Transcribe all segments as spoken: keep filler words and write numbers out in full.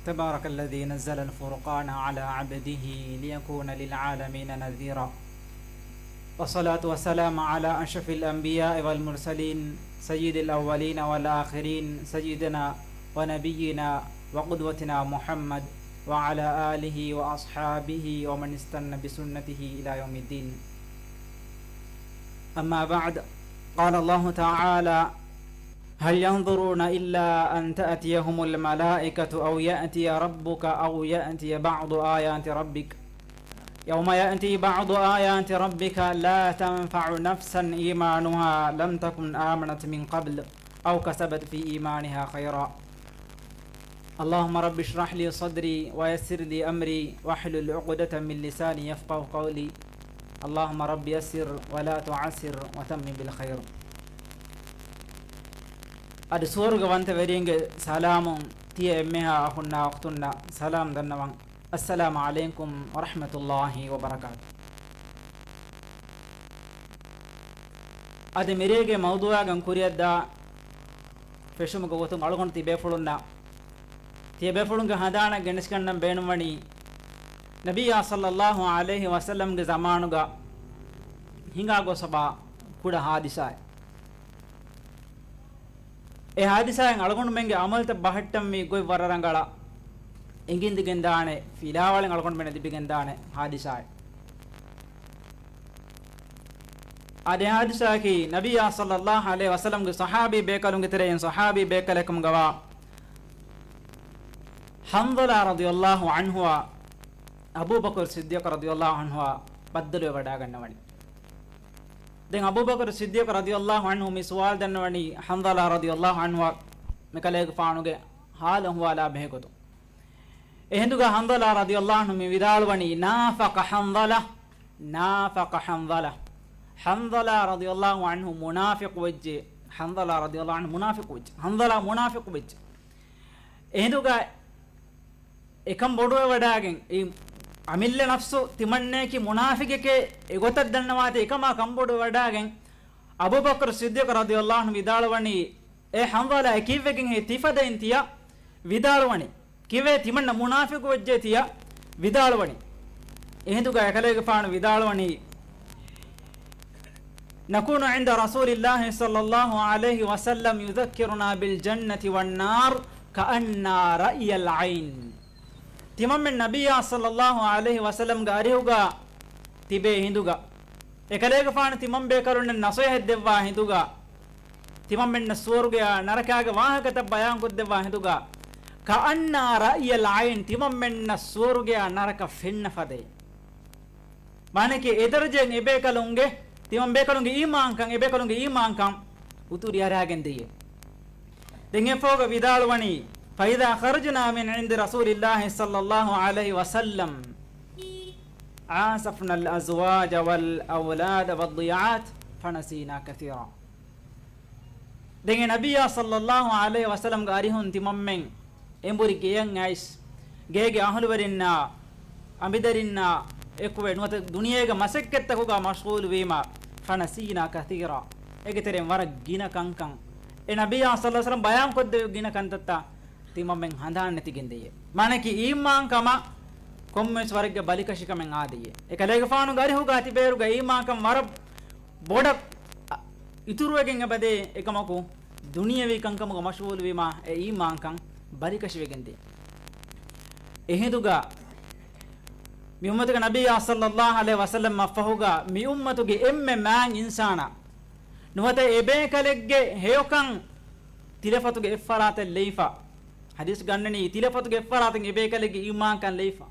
تبارك الذي نزل الفرقان على عبده ليكون للعالمين نذيرا. والصلاة والسلام على أشرف الأنبياء والمرسلين سيد الأولين والآخرين سيدنا ونبينا وقدوتنا محمد وعلى آله وأصحابه ومن استن بسنته إلى يوم الدين. أما بعد، قال الله تعالى: هل ينظرون إلا أن تأتيهم الملائكة أو يأتي ربك أو يأتي بعض آيات ربك. يوم يأتي بعض آيات ربك لا تنفع نفسا إيمانها لم تكن آمنت من قبل أو كسبت في إيمانها خيرا. اللهم رب اشرح لي صدري ويسر لي أمري واحلل عقدة من لساني يفقهوا قولي. اللهم رب يسر ولا تعسر وتمم بالخير. އަދި ސުވަރުގަ ވަންތަ ވެރިންގެ ސަލާމުން ތިޔަ އެންމެހާ އަޚުންނާ އުޚްތުންނަށް ސަލާމް ދަންނަވަން. އައްސަލާމު ޢަލައިކުމް ވަރަޙްމަތުﷲި ވަބަރަކާތު. އަދި މިރޭގެ މައުޟޫޢާގަން ކުރިއަށްދާ ފެށުމުގެ ގޮތުން އަޅުގަނޑު ތިބޭފުޅުންނަށް، ތިޔަބޭފުޅުންގެ ހަނދާނަށް ގެނެސްގަންނަން ބޭނުންވަނީ، ނަބިއްޔާ ޞައްލައްލާހު ޢަލައިހި ވަސައްލަމްގެ ޒަމާނުގަ ހިނގާ ގޮސްފަވާ ކުޑަ ހާދިސާއެއް. އެ ހާދިސާއިން އަޅުގަނޑުމެންގެ ޢަމަލުތައް ބަހައްޓަންވީ ގޮތް ވަރަށް ރަނގަޅަށް އެނގިންދިގެންދާނެ، ފިލާވަޅެއް އަޅުގަނޑުމެންނަށް ލިބިގެންދާނެ ހާދިސާއެއް. އާދެ، ހާދިސާއަކީ، ނަބިއްޔާ ޞައްލައްލާހު ޢަލައިހި ވަސައްލަމްގެ ޞަޙާބީ ބޭކަލުންގެ ތެރެއިން ޞަޙާބީ ބޭކަލެއްކަމުގަވާ ޙަންޒަލާ ރަޟިޔައްލާހު ޢަންހުއާ އަބޫބަކުރު ޞިއްދީޤު ރަޟިޔައްލާހު ޢަންހުއާ ބައްދަލުވެވަޑާގަންނަވަނީ. ދެން އަބޫބަކުރު ޞިއްދީޤު ރަޟިޔައްލާހު ޢަންހު މި ސުވާލު ދަންނަވަނީ ޙަންޒަލާ ރަޟިޔައްލާހު ޢަންހުއަށް މިކަލޭގެފާނުގެ ޙާލު އަޙްވާލާ ބެހޭގޮތުން. އެހިނދުގަ ޙަންޒަލާ ރަޟިޔައްލާހު ޢަންހު މި ވިދާޅުވަނީ، نافق حنظلة، نافق حنظلة. ޙަންޒަލާ ރަޟިޔައްލާހު ޢަންހު މުނާފިޤު ވެއްޖެ، ޙަންޒަލާ ރަޟިޔައްލާހު ޢަންހު މުނާފިޤު ވެއްޖެ، ޙަންޒަލާ މުނާފިޤު ވެއްޖެ. އެހިނދުގަ އެކަން ބޮޑުވެވަޑާގެން، އެ އަމިއްލަ ނަފްސު ތިމަންނަޔަކީ މުނާފިޤެކޭ އެގޮތަށް ދަންނަވާތީ، އެކަމާ ކަންބޮޑުވެވަޑާގެން، އަބޫބަކުރު ޞިއްދީޤު ރަޟިޔައްލާހު ޢަންހު ވިދާޅުވަނީ، އޭ ޙަންޒަލާ، އެ ކީއްވެގެންހޭ ތިފަދައިން ތިޔަ ވިދާޅުވަނީ؟ ކީއްވެ ތިމަންނަ މުނާފިޤު ވެއްޖެ ތިޔަ ވިދާޅުވަނީ؟ އެހިނދުގަ އެކަލޭގެފާނު ވިދާޅުވަނީ، نكون عند رسول الله صلى الله عليه وسلم يذكرنا بالجنة والنار كأنا رأي العين. ތިމަންމެން ނަބިއްޔާ ޞައްލައްލާހު ޢަލައިހި ވަސައްލަމްގެ އަރިހުގަ ތިބޭ ހިނދުގަ، އެކަލޭގެފާނު ތިމަން ބޭކަލުންނަށް ނަޞޭޙަތް ދެއްވާ ހިނދުގަ، ތިމަންމެންނަށް ސުވަރުގެއާ ނަރަކާގެ ވާހަކަތައް ބަޔާންކޮށްދެއްވާ ހިނދުގަ، كأنا رأي العين، ތިމަންމެންނަށް ސުވަރުގެއާ ނަރަކަ ފެންނަ ފަދައިން. މާނައަކީ، އެ ދަރަޖައިން އެބޭކަލުންގެ، ތިމަން ބޭކަލުންގެ އީމާންކަން، އެބޭކަލުންގެ އީމާންކަން އުތުރި އަރާގެން ދިޔަ. ދެން އެފޯގަ ވިދާޅުވަނީ، فإذا خرجنا من عند رسول الله صلى الله عليه وسلم عاصفنا الأزواج والأولاد والضيعات فنسينا كثيرا. ދެން އެ ނަބިއްޔާ ޞައްލައްލާހު ޢަލައިހި ވަސައްލަމްގެ އަރިހުން ތިމަންމެން އެނބުރި ގެޔަށް އައިސް، ގޭގެ އަހުލުވެރިންނާ، އަނބިދަރިންނާ އެކުވެ ނުވަތަ ދުނިޔޭގެ މަސައްކަތްތަކުގަ މަޝްޣޫލުވީމަ، فنسينا كثيرا، އޭގެ ތެރެއިން ވަރަށް ގިނަ ކަންކަން، އެ ނަބިއްޔާ ޞައްލައްލާހު ޢަލައިހި ވަސައްލަމް ބަޔާންކޮށްދެއްވި ގިނަ ކަންތައްތައް ތިމަންމެން ހަނދާން ނެތިގެން ދިޔަ. މާނައަކީ، އީމާންކަމަށް ކޮންމެވެސް ވަރެއްގެ ބަލިކަށިކަމެއް އާދިޔަ. އެކަލޭގެފާނުގެ އަރިހުގަ ތިބޭރުގެ އީމާންކަން ވަރަށް ބޮޑަށް އިތުރުވެގެން އެބަދޭ، އެކަމަކު، ދުނިޔަވީ ކަންކަމުގަ މަޝްޣޫލުވީމާ، އެ އީމާންކަން ބަލިކަށިވެގެންދޭ. އެހިނދުގަ މި އުއްމަތުގެ ނަބިއްޔާ ޞައްލައްލާހު ޢަލައިހި ވަސައްލަމް މަށްފަހުގަ މި އުއްމަތުގެ އެންމެ މާތް އިންސާނާ ނުވަތަ އެބޭކަލެއްގެ ހެޔޮކަން ތިލަފަތުގެ އެއްފަރާތެއް ލެއިފަ. ޙަދީޘް ގަންނަނީ، ތިލަފަތުގެ އެއްފަރާތަށް އެބޭކަލެއްގެ އީމާންކަން ލެއިފަ.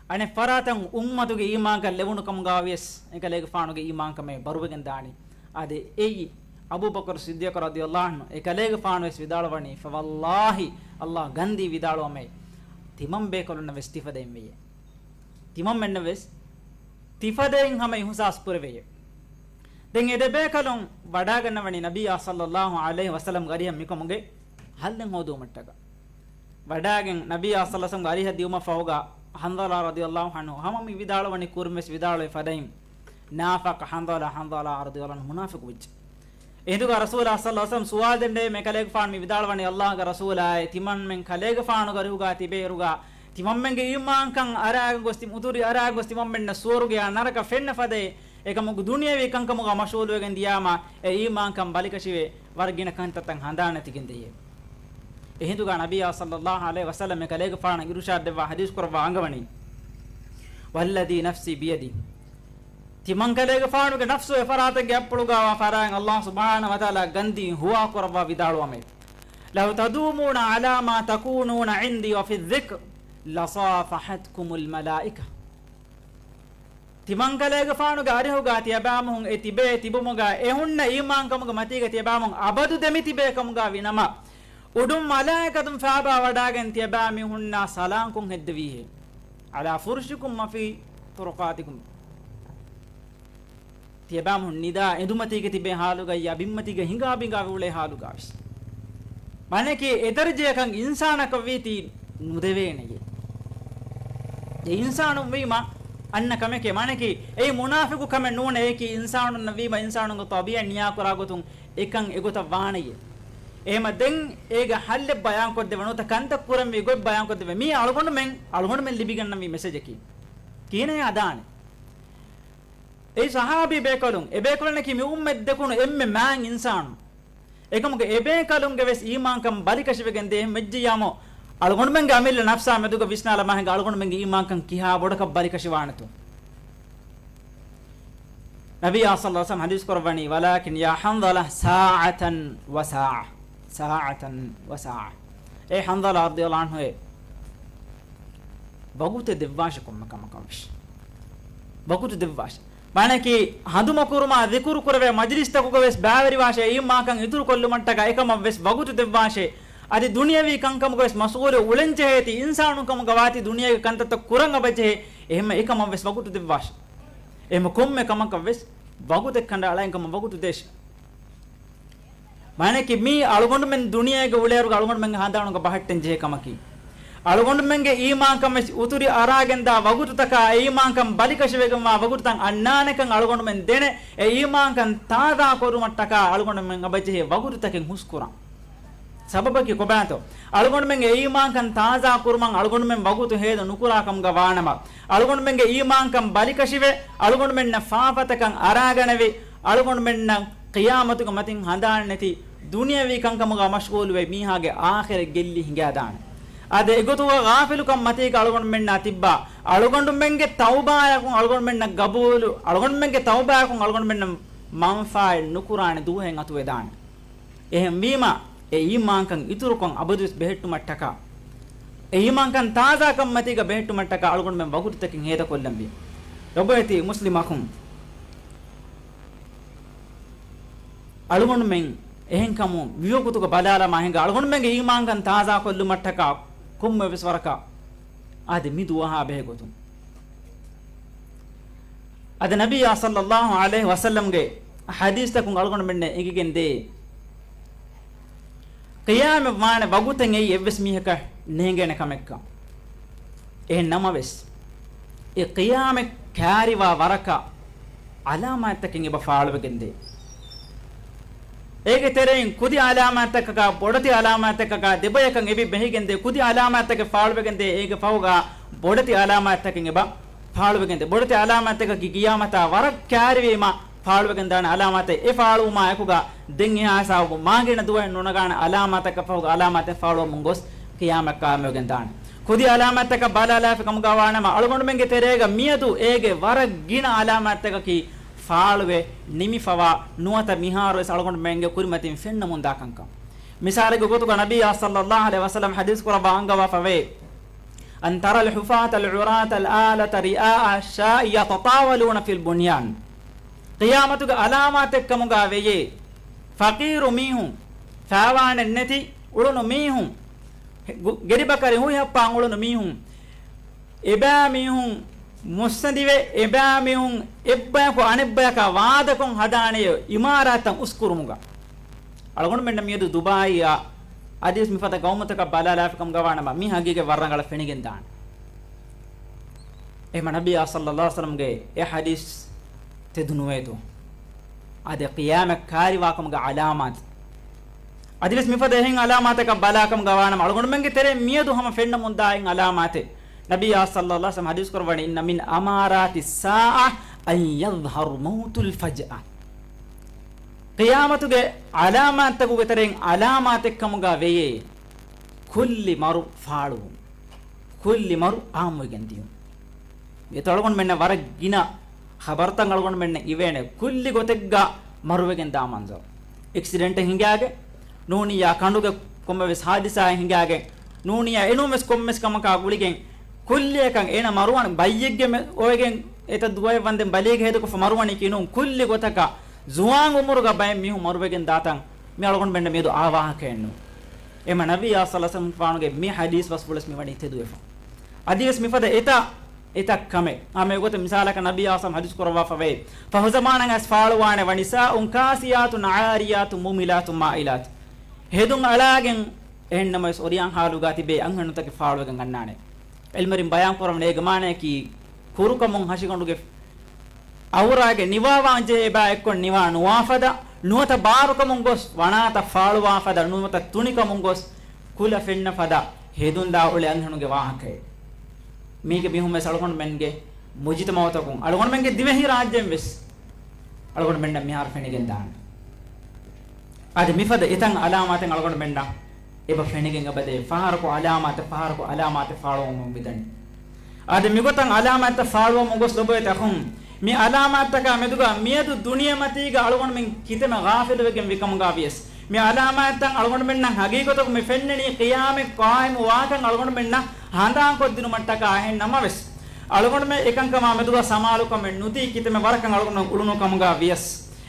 އަނެއްފަރާތަށް އުއްމަތުގެ އީމާންކަން ލެވުނު ކަމުގަވިޔަސް، އެކަލޭގެފާނުގެ އީމާންކަމެއް ބަރުވެގެން ދާނީ. އާދެ، އެއީ އަބޫބަކުރު ޞިއްދީޤު ރަޟިޔައްލާހު ޢަންހު، އެކަލޭގެފާނުވެސް ވިދާޅުވަނީ، فوالله، ﷲ ގަންދީ ވިދާޅުވަމޭ، ތިމަން ބޭކަލުންނަށް ވެސް ތިފަދައިން ވެޔޭ. ތިމަންމެންނަށް ވެސް ތިފަދައިން ހަމަ އިހުސާސް ކުރެވެޔޭ. ދެން އެ ދެބޭކަލުން ވަޑާގަންނަވަނީ ނަބިއްޔާ ޞައްލައްލާހު ޢަލައިހި ވަސައްލަމްގެ އަރިހަށް މިކަމުގެ ހައްލެއް ހޯދުވުމަށްޓަކާ. ވަޑާގެން ނަބިއްޔާ ޞައްލައްލާހު ޢަލައިހި ވަސައްލަމްގެ އަރިހަށް ދިޔުމަށް ފަހުގަ ޙަންޒަލާ ރަޟިޔައްލާހު ޢަންހު ހަމަ މި ވިދާޅުވަނީ ކުރިންވެސް ވިދާޅުވި ފަދައިން، نافق حنظلة، ޙަންޒަލާ ރަޟިޔައްލާހު ޢަންހު މުނާފިޤު ވެއްޖެ. އެހިނދުގަ ރަސޫލާ ޞައްލަﷲު ޢަލައިހި ވަސައްލަމަ ސުވާލު ދެންނެވި މި ކަލޭގެފާނު މި ވިދާޅުވަނީ، ﷲގެ ރަސޫލާއޭ، ތިމަންމެން ކަލޭގެފާނުގެ އަރިހުގަ ތިބޭއިރުގަ ތިމަންމެންގެ އީމާންކަން އަރާގެން ގޮސް، ތި އުތުރި އަރާގެން ގޮސް ތިމަންމެންނަށް ސުވަރުގެއާ ނަރަކަ ފެންނަ ފަދައިން، އެކަމަކު ދުނިޔެވީ ކަންކަމުގަ މަޝްޣޫލުވެގެން ދިޔާމަ، އެ އީމާންކަން ބަލިކަށިވެ، ވަރަށް ގިނަ ކަންތައްތައް ހަނދާން ނެތިގެން ދިޔައީ. އެހިނދުގަ ނަބިއްޔާ ޞައްލަﷲު ޢަލައިހި ވަސައްލަމަ ކަލޭގެފާނަށް އިރުޝާދު ދެއްވާ ޙަދީޘް ކުރައްވާ އަންގަވަނީ، والذي نفسي بيده، ތިމަން ކަލޭގެފާނުގެ ނަފްސު އެ ފަރާތެއްގެ އަތްޕުޅުގަވާ ފަރާތް ﷲ ސުބްޙާނަހޫ ވަތަޢާލާ ގަންދީން ހުވާ ކުރައްވާ ވިދާޅުވަމޭ، لو تدومون على ما تكونون عندي وفي الذكر لصافحتكم الملائكة. ތިމަން ކަލޭގެފާނުގެ އަރިހުގަ ތިޔަބައިމީހުން އެ ތިބޭ ތިބުމުގަ އެ ހުންނަ އީމާންކަމުގެ މަތީގަ ތިޔަބައިމީހުން އަބަދު ދެމިތިބޭ ކަމުގަ ވިނަމަ، އުޑުން މަލާއިކަތުން ފާބާ ވަޑާގެން ތިޔަބައިމީހުންނާ ސަލާންކޮށް ހެއްދެވީހޭ. على فرشكم وفي طرقاتكم. ތިޔަބައިމީހުން ނިދާ އެނދުމަތީގަ ތިބޭ ހާލުގައްޔާ ބިންމަތީގަ ހިނގާ ބިނގާ އުޅޭ ހާލުގަވެސް. މާނައަކީ އެ ދަރަޖަޔަކަށް އިންސާނަކަށްވީތީ ނުދެވޭނެޔޭ. އެ އިންސާނުން ވީމަ އަންނަ ކަމެކޭ. މާނައަކީ އެއީ މުނާފިޤު ކަމެއް ނޫނޭ. އެއީކީ އިންސާނުންނަށް ވީމަ އިންސާނުންގެ ޠަބީޢަތް ނިޔާކުރާ ގޮތުން އެކަން އެގޮތަށް ވާނެޔޭ. އެހެމަ ދެން އޭގެ ޙައްލެއް ބަޔާންކޮށްދެވޭ ނުވަތަ ކަންތައް ކުރަންވީ ގޮތް ބަޔާންކޮށްދެވޭ. މީ އަޅުގަނޑުމެން، އަޅުގަނޑުމެން ލިބިގަންނަންވީ މެސެޖަކީ. ކިހިނެއް ހަދާނެ؟ އެއީ ޞަޙާބީ ބޭކަލުން، އެ ބޭކަލުންނަކީ މި އުއްމަތް ދެކުނު އެންމެ މާތް އިންސާނުން. އެކަމުގެ އެބޭކަލުންގެ ވެސް އީމާންކަން ބަލިކަށިވެގެން ދޭ. އެހެން ވެއްޖިއްޔާމު، އަޅުގަނޑުމެންގެ އަމިއްލަ ނަފްސާ މެދުގަ ވިސްނާލަމާ ހިނގާ އަޅުގަނޑުމެންގެ އީމާންކަން ކިހާ ބޮޑަކަށް ބަލިކަށިވާނެތޯ؟ ނަބިއްޔާ ޞައްލަﷲު ޢަލައިހި ވަސައްލަމަ ޙަދީޘް ކުރައްވަނީ، ولكن يا حنظلة ساعة وساعة، ساعة وساعة. އޭ ޙަންޒަލާ ރަޟިޔަﷲު ޢަންހުއޭ، ވަގުތެއް ދެއްވާށެ ކޮންމެ ކަމަކަށް ވެސް. ވަގުތު ދެއްވާށެ. މާނައަކީ، ހަނދުމަކުރުމާ ޛިކުރު ކުރެވޭ މަޖިލިސްތަކުގަ ވެސް ބައިވެރިވާށޭ، އީމާންކަން އިތުރުކޮށްލުމަށްޓަކާ އެކަމަށް ވެސް ވަގުތު ދެއްވާށޭ. އަދި ދުނިޔަވީ ކަންކަމުގަ ވެސް މަޝްޣޫލު އުޅެންޖެހޭތީ، އިންސާނުން ކަމުގަ ވާތީ ދުނިޔޭގެ ކަންތައްތައް ކުރަން އަބަޖެހޭ، އެހެންމަ އެކަމަށް ވެސް ވަގުތު ދެއްވާށޭ. އެހެންމަ ކޮންމެ ކަމަކަށް ވެސް ވަގުތެއް ކަނޑައަޅާ އެކަމަށް ވަގުތު ދޭށޭ. މާނައަކީ މީ އަޅުގަނޑުމެން ދުނިޔޭގަ އުޅޭއިރުގަ އަޅުގަނޑުމެންގެ ހަނދާނުގަ ބަހައްޓަން ޖެހޭ ކަމަކީ. އަޅުގަނޑުމެންގެ އީމާންކަން ވެސް އުތުރި އަރާގެންދާ ވަގުތުތަކާ، އެ އީމާންކަން ބަލިކަށިވެގެންވާ ވަގުތުތައް އަންނާނެކަން އަޅުގަނޑުމެން ދެނެ، އެ އީމާންކަން ތާޒާ ކުރުމަށްޓަކާ އަޅުގަނޑުމެން އަބަޖެހޭ ވަގުތުތަކެއް ހުސްކުރަން. ސަބަބަކީ ކޮބާތޯ؟ އަޅުގަނޑުމެންގެ އީމާންކަން ތާޒާ ކުރުމަށް އަޅުގަނޑުމެން ވަގުތު ހޭދަ ނުކުރާ ކަމުގަ ވާނަމަ، އަޅުގަނޑުމެންގެ އީމާންކަން ބަލިކަށިވެ، އަޅުގަނޑުމެންނަށް ފާފަތަކަށް އަރާގަނެވި، އަޅުގަނޑުމެންނަށް ޤިޔާމަތުގެ މަތިން ހަނދާން ނެތި، ދުނިޔަވީ ކަންކަމުގަ މަޝްޣޫލުވެ، މީހާގެ އާޚިރަތް ގެއްލި ހިނގާދާނެ. އާދެ، އެގޮތުގަ ޣާފިލުކަން މަތީގަ އަޅުގަނޑުމެންނާ ތިއްބާ، އަޅުގަނޑުމެންގެ ތައުބާޔަކުން އަޅުގަނޑުމެންނަށް ގަބޫލު، އަޅުގަނޑުމެންގެ ތައުބާޔަކުން އަޅުގަނޑުމެންނަށް މަންފާއެއް ނުކުރާނެ ދުވަހެއް އަތުވެދާނެ. އެހެންވީމަ، އެ އީމާންކަން އިތުރުކޮށް އަބަދުވެސް ބެހެއްޓުމަށްޓަކާ، އެ އީމާންކަން ތާޒާކަން މަތީގަ ބެހެއްޓުމަށްޓަކާ އަޅުގަނޑުމެން ވަގުތުތަކެއް ހޭދަކޮށްލަންވީ. ލޮބުވެތި މުސްލިމް އަޚުން، އަޅުގަނޑުމެން އެހެންކަމުން މިވަގުތުގަ ބަލާލަމާ ހިނގާ، އަޅުގަނޑުމެންގެ އީމާންކަން ތާޒާކޮށްލުމަށްޓަކާ ކޮންމެވެސް ވަރަކަށް އާދެ، މި ދުވަހާ ބެހޭގޮތުން. އަދި ނަބިއްޔާ ޞައްލަﷲު ޢަލައިހި ވަސައްލަމްގެ ޙަދީޘްތަކުން އަޅުގަނޑުމެންނަށް އެނގިގެން ދޭ، ޤިޔާމަތް ވާނެ ވަގުތެއް އެއީ އެއްވެސް މީހަކަށް ނޭނގޭނެ ކަމެއްކަން. އެހެން ނަމަވެސް، އެ ޤިޔާމަތް ކާރިވާ ވަރަކަށް ޢަލާމާތްތަކެއް އެބަ ފާޅުވެގެންދޭ. އޭގެ ތެރެއިން ކުދި ޢަލާމާތްތަކަކާ، ބޮޑެތި ޢަލާމާތްތަކަކާ ދެބަޔަކަށް އެބި ބެހިގެންދޭ. ކުދި ޢަލާމާތްތަކެއް ފާޅުވެގެންދޭ. އޭގެ ފަހުގަ ބޮޑެތި ޢަލާމާތްތަކެއް އެބަ ފާޅުވެގެންދޭ. ބޮޑެތި ޢަލާމާތްތަކަކީ ޤިޔާމަތާ ވަރަށް ކާރިވީމަ ފާޅުވެގެންދާނެ ޢަލާމާތެއް. އެ ފާޅުވުމާ އެކުގަ ދެން އެހާ ހިސާބު މާގިނަ ދުވަހެއް ނުނަގާނެ ޢަލާމާތަކަށް ފަހުގަ ޢަލާމާތެއް ފާޅުވަމުން ގޮސް ޤިޔާމަތް ޤާއިމްވެގެންދާނެ. ކުދި ޢަލާމާތްތަކަށް ބަލާލާފި ކަމުގަ ވާނަމަ، އަޅުގަނޑުމެންގެ ތެރޭގަ މިއަދު އޭގެ ވަރަށް ގިނަ ޢަލާމާތްތަކަކީ ފާޅުވެ ނިމިފަވާ ނުވަތަ މިހާރުވެސް އަޅުގަނޑުމެންގެ ކުރިމަތިން ފެންނަމުންދާ ކަންކަން. މިސާލެއްގެ ގޮތުގަ ނަބިއްޔާ ޞައްލަﷲު ޢަލައިހި ވަސައްލަމް ޙަދީޘް ކުރައްވާ އަންގަވާފަވޭ، أن ترى الحفاة العراة العالة رعاء الشاء يتطاولون في البنيان. ޤިޔާމަތުގެ ޢަލާމާތެއްކަމުގަ ވެޔޭ، ފަޤީރު މީހުން، ފާވާނެއްނެތި އުޅުނު މީހުން، ގު-، ގެރިބަކަރި ހުއިހައްޕާން އުޅުނު މީހުން، އެބައިމީހުން މުއްސަނދިވެ، އެބައިމީހުން އެއްބަޔަކު އަނެއްބަޔަކާ ވާދަކޮށް ހަދާނެޔޯ އިމާރާތްތައް އުސްކުރުމުގަ. އަޅުގަނޑުމެންނަށް މިއަދު ދުބާއީއާ އަދިވެސް މިފަދަ ގައުމުތަކަށް ބަލާލާފިކަމުގަ ވާނަމަ، މި ހަގީގަތް ވަރަށް ރަނގަޅަށް ފެނިގެންދާނެ. އެހެމަ ނަބިއްޔާ ޞައްލަﷲު ޢަލައިހި ވަސައްލަމްގެ އެ ޙަދީޘް ތެދު ނުވޭތޯ؟ އާދެ، ޤިޔާމަތް ކާރިވާކަމުގެ ޢަލާމާތު. އަދިވެސް މިފަދަ އެހެން ޢަލާމާތަކަށް ބަލާކަމުގަ ވާނަމަ، އަޅުގަނޑުމެންގެ ތެރެއިން މިއަދު ހަމަ ފެންނަމުންދާ އެއް ޢަލާމާތެއް. ނަބިއްޔާ ޞައްލައްލާހު ޢަލައިހި ވަސައްލަމް ޙަދީޘް ކުރައްވަނީ، "إن من أمارات الساعة أن يظهر الموت فجأة." ޤިޔާމަތުގެ ޢަލާމާތްތަކުގެ ތެރެއިން ޢަލާމާތެއްކަމުގަ ވެޔޭ، ކުއްލި މަރު ފާޅުވުން. ކުއްލި މަރު އާއްމުވެގެން ދިޔުން. އެތައް އަޅުގަނޑުމެންނަށް ވަރަށް ގިނަ ޚަބަރުތައް އަޅުގަނޑުމެންނަށް އިވޭނެ، ކުއްލި ގޮތެއްގަ މަރުވެގެން ދާ މަންޒަރު. އެކްސިޑެންޓެއް ހިނގާގެން، ނޫނިއްޔާ ކަނޑުގެ ކޮންމެވެސް ހާދިސާއެއް ހިނގާގެން، ނޫނިއްޔާ އެނޫންވެސް ކޮންމެސް ކަމަކާ ގުޅިގެން، ކުއްލިއަކަށް އޭނަ މަރުވާނެ ބައްޔެއްގެ މެ-، އޮވެގެން އެތައް ދުވަހެއް ވަންދެން ބަލީގެ ހޭދަކޮށްފަ މަރުވަނީކީ ނޫން، ކުއްލި ގޮތަކަށް ޒުވާން އުމުރުގަ ބައެއް މީހުން މަރުވެގެން ދާތަން މި އަޅުގަނޑުމެންނަށް މިއަދު އާ ވާހަކައެއް ނޫން. އެމަ ނަބިއްޔާ ޞައްލައްލާހު ޢަލައިހި ވަސައްލަމް ފާނުގެ މި ޙަދީޘް ބަސްފުޅަސް މިވަނީ ތެދުވެފަ. އަދިވެސް މިފަދަ އެތައް، އެތައް ކަމެއް. އާ، މި ގޮތަށް މިސާލަކަށް ނަބިއްޔާ ޞައްލައްލާހު ޢަލައިހި ވަސައްލަމް ޙަދީޘް ކުރައްވާފަވޭ. ފަހުޒަމާނަށް އައިސް ފާޅުވާނެ ވަނިސާއުން ކާސިޔާތުން ޢާރިޔާތުން މުމިލާތުން މާއިލާތު. ހެދުން އަޅާގެން އެހެންނަމަވެސް އޮރިޔާން ޙާލުގަ ތިބޭ އަންހެނުންތަކެއް ފާޅުވެގެން އަންނާނެ. ޢިލްމުވެރިން ބަޔާން ކުރަމުން އޭގެ މާނަޔަކީ ކުރުކަމުން ހަށިގަނޑުގެ އައުރާގެ ނިވާވާން ޖެހޭ ބައި އެއްކޮށް ނިވާ ނުވާ ފަދަ، ނުވަތަ ބާރުކަމުން ގޮސް ވަނާތައް ފާޅުވާ ފަދަ، ނުވަތަ ތުނިކަމުން ގޮސް ކުލަ ފެންނަ ފަދަ ހެދުން ދާ އުޅޭ އަންހެނުންގެ ވާހަކައެއް. މީގެ މީހުން ވެސް އަޅުގަނޑުމެންގެ މުޖުތަމަޢުތަކުން، އަޅުގަނޑުމެންގެ ދިވެހި ރާއްޖޭން ވެސް އަޅުގަނޑުމެންނަށް މިހާރު ފެނިގެން ދާނެ. އަދި މިފަދަ އެތައް ޢަލާމާތެއް އަޅުގަނޑުމެންނަށް އެބަ ފެނިގެން އެބަދޭ. ފަހަރަކު ޢަލާމާތެއް، ފަހަރަކު ޢަލާމާތެއް ފާޅުވަމުން މިދަނީ. އަދި މިގޮތަށް ޢަލާމާތްތައް ފާޅުވަމުން ގޮސް ލޮބުވެތި އަޚުން، މި ޢަލާމާތްތަކާ މެދުގަ މިއަދު ދުނިޔެމަތީގަ އަޅުގަނޑުމެން ކިތަންމެ ޣާފިލުވެގެން ވިކަމުގަ ވިޔަސް، މި ޢަލާމާތްތައް އަޅުގަނޑުމެންނަށް ހަގީގަތަކުން މި ފެންނަނީ ޤިޔާމަތް ޤާއިމު ވާކަން އަޅުގަނޑުމެންނަށް ހަނދާންކޮށްދިނުމަށްޓަކާ. އެހެން ނަމަވެސް، އަޅުގަނޑުމެން އެކަންކަމާ މެދުގަ ސަމާލުކަމެއް ނުދީ ކިތަންމެ ވަރަކަށް އަޅުގަނޑުމެން އުޅުނު ކަމުގަ ވިޔަސް،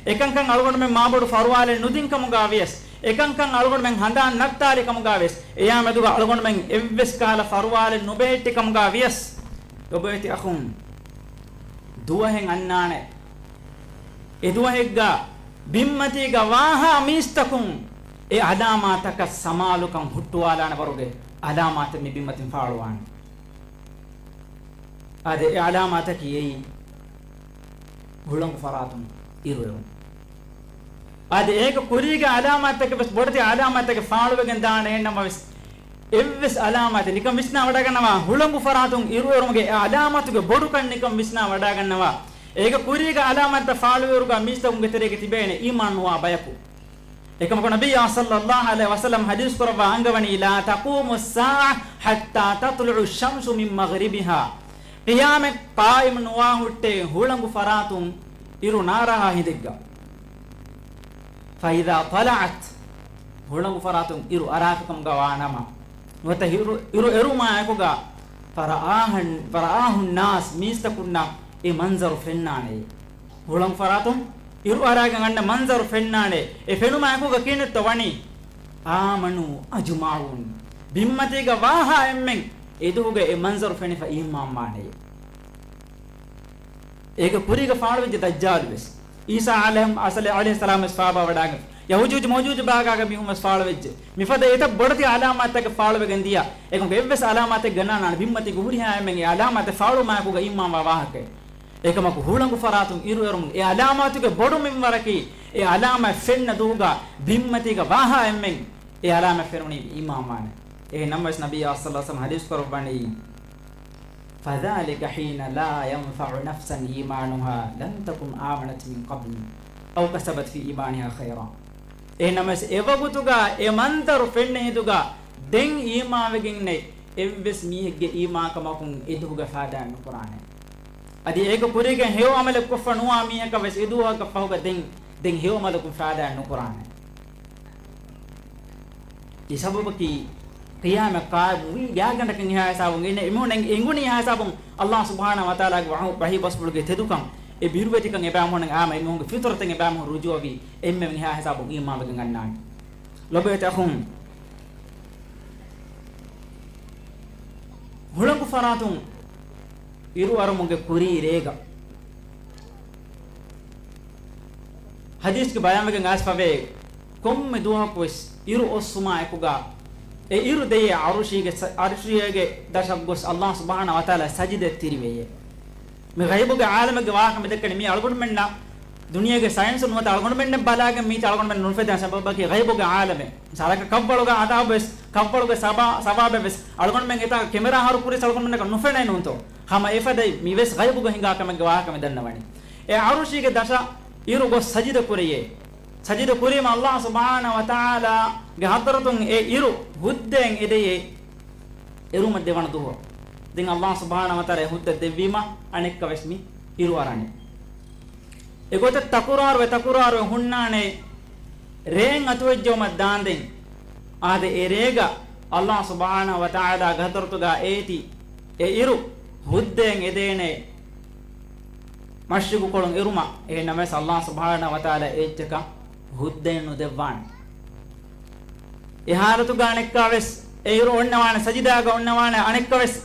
އެކަންކަން އަޅުގަނޑުމެން މާބޮޑު ފަރުވާލެއް ނުދިން ކަމުގަ ވިޔަސް، އެކަންކަން އަޅުގަނޑުމެން ހަނދާން ނައްތާލި ކަމުގަ ވިޔަސް، އެޔާ މެދުގަ އަޅުގަނޑުމެން އެއްވެސް ކަހަލަ ފަރުވާލެއް ނުބެހެއްޓި ކަމުގަ ވިޔަސް، ލޮބުވެތި އަޚުން، ދުވަހެއް އަންނާނެ. އެ ދުވަހެއްގަ ބިންމަތީގަ ވާހާ މީސްތަކުން އެ ޢަލާމާތަކަށް ސަމާލުކަން ހުއްޓުވާލާނެ ވަރުގެ ޢަލާމާތެއް މި ބިންމަތިން ފާޅުވާނެ. އާދެ، އެ ޢަލާމާތަކީ އެއީ ހުޅަނގު ފަރާތުން އިރުއެރުން. އާދެ، އޭގެ ކުރީގެ ޢަލާމާތްތަކެއް ވެސް ބޮޑެތި ޢަލާމާތްތަކެއް ފާޅުވެގެން ދާނެ. އެހެން ނަމަވެސް، އެއްވެސް ޢަލާމާތެއް ނިކަން ވިސްނާ ވަޑައިގަންނަވާ، ހުޅަނގު ފަރާތުން އިރުއެރުމުގެ އެ ޢަލާމާތުގެ ބޮޑުކަން ނިކަން ވިސްނާ ވަޑައިގަންނަވާ. އޭގެ ކުރީގެ ޢަލާމާތްތައް ފާޅުވިއިރުގަ މީސްތަކުންގެ ތެރޭގަ ތިބޭނެ އީމާން ނުވާ ބަޔަކު. އެކަމަކު ނަބިއްޔާ ޞައްލައްލާހު ޢަލައިހި ވަސައްލަމް ޙަދީޘް ކުރައްވާ އަންގަވަނީ، "لا تقوم الساعة حتى تطلع الشمس من مغربها." ޤިޔާމަތް ޤާއިމް ނުވާ ހުއްޓޭ ހުޅަނގު ފަރާތުން އިރު ނާރާހާ ހިނދެއްގަ. "فإذا طلعت." ހުޅަނގު ފަރާތުން އިރު އަރާފިކަމުގަ ވާނަމަ، ނުވަތަ އިރު، އިރު އެރުމާއެކުގަ، "فرآها، فرآه الناس." މީސްތަކުންނަށް އެ މަންޒަރު ފެންނާނެ. ހުޅަނގު ފަރާތުން އިރު އަރާގެން އަންނަ މަންޒަރު ފެންނާނެ. އެ ފެނުމާއެކުގަ ކިހިނެއްތޯ ވަނީ؟ "آمنوا أجمعون." ބިންމަތީގަ ވާހާ އެންމެން އެދުވަހުގަ އެ މަންޒަރު ފެނިފަ އީމާންވާނެ. އޭގެ ކުރީގަ ފާޅުވެއްޖެ ދައްޖާލު ވެސް. ޢީސާ ޢަލައިހި، ޢަލައިހިއްސަލާމް ވެސް ފާބާ ވަޑާގެން، ޔަހޫދީ މައުޖޫދު ބާގާގެ މީހުން ވެސް ފާޅުވެއްޖެ. މިފަދަ އެތައް ބޮޑެތި ޢަލާމާތްތަކެއް ފާޅުވެގެން ދިޔަ. އެކަމަކު އެއްވެސް ޢަލާމާތެއް ގަންނާނާނެ ބިންމަތީގަ ހުރިހާ އެންމެން އެ ޢަލާމާތެއް ފާޅުވުމާއެކުގަ އީމާންވާ ވާހަކައެއް. އެކަމަކު ހުޅަނގު ފަރާތުން އިރުއެރުމުން އެ ޢަލާމާތުގެ ބޮޑު މިންވަރަކީ، އެ ޢަލާމާތް ފެންނަ ދުވަހުގަ ބިންމަތީގަ ވާހާ އެންމެން އެ ޢަލާމާތް ފެނުނީ އީމާންވާނެ. އެހެން ނަމަވެސް ނަބިއްޔާ ޞައްލައްލާހު ޢަލައިހި ވަސައްލަމް ޙަދީޘް ކުރައްވަނީ، "فذلك حين لا ينفع نفسا إيمانها لم تكن آمنت من قبل أو كسبت في إيمانها خيرا." އެހެން ނަމަވެސް އެވަގުތުގަ އެ މަންޒަރު ފެންނަ ހިނދުގަ ދެން އީމާންވެގެންނެއް އެއްވެސް މީހެއްގެ އީމާންކަމަކުން އެދުވަހުގަ ފާދައެއް ނުކުރާނެ. އަދި އޭގެ ކުރީގެ ހެޔޮ ޢަމަލެއް ކޮށްފަ ނުވާ މީހަކަށް ވެސް އެދުވަހަކަށް ފަހުގަ ދެން، ދެން ހެޔޮ ޢަމަލަކުން ފާދައެއް ނުކުރާނެ. އެ ސަބަބަކީ، ޤިޔާމަތް ޤާއިމުވީ ގާތްގަނޑަކަށް އެހާ ހިސާބުން އިންނަ އެމީހުން އެނގުނީ އެހާ ހިސާބުން އައްލާހު ސުބްޙާނަހޫ ވަތަޢާލާގެ ވަޙު، ވަޙީ ބަސްފުޅުގެ ތެދުކަން، އެ ބިރުވެތިކަން އެބައިމީހުންނަށް އާމަ އެމީހުންގެ ފިޠުރަތަށް އެބައިމީހުން ރުޖޫޢަވީ އެންމެ އެހާ ހިސާބުން އީމާންވެގެން އަންނާނެ. ލޮބުވެތި އަޚުން، ހުޅަނގު ފަރާތުން އިރު އަރުމުގެ ކުރީ ރޭގަ ޙަދީޘްގެ ބަޔާންވެގެން އައިސްފަވޭ، ކޮންމެ ދުވަހަކުވެސް އިރު އޮއްސުމާ އެކުގަ، އެ އިރު ދެޔޭ ޢަރުޝީގެ ސަ-، ޢަރުޝީގެ ދަށަށް ގޮސް އައްލާހު ސުބްޙާނަހޫ ވަތަޢާލާ ސަޖިދަތް ތިރިވެޔޭ. މި ޣައިބުގެ ޢާލަމެއްގެ ވާހަކަ މިދައްކަނީ މީ އަޅުގަނޑުމެންނަށް ދުނިޔޭގެ ސައިންސުން ނުވަތަ އަޅުގަނޑުމެންނަށް ބަލާގެން މީތި އަޅުގަނޑުމެން ނުފެދޭ ސަބަބަކީ ޣައިބުގެ ޢާލަމެއް. މިސާލަކަށް ކައްވަޅުގެ ޢަޛާބުވެސް، ކައްވަޅުގެ ސަބާ-، ސަވާބެއްވެސް އަޅުގަނޑުމެން އެތާ ކެމެރާ ހަރުކުރިސް އަޅުގަނޑުމެންނަކަށް ނުފެނޭ ނޫންތޯ؟ ހަމަ އެފަދައި މިވެސް ޣައިބުގަ ހިނގާ ކަމެއްގެ ވާހަކަ މި ދަންނަވަނީ. އެ ޢަރުޝީގެ ދަށަށް އިރު ގޮސް ސަޖިދަ ކުރިޔޭ. ސަޖިދަ ކުރީމަ ﷲ ސުބްޙާނަހޫ ވަތަޢާލާގެ ޙަޟްރަތުން އެ އިރު ހުއްދައިން އެދެޔޭ. އެރުމަށް ދެވަނަ ދުވަހު. ދެން ﷲ ސުބްޙާނަހޫ ވަތަޢާލާ އެ ހުއްދަ ދެއްވީމަ އަނެއްކަވެސް މި އިރު އަރާނެ. އެގޮތަށް ތަކުރާރުވެ ތަކުރާރުވެ ހުންނާނެ ރޭން އަތުވެއްޖައުމަށް ދާންދެން. އާދެ، އެ ރޭގަ ﷲ ސުބްޙާނަހޫ ވަތަޢާލާގެ ޙަޟްރަތުގަ އޭތި އެ އިރު ހުއްދައިން އެދޭނެ މަޝްރިޤުކޮޅުން އިރުމަށް. އެހެންނަމަވެސް ﷲ ސުބްޙާނަހޫ ވަތަޢާލާ އެއްޗަކަށް ހުއްދައެއް ނުދެއްވާނެ. އެ ޙާލަތުގަ އަނެއްކާވެސް އެ އިރު އޮންނަވާނެ، ސަޖިދާގަ އޮންނަވާނެ، އަނެއްކަވެސް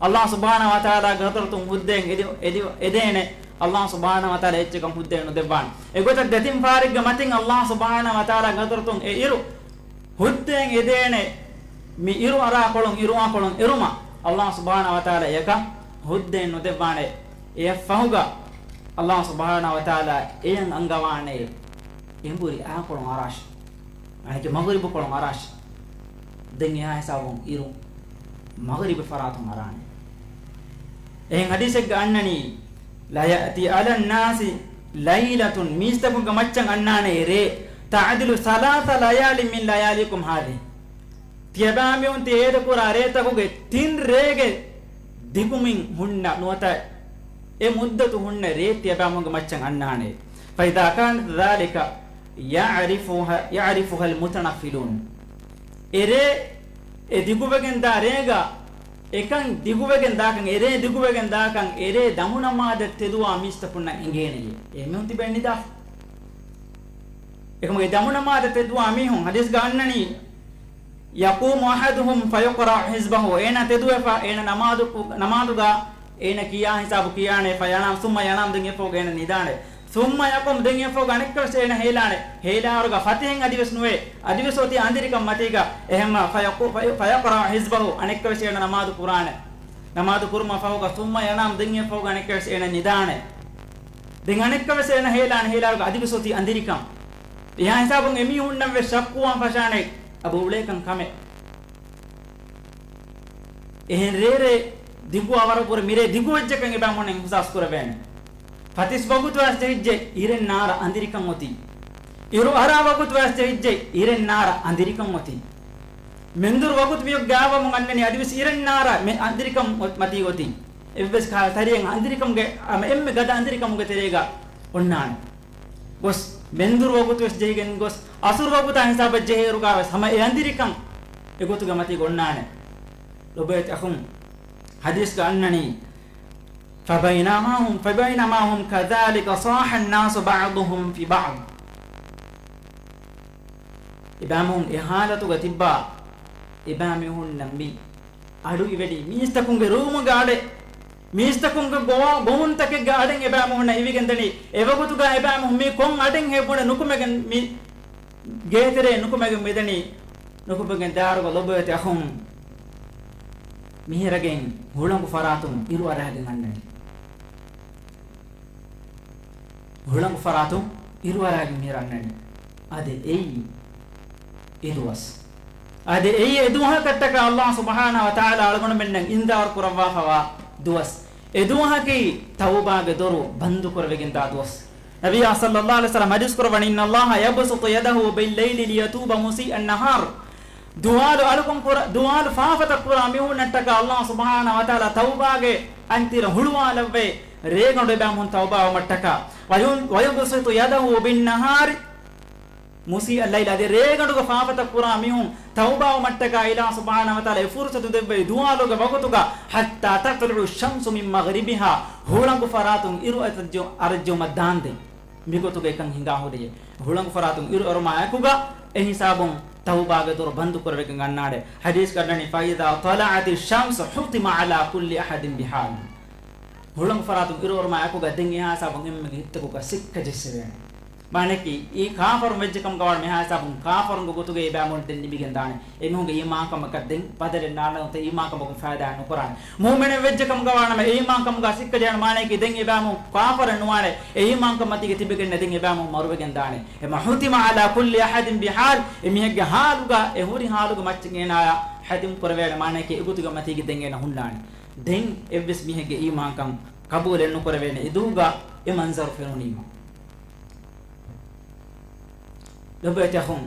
ﷲ ސުބްޙާނަހޫ ވަތަޢާލާގެ ޙަޟްރަތުން ހުއްދައެއް އެދި-، އެދި-، އެދޭނެ. ﷲ ސުބްޙާނަހޫ ވަތަޢާލާ އެއްޗަކަށް ހުއްދައެއް ނުދެއްވާނެ. އެގޮތަށް ދެތިން ފާރެއްގެ މަތިން ﷲ ސުބްޙާނަހޫ ވަތަޢާލާގެ ޙަޟްރަތުން އެ އިރު ހުއްދައެއް އެދޭނެ. މި އިރު އަރާކޮޅުން، އިރުއާކޮޅުން އެރުމަށް ﷲ ސުބްޙާނަހޫ ވަތަޢާލާ އެޔަކަށް ހުއްދައެއް ނުދެއްވާނެ. އެއަށްފަހުގަ ﷲ ސުބްޙާނަހޫ ވަތަޢާލާ އެޔަށް އަންގަވާނެ އެނބުރި އާކޮޅުން އަރާށި. އަނެކެ މަޣްރިބުކޮޅުން އަރާށި. ދެން އެހާ ހިސާބުން އިރު މަޣްރިބު ފަރާތުން އަރާނެ. އެހެން ޙަދީޘެއްގަ އަންނަނީ، لَيَأْتِيَ عَلَى النَّاسِ لَيْلَةٌ، މީސްތަކުންގެ މައްޗަށް އަންނާނެ ރޭ، تَعْدِلُ ثَلَاثَ لَيَالٍ مِنْ لَيَالِكُمْ هَذِهِ. ތިޔަބައިމީހުން ތި އޭދަކުރާ ރޭތަކުގެ ތިން ރޭގެ ދިގުމިން ހުންނަ ނުވަތަ އެ މުއްދަތު ހުންނަ ރޭ ތިޔަބައިމީހުންގެ މައްޗަށް އަންނާނެ. فَإِذَا كَانَتْ ذَلِكَ يَعْرِفُهَا، يَعْرِفُهَا الْمُتَنَفِّلُونَ. އެ ރޭ، އެ ދިގުވެގެން ދާ ރޭގަ އެކަން ދިގުވެގެން ދާކަން، އެ ރޭ ދިގުވެގެން ދާކަން، އެ ރޭ ދަމުނަމާދަށް ތެދުވާ މީސްތަކުންނަށް އެނގޭނެޔޭ. އެމީހުން ތިބެން ނިދާފަ. އެކަމުގެ ދަމުނަމާދަށް ތެދުވާ މީހުން ޙަދީޘްގަ އަންނަނީ، يَقُومُ أَحَدُهُمْ فَيَقْرَعُ حِزْبَهُ، އޭނާ ތެދުވެފަ، އޭނާ ނަމާދު، ނަމާދުގަ އޭނަ ކިޔާ ހިސާބު ކިޔާނެ، فَيَنَامُ ثُمَّ يَنَامُ، ދެން އެފަހުގަ އޭނަ ނިދާނެ. ثُمَّ يَقُومُ، ދެން އެފަހުގަ އަނެއްކާވެސް އޭނަ ހޭލާނެ. ހޭލާއިރުގަ ފަތިހެއް އަދިވެސް ނުވޭ. އަދިވެސް އޮތީ އަނދިރިކަން މަތީގަ. އެހެންމަ فَيَقُ-، فَيَ-، فَيَقْرَعُ حِزْبَهُ، އަނެއްކާވެސް އޭނަ ނަމާދު ކުރާނެ. ނަމާދު ކުރުމަށް ފަހުގަ ثُمَّ يَنَامُ، ދެން އެފަހުގަ އަނެއްކާވެސް އޭނަ ނިދާނެ. ދެން އަނެއްކާވެސް އޭނަ ހޭލާނެ، ހޭލާއިރުގަ އަދިވެސް އޮތީ އަނދިރިކަން. އެހާ ހިސާބުން އެމީހުންނަށްވެސް ޝައްކުވާން ފަށާނެ އަބަ އުޅޭކަން ކަމެއް. އެހެން ރޭރޭ ދިގު އަވަރަށްވުރެ މިރޭ ދިގުވެއްޖެކަން އެބައިމީހުންނަށް އިޙްސާސް ކުރެވޭނެ. ފަތިސް ވަގުތު ވެސް ޖެހިއްޖެ އިރެއް ނާރަ އަނދިރިކަން އޮތީ. އިރު އަރާ ވަގުތު ވެސް ޖެހިއްޖެ އިރެއް ނާރަ އަނދިރިކަން އޮތީ. މެންދުރު ވަގުތު މިއޮށް ގާވަމުން އަންނަނީ އަދިވެސް އިރެއް ނާރަ މެ އަނދިރިކަން މަތީ އޮތީ. އެއްވެސް ކަހަލަ ތަރިއެއް އަނދިރިކަމުގެ، އަމަ އެންމެ ގަދަ އަނދިރިކަމުގެ ތެރޭގަ އޮންނާނެ. ގޮސް މެންދުރު ވަގުތު ވެސް ޖެހިގެން ގޮސް، އަސުރު ވަގުތާ ހިސާބަށް ޖެހޭއިރުގަ ވެސް ހަމަ އެ އަނދިރިކަން އެގޮތުގެ މަތީގަ އޮންނާނެ. ލޮބުވެތި އަޚުން، ޙަދީޘްގަ އަންނަނީ، فَبَيْنَمَا هُمْ، فَبَيْنَمَا هُمْ كَذَلِكَ صَاحَ النَّاسُ بَعْضُهُمْ فِي بَعْضٍ. އެބައިމީހުން އެ ޙާލަތުގަ ތިއްބާ، އެބައިމީހުންނަށް މި އަޑު އިވެނީ މީސްތަކުންގެ ރޫމުގެ އަޑެއް، މީސްތަކުންގެ ގޮވާ-، ގޮވުންތަކެއްގެ އަޑެއް އެބައިމީހުންނަށް އިވިގެންދަނީ. އެވަގުތުގަ އެބައިމީހުން މި ކޮން އަޑެއް ހޭ ބުނެ ނުކުމެގެން މި ގޭތެރޭ ނުކުމެގެން މިދަނީ. ނުކުމެގެން ދާއިރުގަ ލޮބުވެތި އަޚުން، މިހިރަގެއިން ހުޅަނގު ފަރާތުން އިރު އަރާގެން އަންނަނީ. ހުޅަނގު ފަރާތުން އިރު އަރާގެން މިހިރަ އަންނަނީ. އާދެ، އެއީ އެ ދުވަސް. އާދެ، އެއީ އެ ދުވަހަކަށްޓަކާ ﷲ ސުބްޙާނަހޫ ވަތަޢާލާ އަޅުގަނޑުމެންނަށް އިންޒާރު ކުރައްވާފަވާ ދުވަސް. އެ ދުވަހަކީ ތައުބާގެ ދޮރު ބަންދު ކުރެވިގެންދާ ދުވަސް. ނަބިއްޔާ ޞައްލައްލާހު ޢަލައިހި ވަސައްލަމަ ޙަދީޘް ކުރައްވަނީ، إِنَّ اللَّهَ يَبْسُطُ يَدَهُ بِاللَّيْلِ لِيَتُوبَ مُسِيءُ النَّهَارِ. ދުވާލު އަޅުކަން ކުރ-، ދުވާލު ފާފަތައް ކުރާ މީހުންނަށްޓަކާ ﷲ ސުބްޙާނަހޫ ވަތަޢާލާ ތައުބާގެ އަންތިރަ ހުޅުވާލައްވައި، ރޭގަނޑު އެބައިމީހުން ތައުބާވުމަށްޓަކާ. وَيُ-، وَيُبْسِطُ يَدَهُ بِالنَّهَارِ مُسِيءَ اللَّيْلِ. އަދި ރޭގަނޑުގަ ފާފަތައް ކުރާ މީހުން ތައުބާވުމަށްޓަކާ އިލާހު ސުބްޙާނަހޫ ވަތަޢާލާ އެ ފުރުޞަތު ދެއްވައި ދުވާލުގެ ވަގުތުގަ، حَتَّى تَطْلُعَ الشَّمْسُ مِنْ مَغْرِبِهَا، ހުޅަނގު ފަރާތުން އިރު އަރައްޖަ-، އަރައްޖައުމަށް ދާންދެން. މިގޮތުގަ އެކަން ހިނގާ ހުރި. ހުޅަނގު ފަރާތުން އިރު އެރުމާ އެކުގަ އެ ހިސާބުން ތައުބާގެ ދޮރު ބަންދު ކުރެވިގެން އަންނާނެ. ޙަދީޘްގަ އަންނަނީ، فَإِذَا طَلَعَتِ الشَّمْسُ حُتِمَ عَلَى كُلِّ أَحَدٍ بِحَالٍ. ހުޅަނގު ފަރާތުން އިރު އެރުމާ އެކުގަ ދެން އެހާ ހިސާބުން އެންމެގެ ހިތްތަކުގަ ސިއްކަ ޖެއްސެވޭނެ. މާނައަކީ، އެ ކާފަރުން ވެއްޖެ ކަމުގަވާނަމަ މިހާ ހިސާބުން ކާފަރުންގެ ގޮތުގައި އެބައިމީހުން ދެން ނިމިގެން ދާނެ. އެމީހުންގެ އީމާންކަމަކަށް ދެން ބަދަލެއް ނާންނަ އޮތަ އީމާންކަމަކުން ފައިދާއެއް ނުކުރާނެ. މުއުމިނެއް ވެއްޖެ ކަމުގަވާނަމަ އެ އީމާންކަމުގަ ސިއްކަ ޖެހޭނެ. މާނައަކީ ދެން އެބައިމީހުން ކާފަރެއް ނުވާނެ. އެ އީމާންކަން މަތީގަ ތިބެގެންނެ ދެން އެބައިމީހުން މަރުވެގެން ދާނެ. އެމަ ހުތިމަ ޢަލާ ކުއްލި އަޙަދިން ބިޙާލް، އެމީހެއްގެ ޙާލުގަ، އެ ހުރި ޙާލުގެ މައްޗަށް އޭނާއަށް ޙަތިމް ކުރެވޭނެ. މާނައަކީ އެގޮތުގެ މަތީގަ ދެން އޭނަ ހުންނާނެ. ދެން އެއްވެސް މީހެއްގެ އީމާންކަން ޤަބޫލެއް ނުކުރެވޭނެ އެދުވަހުގަ އެ މަންޒަރު ފެނުނީމަ. ލޮބުވެތި އަޚުން،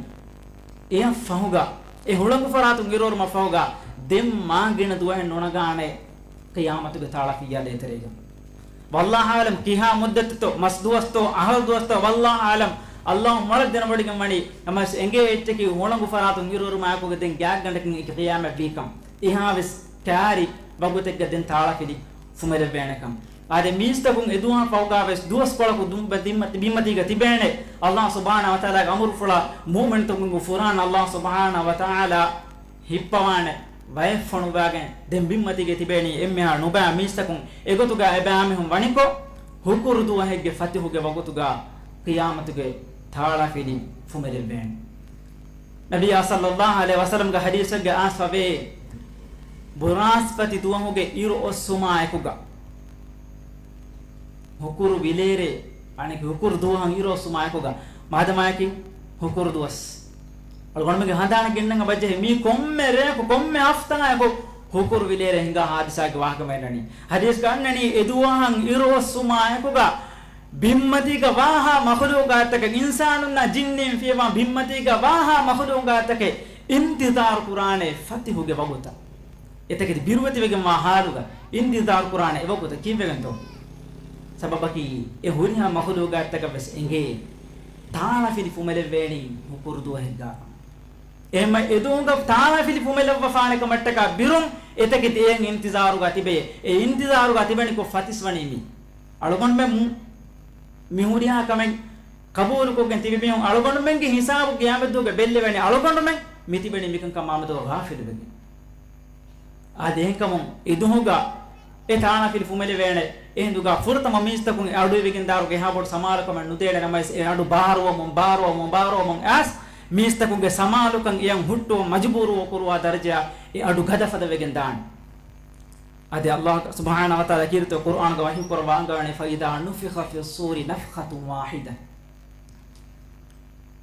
އެއަށް ފަހުގަ، އެ ހުޅަނގު ފަރާތުން އިރުއޮރުމަށް ފަހުގަ، ދެން މާ ގިނަ ދުވަހެއް ނުނަގާނެ ޤިޔާމަތުގެ ތާޅަފިއްޔާ ދޭތެރޭގަ. ވައްލާހު އަޢުލަމް ކިހާ މުއްދަތުތޯ، މަސް ދުވަސްތޯ، އަހަރު ދުވަސްތޯ، ވައްލާހު އަޢުލަމް، އައްލާހު މޮޅަށް ދެނެވޮޑިގެން ވަނީ. ނަމަވެސް އެނގޭ އެއްޗަކީ ހުޅަނގު ފަރާތުން އިރުއޮރުމާއެކުގަ ދެން ގާތްގަނޑަކަށް އެކި ޤިޔާމަތް ވީކަން. އެހާވެސް ކާރި ވަގުތެއްގަ ދެން ތާޅަފިލި ފުމެލެއްވޭނެކަން. އާދެ، މީސްތަކުން އެދުވަހަށް ފަހުގަވެސް ދުވަސްކޮޅަކު ދުން ބަ-، ދިންމަ-، ބިންމަތީގަ ތިބޭނެ. އައްލާހު ސުބްޙާނަހު ވަތަޢާލާގެ އަމުރުފުޅަށް މުއުމިންތަކުންގެ ފުރާނަ އައްލާހު ސުބްޙާނަހު ވަތަޢާލާ ހިއްޕަވާނެ. ވައެއް ފޮނުވާގެން ދެން ބިންމަތީގަ ތިބޭނީ އެންމެހާ ނުބައި މީސްތަކުން. އެގޮތުގަ އެބައިމީހުން ވަނިކޮށް، ހުކުރު ދުވަހެއްގެ ފަތިހުގެ ވަގުތުގަ ޤިޔާމަތުގެ ތާޅަފިލި ފުމެލެއްވޭނެ. ނަބިއްޔާ ޞައްލައްލާހު ޢަލައިހި ވަސައްލަމްގެ ޙަދީޘެއްގަ އައިސްފަވޭ، ބުރާސްފަތި ދުވަހުގެ އިރު އޮއްސުމާއެކުގަ، ހުކުރު ވިލޭރޭ، އަނެކި ހުކުރު ދުވަހު އިރު އޮއްސުމާއެކުގަ، މާދަމާއަކީ ހުކުރު ދުވަސް. އަޅުގަނޑުމެންގެ ހަނދާނަށް ގެންނަން އެބަޖެހޭ، މީ ކޮންމެ ރެއަކު، ކޮންމެ ހަފްތާއަކު ހުކުރު ވިލޭރޭ ހިނގާ ހާދިސާގެ ވާހަކަ މެންނަނީ. ޙަދީޘްގަ އަންނަނީ، އެދުވަހަށް އިރު އޮއްސުމާއެކުގަ، ބިންމަތީގަ ވާހާ މަޚުލޫޤާތްތަކެއް، އިންސާނުންނާ ޖިންނީން ފިޔަވާ ބިންމަތީގަ ވާހާ މަޚުލޫޤާތްތަކެއް އިންތިޒާރު ކުރާނެ ފަތިހުގެ ވަގުތަށް. އެތަކެތި ބިރުވެތިވެގެންވާ ޙާލުގަ އިންތިޒާރު ކުރާނެ އެވަގުތަށް. ކީއްވެގެންތޯ؟ ސަބަބަކީ، އެ ހުރިހާ މަޚުލޫޤާތްތަކަށް ވެސް އެނގޭ، ތާޅަފިލި ފުމެލެއްވޭނީ ހުކުރު ދުވަހެއްގަ. އެހެންމަ އެދުވަހުގަ ތާޅަފިލި ފުމެލައްވަފާނެ ކަމަށްޓަކާ ބިރުން އެތަކެތި އެއަށް އިންތިޒާރުގަ ތިބޭ. އެ އިންތިޒާރުގަ ތިބެނިކޮށް ފަތިސް ވަނީ މީ. އަޅުގަނޑުމެން މި ހުރިހާ ކަމެއް ޤަބޫލުކޮށްގެން ތިބި މީހުން އަޅުގަނޑުމެންގެ ހިސާބު ޤިޔާމަތްދުވަހުގަ ބެއްލެވޭނެ. އަޅުގަނޑުމެން މިތިބެނީ މިކަންކަން މާމަދުވަ ޣާފިލުވެގެން. އާދެ، އެހެންކަމުން އެދުވަހުގަ އެ ތާޅަފިލި ފުމެލެވޭނެ. އެހިނދުގަ ފުރަތަމަ މީސްތަކުން އެ އަޑު އިވިގެންދާއިރުގަ އެހާ ބޮޑު ސަމާލުކަމެއް ނުދޭނެ. ނަމަވެސް އެ އަޑު ބާރުވަމުން، ބާރުވަމުން، ބާރުވަމުން އައިސް މީސްތަކުންގެ ސަމާލުކަން އެއަށް ހުއްޓުވަން މަޖުބޫރު ކުރުވާ ދަރަޖައަށް އެ އަޑު ގަދަފަދަވެގެން ދާނެ. އަދި އައްލާހު ސުބްޙާނަހު ވަތަޢާލާ ކީރިތި ޤުރްއާނުގަ ވަޙީ ކުރައްވާ އަންގަވަނީ، فإذا نفخ في الصور نفخة واحدة.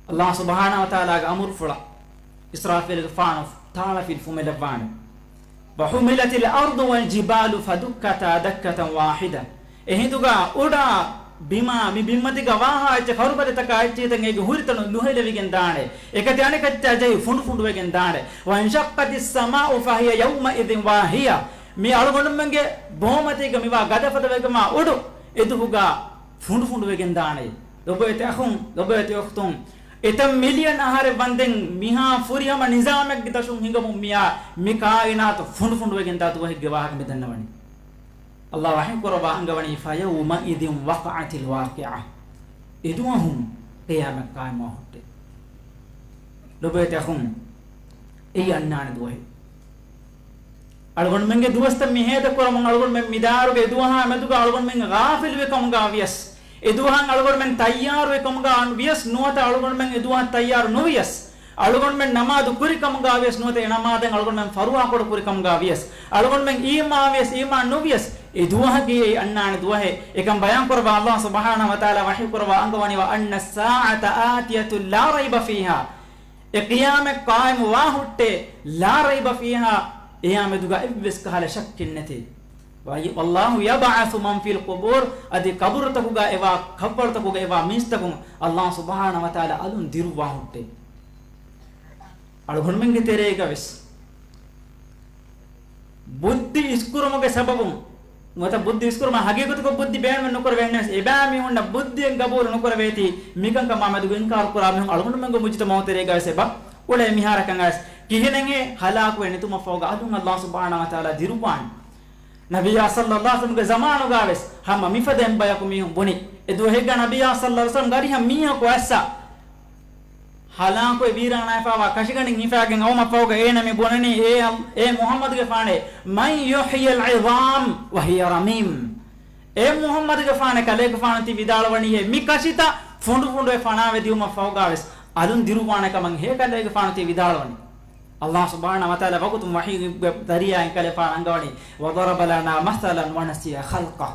އައްލާހު ސުބްޙާނަހު ވަތަޢާލާގެ އަމުރުފުޅަށް އިސްރާފީލުގެފާނު ތާޅަފިލި ފުމެލައްވާނެ. وحملت الأرض والجبال فدكتا دكة واحدة. އެހިނދުގަ އުޑާ ބިމާ، މި ބިންމަތީގަ ވާހާ އެއްޗެއް، ހަރުބަލިތަކާ އެއްޗެހިތައް އޭގެ ހުރިތަނުން ލުހެލެވިގެން ދާނެ. އެކަތި އަނެކަތިތާ ޖެހި ފުނޑުފުނޑުވެގެން ދާނެ. وانشقت السماء فهي يومئذ واهية. މި އަޅުގަނޑުމެންގެ ބޯމަތީގަ މިވާ ގަދަފަދަވެގެންވާ އުޑު އެދުވަހުގަ ފުނޑުފުނޑުވެގެން ދާނެ. ލޮބުވެތި އަޚުން، ލޮބުވެތި އުޚްތުން، އެތައް މިލިއަން އަހަރެއް ވަންދެން މިހާ ފުރިހަމަ ނިޒާމެއްގެ ދަށުން ހިނގަމުން މިއާ މި ކާއިނާތު ފުނޑުފުނޑުވެގެންދާ ދުވަހެއްގެ ވާހަކަ މި ދަންނަވަނީ. އައްލާހު ވަޙީ ކުރައްވާ އަންގަވަނީ، فيومئذ وقعت الواقعة. އެދުވަހުން ޤިޔާމަތް ޤާއިމްވާ ހުއްޓޭ. ލޮބުވެތި އަޚުން، އެއީ އަންނާނެ ދުވަހެއް. އަޅުގަނޑުމެންގެ ދުވަސްތައް މިހޭދަ ކުރަމުން އަޅުގަނޑުމެން މިދާއިރުގެ އެދުވަހާ މެދުގަ އަޅުގަނޑުމެން ޣާފިލުވި ކަމުގަ ވިޔަސް، އެދުވަހަށް އަޅުގަނޑުމެން ތައްޔާރުވި ކަމުގަ ވިޔަސް ނުވަތަ އަޅުގަނޑުމެން އެދުވަހަށް ތައްޔާރު ނުވިޔަސް، އަޅުގަނޑުމެން ނަމާދު ކުރި ކަމުގަ ވިޔަސް ނުވަތަ އެ ނަމާދެއް އަޅުގަނޑުމެން ފަރުވާކޮޅު ކުރި ކަމުގަ ވިޔަސް، އަޅުގަނޑުމެން އީމާން ވިޔަސް އީމާން ނުވިޔަސް، އެދުވަހަކީ އެއީ އަންނާނެ ދުވަހެއް. އެކަން ބަޔާން ކުރައްވާ އައްލާހު ސުބްޙާނަހު ވަތަޢާލާ ވަޙީ ކުރައްވާ އަންގަވަނީ، وأن الساعة آتية لا ريب فيها. އެ ޤިޔާމަތް ޤާއިމުވާ ހުއްޓޭ، لا ريب فيها، އެއާ މެދުގަ އެއްވެސް ކަހަލަ ޝައްކެއް ނެތޭ. والله يبعث من في القبور، އަދި ޤަބުރުތަކުގަ އެވާ، ކަށްވަޅުތަކުގަ އެވާ މީސްތަކުން އައްލާހު ސުބްޙާނަހު ވަތަޢާލާ އަލުން ދިރުއްވާ ހުއްޓޭ. އަޅުގަނޑުމެންގެ ތެރޭގަ ވެސް ބުއްދި އިސްކުރުމުގެ ސަބަބުން، ނުވަތަ ބުއްދި އިސްކުރުމަށް ހަގީގަތުގަ ބުއްދި ބޭނުމެއް ނުކުރެވޭނެ ވެސް، އެބައިމީހުންނަށް ބުއްދިއެއް ގަބޫލު ނުކުރެވޭތީ، މިކަންކަމާ މެދުގަ އިންކާރު ކުރާ މީހުން އަޅުގަނޑުމެންގެ މުޖުތަމަޢު ތެރޭގަ ވެސް އެބަ އުޅޭ. މިހާރަކަށް އައިސް ކިހިނެއްހޭ ހަލާކުވެ ނެތުމަށްފަހުގަ އަލުން އައްލާހު ސުބްޙާނަހު ވަތަޢާލާ ދިރުއްވާނެ. ނަބިއްޔާ ޞައްލައްލާހު ޢަލައިހި ވަސައްލަމްގެ ޒަމާނުގަ ވެސް ހަމަ މިފަދަ އެއްބަޔަކު މީހުން ބުނި. އެ ދުވަހެއްގަ ނަބިއްޔާ ޞައްލައްލާހު ޢަލައިހި ވަސައްލަމް ގަރިހަށް މީހަކު އައްސަ ހަލާކުވެ ވީރާނާވެފައިވާ ކަށިގަނޑިން ހިފާގެން އައުމަށްފަހުގަ އޭނަ މި ބުނަނީ، އޭ އަލް-، އޭ މުޙައްމަދުގެފާނޭ، من يحيي العظام وهي رميم. އޭ މުޙައްމަދުގެފާނޭ، ކަލޭގެފާނު ތި ވިދާޅުވަނީހޭ، މި ކަށިތައް ފުނޑު ފުނޑު އެ ފަނާވެ ދިއުމަށް ފަހުގާވެސް އަލުން ދިރުއްވާނެ ކަމަށް ހޭކަލޭގެފާނު ތި ވިދާޅުވަނީ. ﷲ ސުބްޙާނަހޫ ވަތަޢާލާ ވަގުތުން ވަޙީގެ ޒަރީޢާއިން ކަލޭފާނު އަންގަވަނީ، وضرب لنا مثلا ونسي خلقه.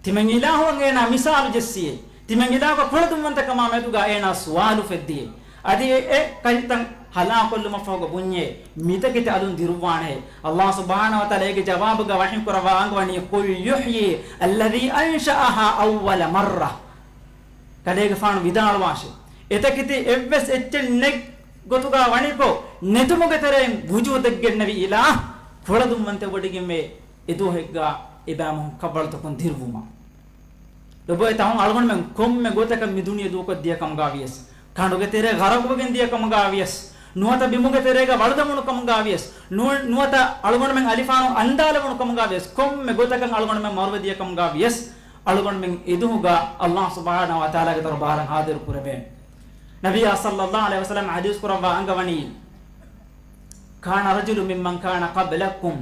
ތިމަން އިލާހުއަށް އޭނާ މިސާލު ޖެއްސިއޭ. ތިމަން އިލާހުގެ ކުޅަދުންވަންތަކަމާ މެދުގަ އޭނާ ސުވާލު ފެއްދިއޭ. އަދި އެ، އެ ކަށިތައް ހަލާކޮށްލުމަށްފަހުގަ ބުންޏޭ، މިތަކެތި އަލުން ދިރުއްވާނެހޭ. ﷲ ސުބްޙާނަހޫ ވަތަޢާލާ އޭގެ ޖަވާބުގަ ވަޙީ ކުރައްވާ އަންގަވަނީ، قل يحيي الذي أنشأها أول مرة. ކަލޭގެފާނު ވިދާޅުވާށޭ، އެތަކެތި އެއްވެސް އެއްޗެއް ނެތް ގޮތުގަ ވަނިކޮށް، ނެތުމުގެ ތެރެއިން ވުޖޫދެއްގެންނެވި އިލާހު ކުޅަދުންވަންތަވެވޮޑިގެންވޭ. އެދުވަހެއްގަ އެބައިމީހުން ކަށްވަޅުތަކުން ދިރުއްވުމަށް. ލޮބުވެތި އަޚުން، އަޅުގަނޑުމެން ކޮންމެ ގޮތަކަށް މި ދުނިޔެ ދޫކޮށްދިޔަ ކަމުގަ ވިޔަސް، ކަނޑުގެ ތެރޭ ޣަރަޤުވެގެން ދިޔަ ކަމުގަ ވިޔަސް، ނުވަތަ ބިމުގެ ތެރޭގަ ވަޅުދެވުނު ކަމުގަ ވިޔަސް، ނު-، ނުވަތަ އަޅުގަނޑުމެން އަލިފާނު އަންދާލެވުނު ކަމުގަ ވިޔަސް، ކޮންމެ ގޮތަކަށް އަޅުގަނޑުމެން މަރުވެދިޔަ ކަމުގަ ވިޔަސް، އަޅުގަނޑުމެން އެދުހުގަ ﷲ ސުބްޙާނަހޫ ވަތަޢާލާގެ ދަރުބާރަށް ޙާޟިރު ކުރެވޭނެ. ނަބިއްޔާ ޞައްލައްލާހު ޢަލައިހި ވަސައްލަމަ ޙަދީޘް ކުރައްވާ އަންގަވަނީ، كان رجل ممن كان قبلكم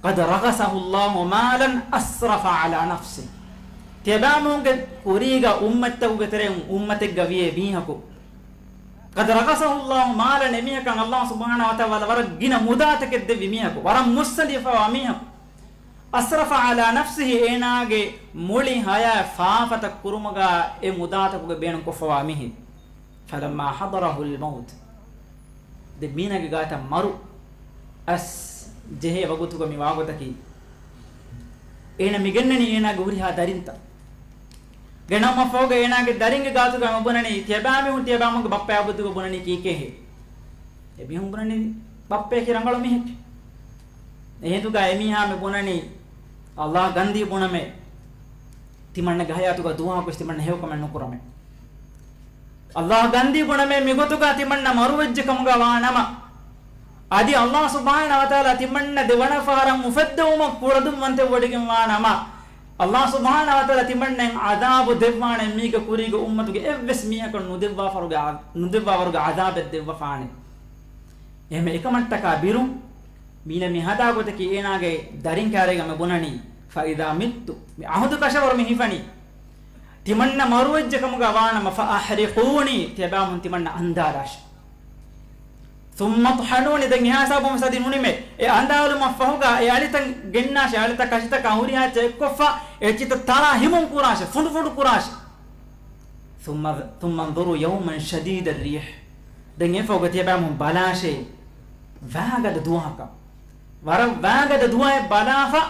قد رغصه الله مالا أسرف على نفسه. ތިޔަބައިމީހުންގެ ކުރީގަ އުއްމަތްތަކުގެ ތެރެއިން އުއްމަތެއްގަ ވިޔޭ މީހަކު، قد رغصه الله مالا، އެމީހަކަށް ﷲ ސުބްޙާނަހޫ ވަތަޢާލާ ވަރަށް ގިނަ މުދާތަކެއް ދެއްވި މީހަކު، ވަރަށް މުއްސަނދިވެފައިވާ މީހަކު، أسرف على نفسه، އޭނާގެ މުޅި ޙަޔާތް ފާފަތައް ކުރުމުގަ އެ މުދާތަކުގެ ބޭނުންކޮށްފައިވާ މީހެއް. فلما حضره الموت، ދެން މީނަގެ ގާތަށް މަރު އައިސް ޖެހޭ ވަގުތުގަ މި ވާގޮތަކީ، އޭނަ މިގެންނަނީ އޭނާގެ ހުރިހާ ދަރިންތައް. ގެނައުމަށްފަހުގަ އޭނާގެ ދަރިންގެ ގާތުގަ މި ބުނަނީ، ތިޔަބައިމީހުން ތިޔަބައިމީހުންގެ ބައްޕަޔާ ބުއްދުގަ ބުނަނީ ކީކޭހޭ؟ އެމީހުން ބުނަނީ ބައްޕަޔަކީ ރަނގަޅު މީހެކޭ. އެހިނދުގަ އެމީހާ މި ބުނަނީ، ﷲ ގަންދީ ބުނަމޭ، ތިމަންނަގެ ޙަޔާތުގަ ދުވަހަކުވެސް ތިމަންނަ ހެޔޮކަމެއް ނުކުރަމޭ. ﷲ ގަންދީ ބުނަމޭ، މިގޮތުގަ ތިމަންނަ މަރުވެއްޖެ ކަމުގަ ވާނަމަ، އަދި ﷲ ސުބްޙާނަހޫ ވަތަޢާލާ ތިމަންނަ ދެވަނަ ފަހަރަށް އުފެއްދެވުމަށް ކުޅަދުންވަންތަވެވޮޑިގެންވާނަމަ، ﷲ ސުބްޙާނަހޫ ވަތަޢާލާ ތިމަންނައަށް ޢަޛާބު ދެއްވާނެ، މީގެ ކުރީގެ އުއްމަތުގެ އެއްވެސް މީހަކަށް ނުދެއްވާ ފަރުގެ ޢަ-، ނުދެއްވާ ވަރުގެ ޢަޛާބެއް ދެއްވަފާނެ. އެހެންވެ އެކަމަށްޓަކާ ބިރުން، މީނަ މި ހަދާ ގޮތަކީ އޭނާގެ ދަރިން ކާރޭގަ މި ބުނަނީ، فإذا مت، މި ޢަހުދު ކަށަވަރު މި ހިފަނީ. ތިމަންނަ މަރުވެއްޖެ ކަމުގަ ވާނަމަ، فأحرقوني، ތިޔަބައިމީހުން ތިމަންނަ އަންދާލާށި. ثم اطحنوني، ދެން އެހާ ހިސާބުން ވެސް އަދި ނުނިމޭ. އެ އަންދާލުމަށްފަހުގަ އެ އަލިތައް ގެންނާށި، އަލިތައް ކަށިތަކާ ހުރިހާ އެއްޗެއް އެއްކޮށްފަ، އެ އެއްޗިތައް ތަޅާ ހިމުން ކުރާށި، ފުނޑު ފުނޑު ކުރާށި. ثم، ثم انظروا يوما شديد الريح. ދެން އެފަހުގަ ތިޔަބައިމީހުން ބަލާށޭ، ވައިގަދަ ދުވަހަކަށް. ވަރަށް ވައިގަދަ ދުވަހެއް ބަލާފަ،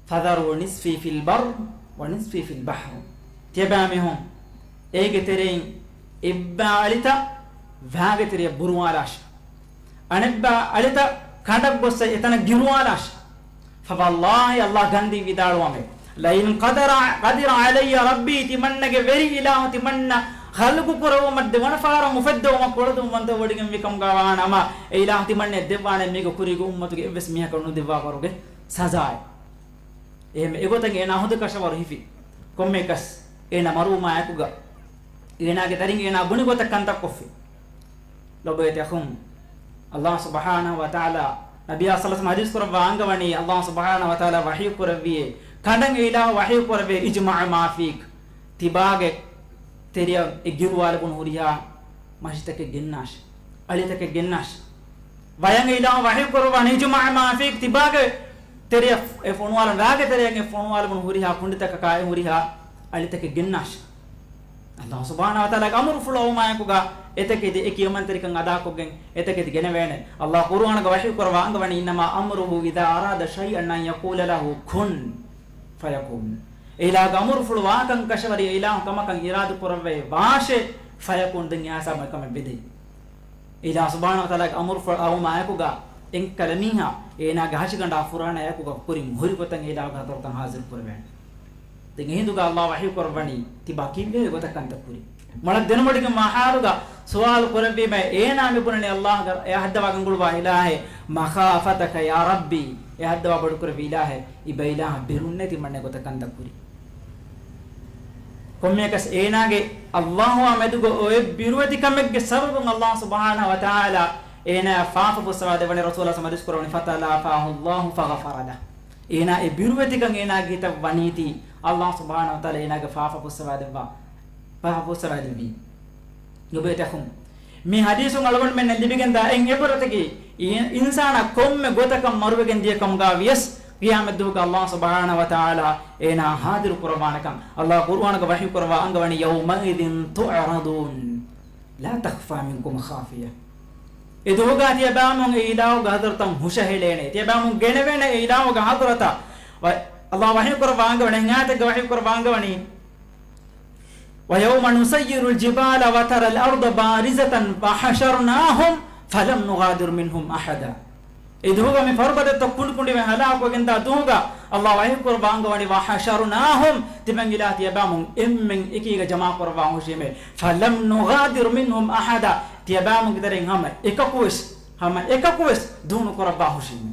فذروا نصفي في البر ونصفي في البحر. ތިޔަބައިމީހުން އޭގެ ތެރެއިން އެއްބައި އަލިތައް ވައިގެ ތެރެއަށް ބުރުވާލާށި. އަނެއްބައި އަލިތައް ކަނޑަށް ގޮއްސަ އެތަނަށް ގިރުވާލާށި. فوالله، ﷲ ގަންދީ ވިދާޅުވަމޭ، لئن قدر، قدر علي ربي، ތިމަންނަގެ ވެރި އިލާހު ތިމަންނަ ޚަލްޤު ކުރެއްވުމަށް ދެވަނަ ފަހަރަށް އުފެއްދެވުމަށް ކުޅަދުންވަންތަވެވޮޑިގެންވި ކަމުގަ ވާނަމަ، އެ އިލާހު ތިމަންނައަށް ދެއްވާނެ މީގެ ކުރީގެ އުއްމަތުގެ އެއްވެސް މީހަކަށް ނުދެއްވާ ވަރުގެ ސަޒާއެއް. އެހެން އެގޮތަށް އޭނާ އަހުދު ކަށަވަރު ހިފި. ކޮންމެއަކަސް އޭނާ މަރުވުމާއެކުގަ އޭނާގެ ދަރިން އޭނާ ބުނި ގޮތަށް ކަންތައް ކޮށްފި. ލޮބުވެތި އަޚުން، ﷲ ސުބްޙާނަހޫ ވަތަޢާލާ ނަބިއްޔާ ޞައްލަﷲު ޢަލައިހި ވަސައްލަމަ ޙަދީޘް ކުރައްވާ އަންގަވަނީ، ﷲ ސުބްޙާނަހޫ ވަތަޢާލާ ވަޙީ ކުރެއްވިއޭ، ކަނޑަށް އެ އިލާހު ވަޙީ ކުރެއްވިއޭ، اجمع ما فيك، ތިބާގެ ތެރެއަށް އެ ގިރުވާލެވުނު ހުރިހާ މަށިތަކެއް ގެންނާށި، އަލިތަކެއް ގެންނާށި. ވަޔަށް އެ އިލާހު ވަޙީ ކުރައްވާނެ، اجمع ما فيك، ތިބާގެ ތެރެއަށް އެ ފޮނުވާލަން، ރާގެ ތެރެއަށް އެ ފޮނުވާލެވުނު ހުރިހާ ކުނޑިތަކަކާ އެ ހުރިހާ އަލިތަކެއް ގެންނާށި. ﷲ ސުބްޙާނަހޫ ވަތަޢާލާގެ އަމުރުފުޅު އައުމާއެކުގަ އެތަކެތި އެ ކިޔަމަންތެރިކަން އަދާކޮށްގެން އެތަކެތި ގެނެވޭނެ. ﷲ ޤުރުއާނުގަ ވަޙީ ކުރައްވާ އަންގަވަނީ، إنما أمره إذا أراد شيئا أن يقول له كن فيكون. އެ އިލާހުގެ އަމުރުފުޅު ވާކަން ކަށަވަރި، އެ އިލާހު ކަމަކަށް އިރާދަ ކުރައްވައި ވާށޭ، ފަޔަކޫން، ދެން އެހާ ހިސާބުން އެކަމެއް ވެދޭ. އެ އިލާހު ސުބްޙާނަހޫ ވަތަޢާލާގެ އަމުރުފުޅު އައުމާއެކުގަ އެންކަލަ މީހާ އޭނާގެ ހަށިގަނޑާ ފުރާނައާއެކުގަ ކުރިން ހުރި ގޮތަށް އެ އިލާހުގެ ޙަޟްރަތަށް ޙާޟިރު ކުރެވޭނެ. ދެން އެހިނދުގަ ﷲ ވަޙީ ކުރައްވަނީ، ތިބާ ކީއްވެހޭ ގޮތަށް ކަންތައް ކުރީ؟ މޮޅަށް ދެނެވޮޑިގެންވާ ޙާލުގަ ސުވާލު ކުރެއްވީމަ، އޭނާ މި ބުނަނީ ﷲ ގަ-، އެ ހައްދަވާ ގަންގުޅުވާ އިލާހޭ، مخافتك يا ربي، އެ ހައްދަވާ ބޮޑުކުރެއްވި އިލާހޭ، އިބަ އިލާހަށް ބިރުންނޭ ތިމަންނަ ގޮތަށް ކަންތައް ކުރީ. ކޮންމެއަކަސް އޭނާގެ ﷲ އާ މެދުގަ އޮތް ބިރުވެތިކަމެއްގެ ސަބަބުން ﷲ ސުބްޙާނަހޫ ވަތަޢާލާ އޭނާ ފާފަ ފުއްސަވާ ދެއްވަނީ. ރަސޫލާ ސަމަދިސް ކުރަވަނީ، فتلافاه الله فغفر له. އޭނާ އެ ބިރުވެތިކަން އޭނާގެ ހިތަށް ވަނީތީ، ﷲ ސުބްޙާނަހޫ ވަތަޢާލާ އޭނާގެ ފާފަ ފުއްސަވާ ދެއްވާ. ފައްސަވާދެއްވީ. ލޮބުވެތި އަޚުން، މި ޙަދީޘުން އަޅުގަނޑުމެންނަށް ލިބިގެންދާ އެއް ޢިބްރަތަކީ، އި-، އިންސާނާ ކޮންމެ ގޮތަކަށް މަރުވެގެން ދިޔަ ކަމުގަ ވިޔަސް، ޤިޔާމަތްދުވަހުގަ ﷲ ސުބްޙާނަހޫ ވަތަޢާލާ އޭނާ ޙާޟިރު ކުރައްވާނެކަން ﷲ ޤުރުއާނުގަ ވަޙީ ކުރައްވާ އަންގަވަނީ، يَوْمَئِذٍ تُعْرَضُونَ لَا تَخْفَىٰ مِنكُمْ خَافِيَةٌ. އެދުވަހުގަ ތިޔަބައިމީހުން އެ އިލާހުގެ ޙަޟްރަތަށް ހުށަހެޅޭނެ. ތިޔަބައިމީހުން ގެނެވޭނެ އެ އިލާހުގެ ޙަޟްރަތަށް. ވަ-، ﷲ ވަޙީ ކުރައްވާ އަންގަވަނީ، އެހެން އާޔަތެއްގަ ވަޙީ ކުރައްވާ އަންގަވަނީ، وَيَوْمَ نُسَيِّرُ الْجِبَالَ وَتَرَى الْأَرْضَ بَارِزَةً وَحَشَرْنَاهُمْ فَلَمْ نُغَادِرْ مِنْهُمْ أَحَدًا. އެ ދުވަހުގަ މި ފަރުބަދަތައް ކުނޑުކުނޑިވެ ހަލާކުވެގެންދާ ދުވަހުގަ ﷲ ވަޙީ ކުރައްވާ އަންގަވަނީ، وَحَشَرْنَاهُمْ، ތިމަން އިލާ ތިޔަބައިމީހުން އެންމެން އެކީގަ ޖަމާކުރައްވާ ހުށީމޭ. فَلَمْ نُغَادِرْ مِنْهُمْ أَحَدًا، ތިޔަބައިމީހުންގެ ތެރެއިން ހަމަ އެކަކުވެސް، ހަމަ އެކަކުވެސް ދޫނުކުރައްވާ ހުށީމޭ.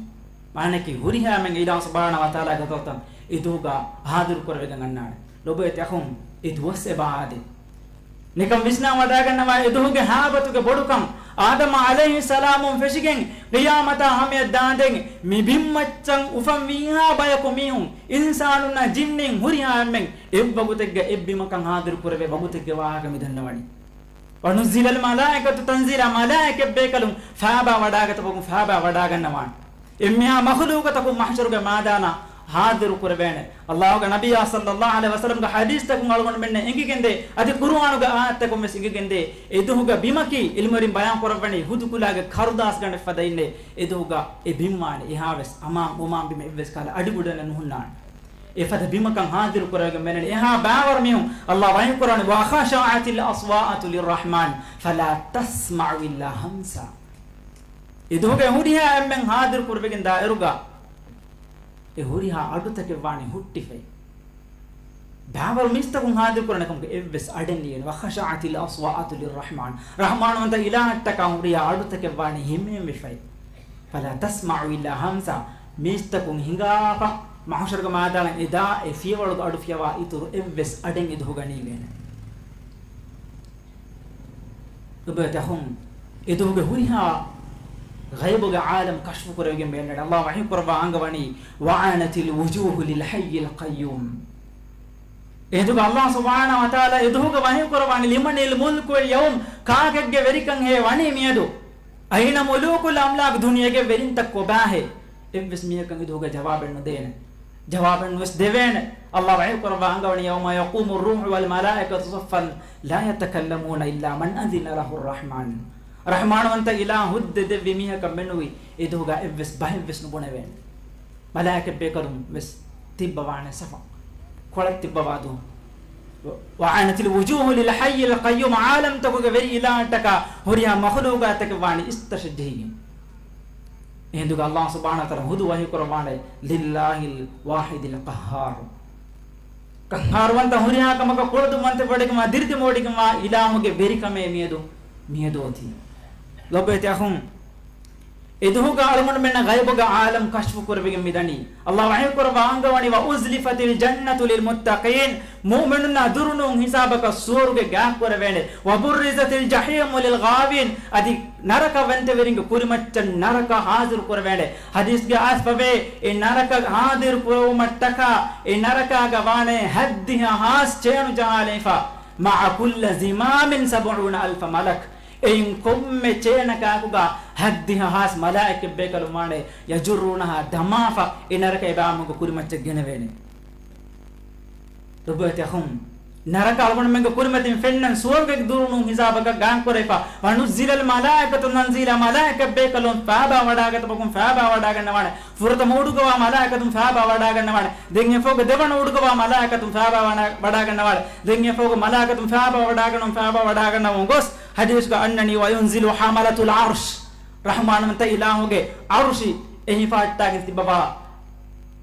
މާނައަކީ ހުރިހާ އެންމެން އިލާހު ސުބްޙާނަހޫ ވަތަޢާލާގެ ޙަޟްރަތަށް އެ ދުވަހުގަ ޙާޟިރު ކުރެވިގެން އަންނާނެ. ލޮބުވެތި އަޚުން، އެ ދުވަސް އެބަ އާދޭ. ނިކަން ވިސްނާ ވަޑާގަންނަވާ އެ ދުވަހުގެ ހާބަތުގެ ބޮޑުކަން. އާދަމް ޢަލައިހިއްސަލާމުން ފެށިގެން ޤިޔާމަތާ ހަމަޔަށް ދާންދެން މި ބިންމައްޗަށް އުފަންވީހާ ބަޔަކު މީހުން، އިންސާނުންނާ ޖިންނިން ހުރިހާ އެންމެން އެއްވަގުތެއްގަ އެއްބިމަކަށް ޙާޟިރު ކުރެވޭ ވަގުތެއްގެ ވާހަކަ މި ދަންނަވަނީ. وَنُزِّلَ الْمَلَائِكَةُ تَنزِيلًا، މަލާއިކަތް ބޭކަލުން ފާބާ ވަޑާގަތަކުން ފާބާ ވަޑާގަންނަވާނެ. އެންމެހާ މަޚުލޫޤަތަކުން މަޙްޝަރުގެ މާދާނަށް ޙާޟިރު ކުރެވޭނެ. ﷲގެ ނަބިއްޔާ ޞައްލައްލާހު ޢަލައިހި ވަސައްލަމްގެ ޙަދީޘްތަކުން އަޅުގަނޑުމެންނަށް އެނގިގެންދޭ، އަދި ޤުރުއާނުގެ އާޔަތްތަކުން ވެސް އެނގިގެންދޭ. އެ ދުވަހުގެ ބިމަކީ ޢިލްމުވެރިން ބަޔާން ކުރައްވަނީ ހުދު ކުލާގެ ކަރުދާސް ގަނޑެއް ފަދައިންނޭ. އެ ދުވަހުގަ އެ ބިން ވާނެ އެހާވެސް އަމާން އުމާން ބިމެއް އެއްވެސް ކަހަލަ އަޑިގުޑަނެއް ނުހުންނާނެ. އެފަދަ ބިމަކަށް ޙާޟިރު ކުރެވިގެން މެނެނީ. އެހާ ބައިވަރު މީހުން ﷲ ވަޙީ ކުރަނީ، وَخَشَعَتِ الْأَصْوَاتُ لِلرَّحْمَٰنِ فَلَا تَسْمَعُ إِلَّا هَمْسًا. އެ ދުވަހުގެ ހުރިހާ އެންމެން ޙާޟިރު ކުރެވިގެން ދާއިރުގަ އެ ހުރިހާ އަޑުތަކެއް ވާނީ ހުއްޓިފައި. ބައިވަރު މީސްތަކުން ޙާޟިރު ކުރާނެ ކަމުގެ އެއްވެސް އަޑެއް ނިޔެ. وَخَشَعَتِ الْأَصْوَاتُ لِلرَّحْمَٰنِ. ރަޙްމާންވަންތަ އިލާހަށްޓަކާ ހުރިހާ އަޑުތަކެއް ވާނީ ހިމޭންވެފައި. فَلَا تَسْمَعُ إِلَّا هَمْسًا. މީސްތަކުން ހިނގާފަ، މަޙްޝަރުގެ މައިދާނަށް އެދާ އެ ފިޔަވަޅުގެ އަޑު ފިޔަވާ އިތުރު އެއްވެސް އަޑެއް އެ ދުވަހުގަ ނީވޭނެ. ލޮބުވެތި އަޚުން، އެ ދުވަހުގެ ހުރިހާ ޣައިބުގެ ޢާލަމް ކަޝްފު ކުރެވިގެން މިއަންނަނީ. ﷲ ވަޙީ ކުރައްވާ އަންގަވަނީ، وَعَانَتِ الْوُجُوهُ لِلْحَيِّ الْقَيُّومِ. އެހިނދުގަ ﷲ ސުބްޙާނަހޫ ވަތަޢާލާ އެ ދުވަހުގަ ވަޙީ ކުރައްވާނީ، لِمَنِ الْمُلْكُ الْيَوْمَ، ކާކެއްގެ ވެރިކަންހޭ ވަނީ މިއަދު؟ أَيْنَ مُلُوكُ الْأَمْلَاكِ، ދުނިޔޭގެ ވެރިންތައް ކޮބާހޭ؟ އެއްވެސް މީހަކަށް އެ ދުވަހުގަ ޖަވާބެއް ނުދޭނެ. ޖަވާބެއް ނުވެސް ދެވޭނެ. ﷲ ވަޙީ ކުރައްވާ އަންގަވަނީ، يَوْمَ يَقُومُ الرُّوحُ وَالْمَلَائِكَةُ صَفًّا لَا يَتَكَلَّمُونَ إِلَّا مَنْ أَذِنَ لَهُ الرَّحْمَٰنُ. ރަޙްމާންވަންތަ އިލާހު ހުއްދަ ދެއްވި މީހަކަށް މެނުވީ އެ ދުވަހުގަ އެއްވެސް ބަހެއްވެސް ނުބުނެވޭނެ. މަލާއިކަތް ބޭކަލުން ވެސް ތިއްބަވާނެ ސަފަށް. ކޮޅަށް ތިއްބަވާ ދުވަހު. وَعَانَتِ الْوُجُوهُ لِلْحَيِّ الْقَيُّومِ، ޢާލަމްތަކުގެ ވެރި އިލާހަށްޓަކާ ހުރިހާ މަޚުލޫޤާތަކެއް ވާނީ އިސްތަށަށް ޖެހިގެން. އެހިނދުގަ ﷲ ސުބްޙާނަހޫ ވަތަޢާލާ ހުދު ވަޙީ ކުރައްވާނެ، لِلَّهِ الْوَاحِدِ الْقَهَّارِ. ޤައްހާރުވަންތަ ހުރިހާ ކަމަކަށް ކުޅަދުންވަންތަވެވޮޑިގެންވާ، ދިރިދިމަވޮޑިގެންވާ އިލާހުގެ ވެރިކަމޭ މިއަދު، މިއަދު އޮތީ. ލޮބުވެތި އަޚުން، އެ ދުވަހުގަ އަޅުގަނޑުމެންނަށް ޣައިބުގެ ޢާލަމް ކަޝްފު ކުރެވިގެން މިދަނީ. ﷲ ވަޙީ ކުރައްވާ އަންގަވަނީ، وَأُزْلِفَتِ الْجَنَّةُ لِلْمُتَّقِينَ، މުއުމިނުންނާ ދުރުނޫން ހިސާބަކަށް ސުވަރުގެ ގާތް ކުރެވޭނެ. وَبُرِّزَتِ الْجَحِيمُ لِلْغَاوِينَ، އަދި ނަރަކަވަންތަވެރިންގެ ކުރިމައްޗަށް ނަރަކަ ޙާޟިރު ކުރެވޭނެ. ޙަދީޘްގަ އައިސްފަވޭ، އެ ނަރަކަ ޙާޟިރު ކުރެވުމަށްޓަކާ، އެ ނަރަކާގަ ވާނެ ހައްދިހަ ހާސް ޗޭނު ޖަހާލައިފަ، مَعَ كُلِّ زِمَامٍ سَبْعُونَ أَلْفَ مَلَكٍ. އެއިން ކޮންމެ ޗޭނަކާކުގަ ހައްދިހަ ހާސް މަލާއިކަތް ބޭކަލުން ވާނެ، يَجُرُّونَهَا، ދަމާފަ އެ ނަރަކަ އެބައިމީހުންގެ ކުރިމައްޗަށް ގެނެވޭނެ. ލޮބުވެތި އަޚުން، ނަރަކަ އަޅުގަނޑުމެންގެ ކުރިމަތިން ފެންނަން ސުވަރުގެ ދުރުނޫން ހިސާބަކަށް ގާތް ކުރެވިފަ، وَنُزِّلَ الْمَلَائِكَةُ تَنزِيلًا، މަލާއިކަތް ބޭކަލުން ފާބާ ވަޑާގަތަކުން ފާބާ ވަޑާގަންނަވާނެ. ފުރަތަމަ އުޑުގަވާ މަލާއިކަތުން ފާބާ ވަޑާގަންނަވާނެ. ދެން އެފަހުގެ ދެވަނަ އުޑުގަވާ މަލާއިކަތުން ފާބާ ވަނާ-، ވަޑާގަންނަވާނެ. ދެން އެފަހުގެ މަލާއިކަތުން ފާބާ ވަޑާގަންނަވަން، ފާބާ ވަޑާގަންނަވަން ގޮސް ޙަދީޘްގަ އަންނަނީ، وَيُنْزِلُ حَمَلَةُ الْعَرْشِ، ރަޙްމާންވަންތަ އިލާހުގެ ޢަރުޝި އެ ހިފަހައްޓާގެން ތިއްބަވާ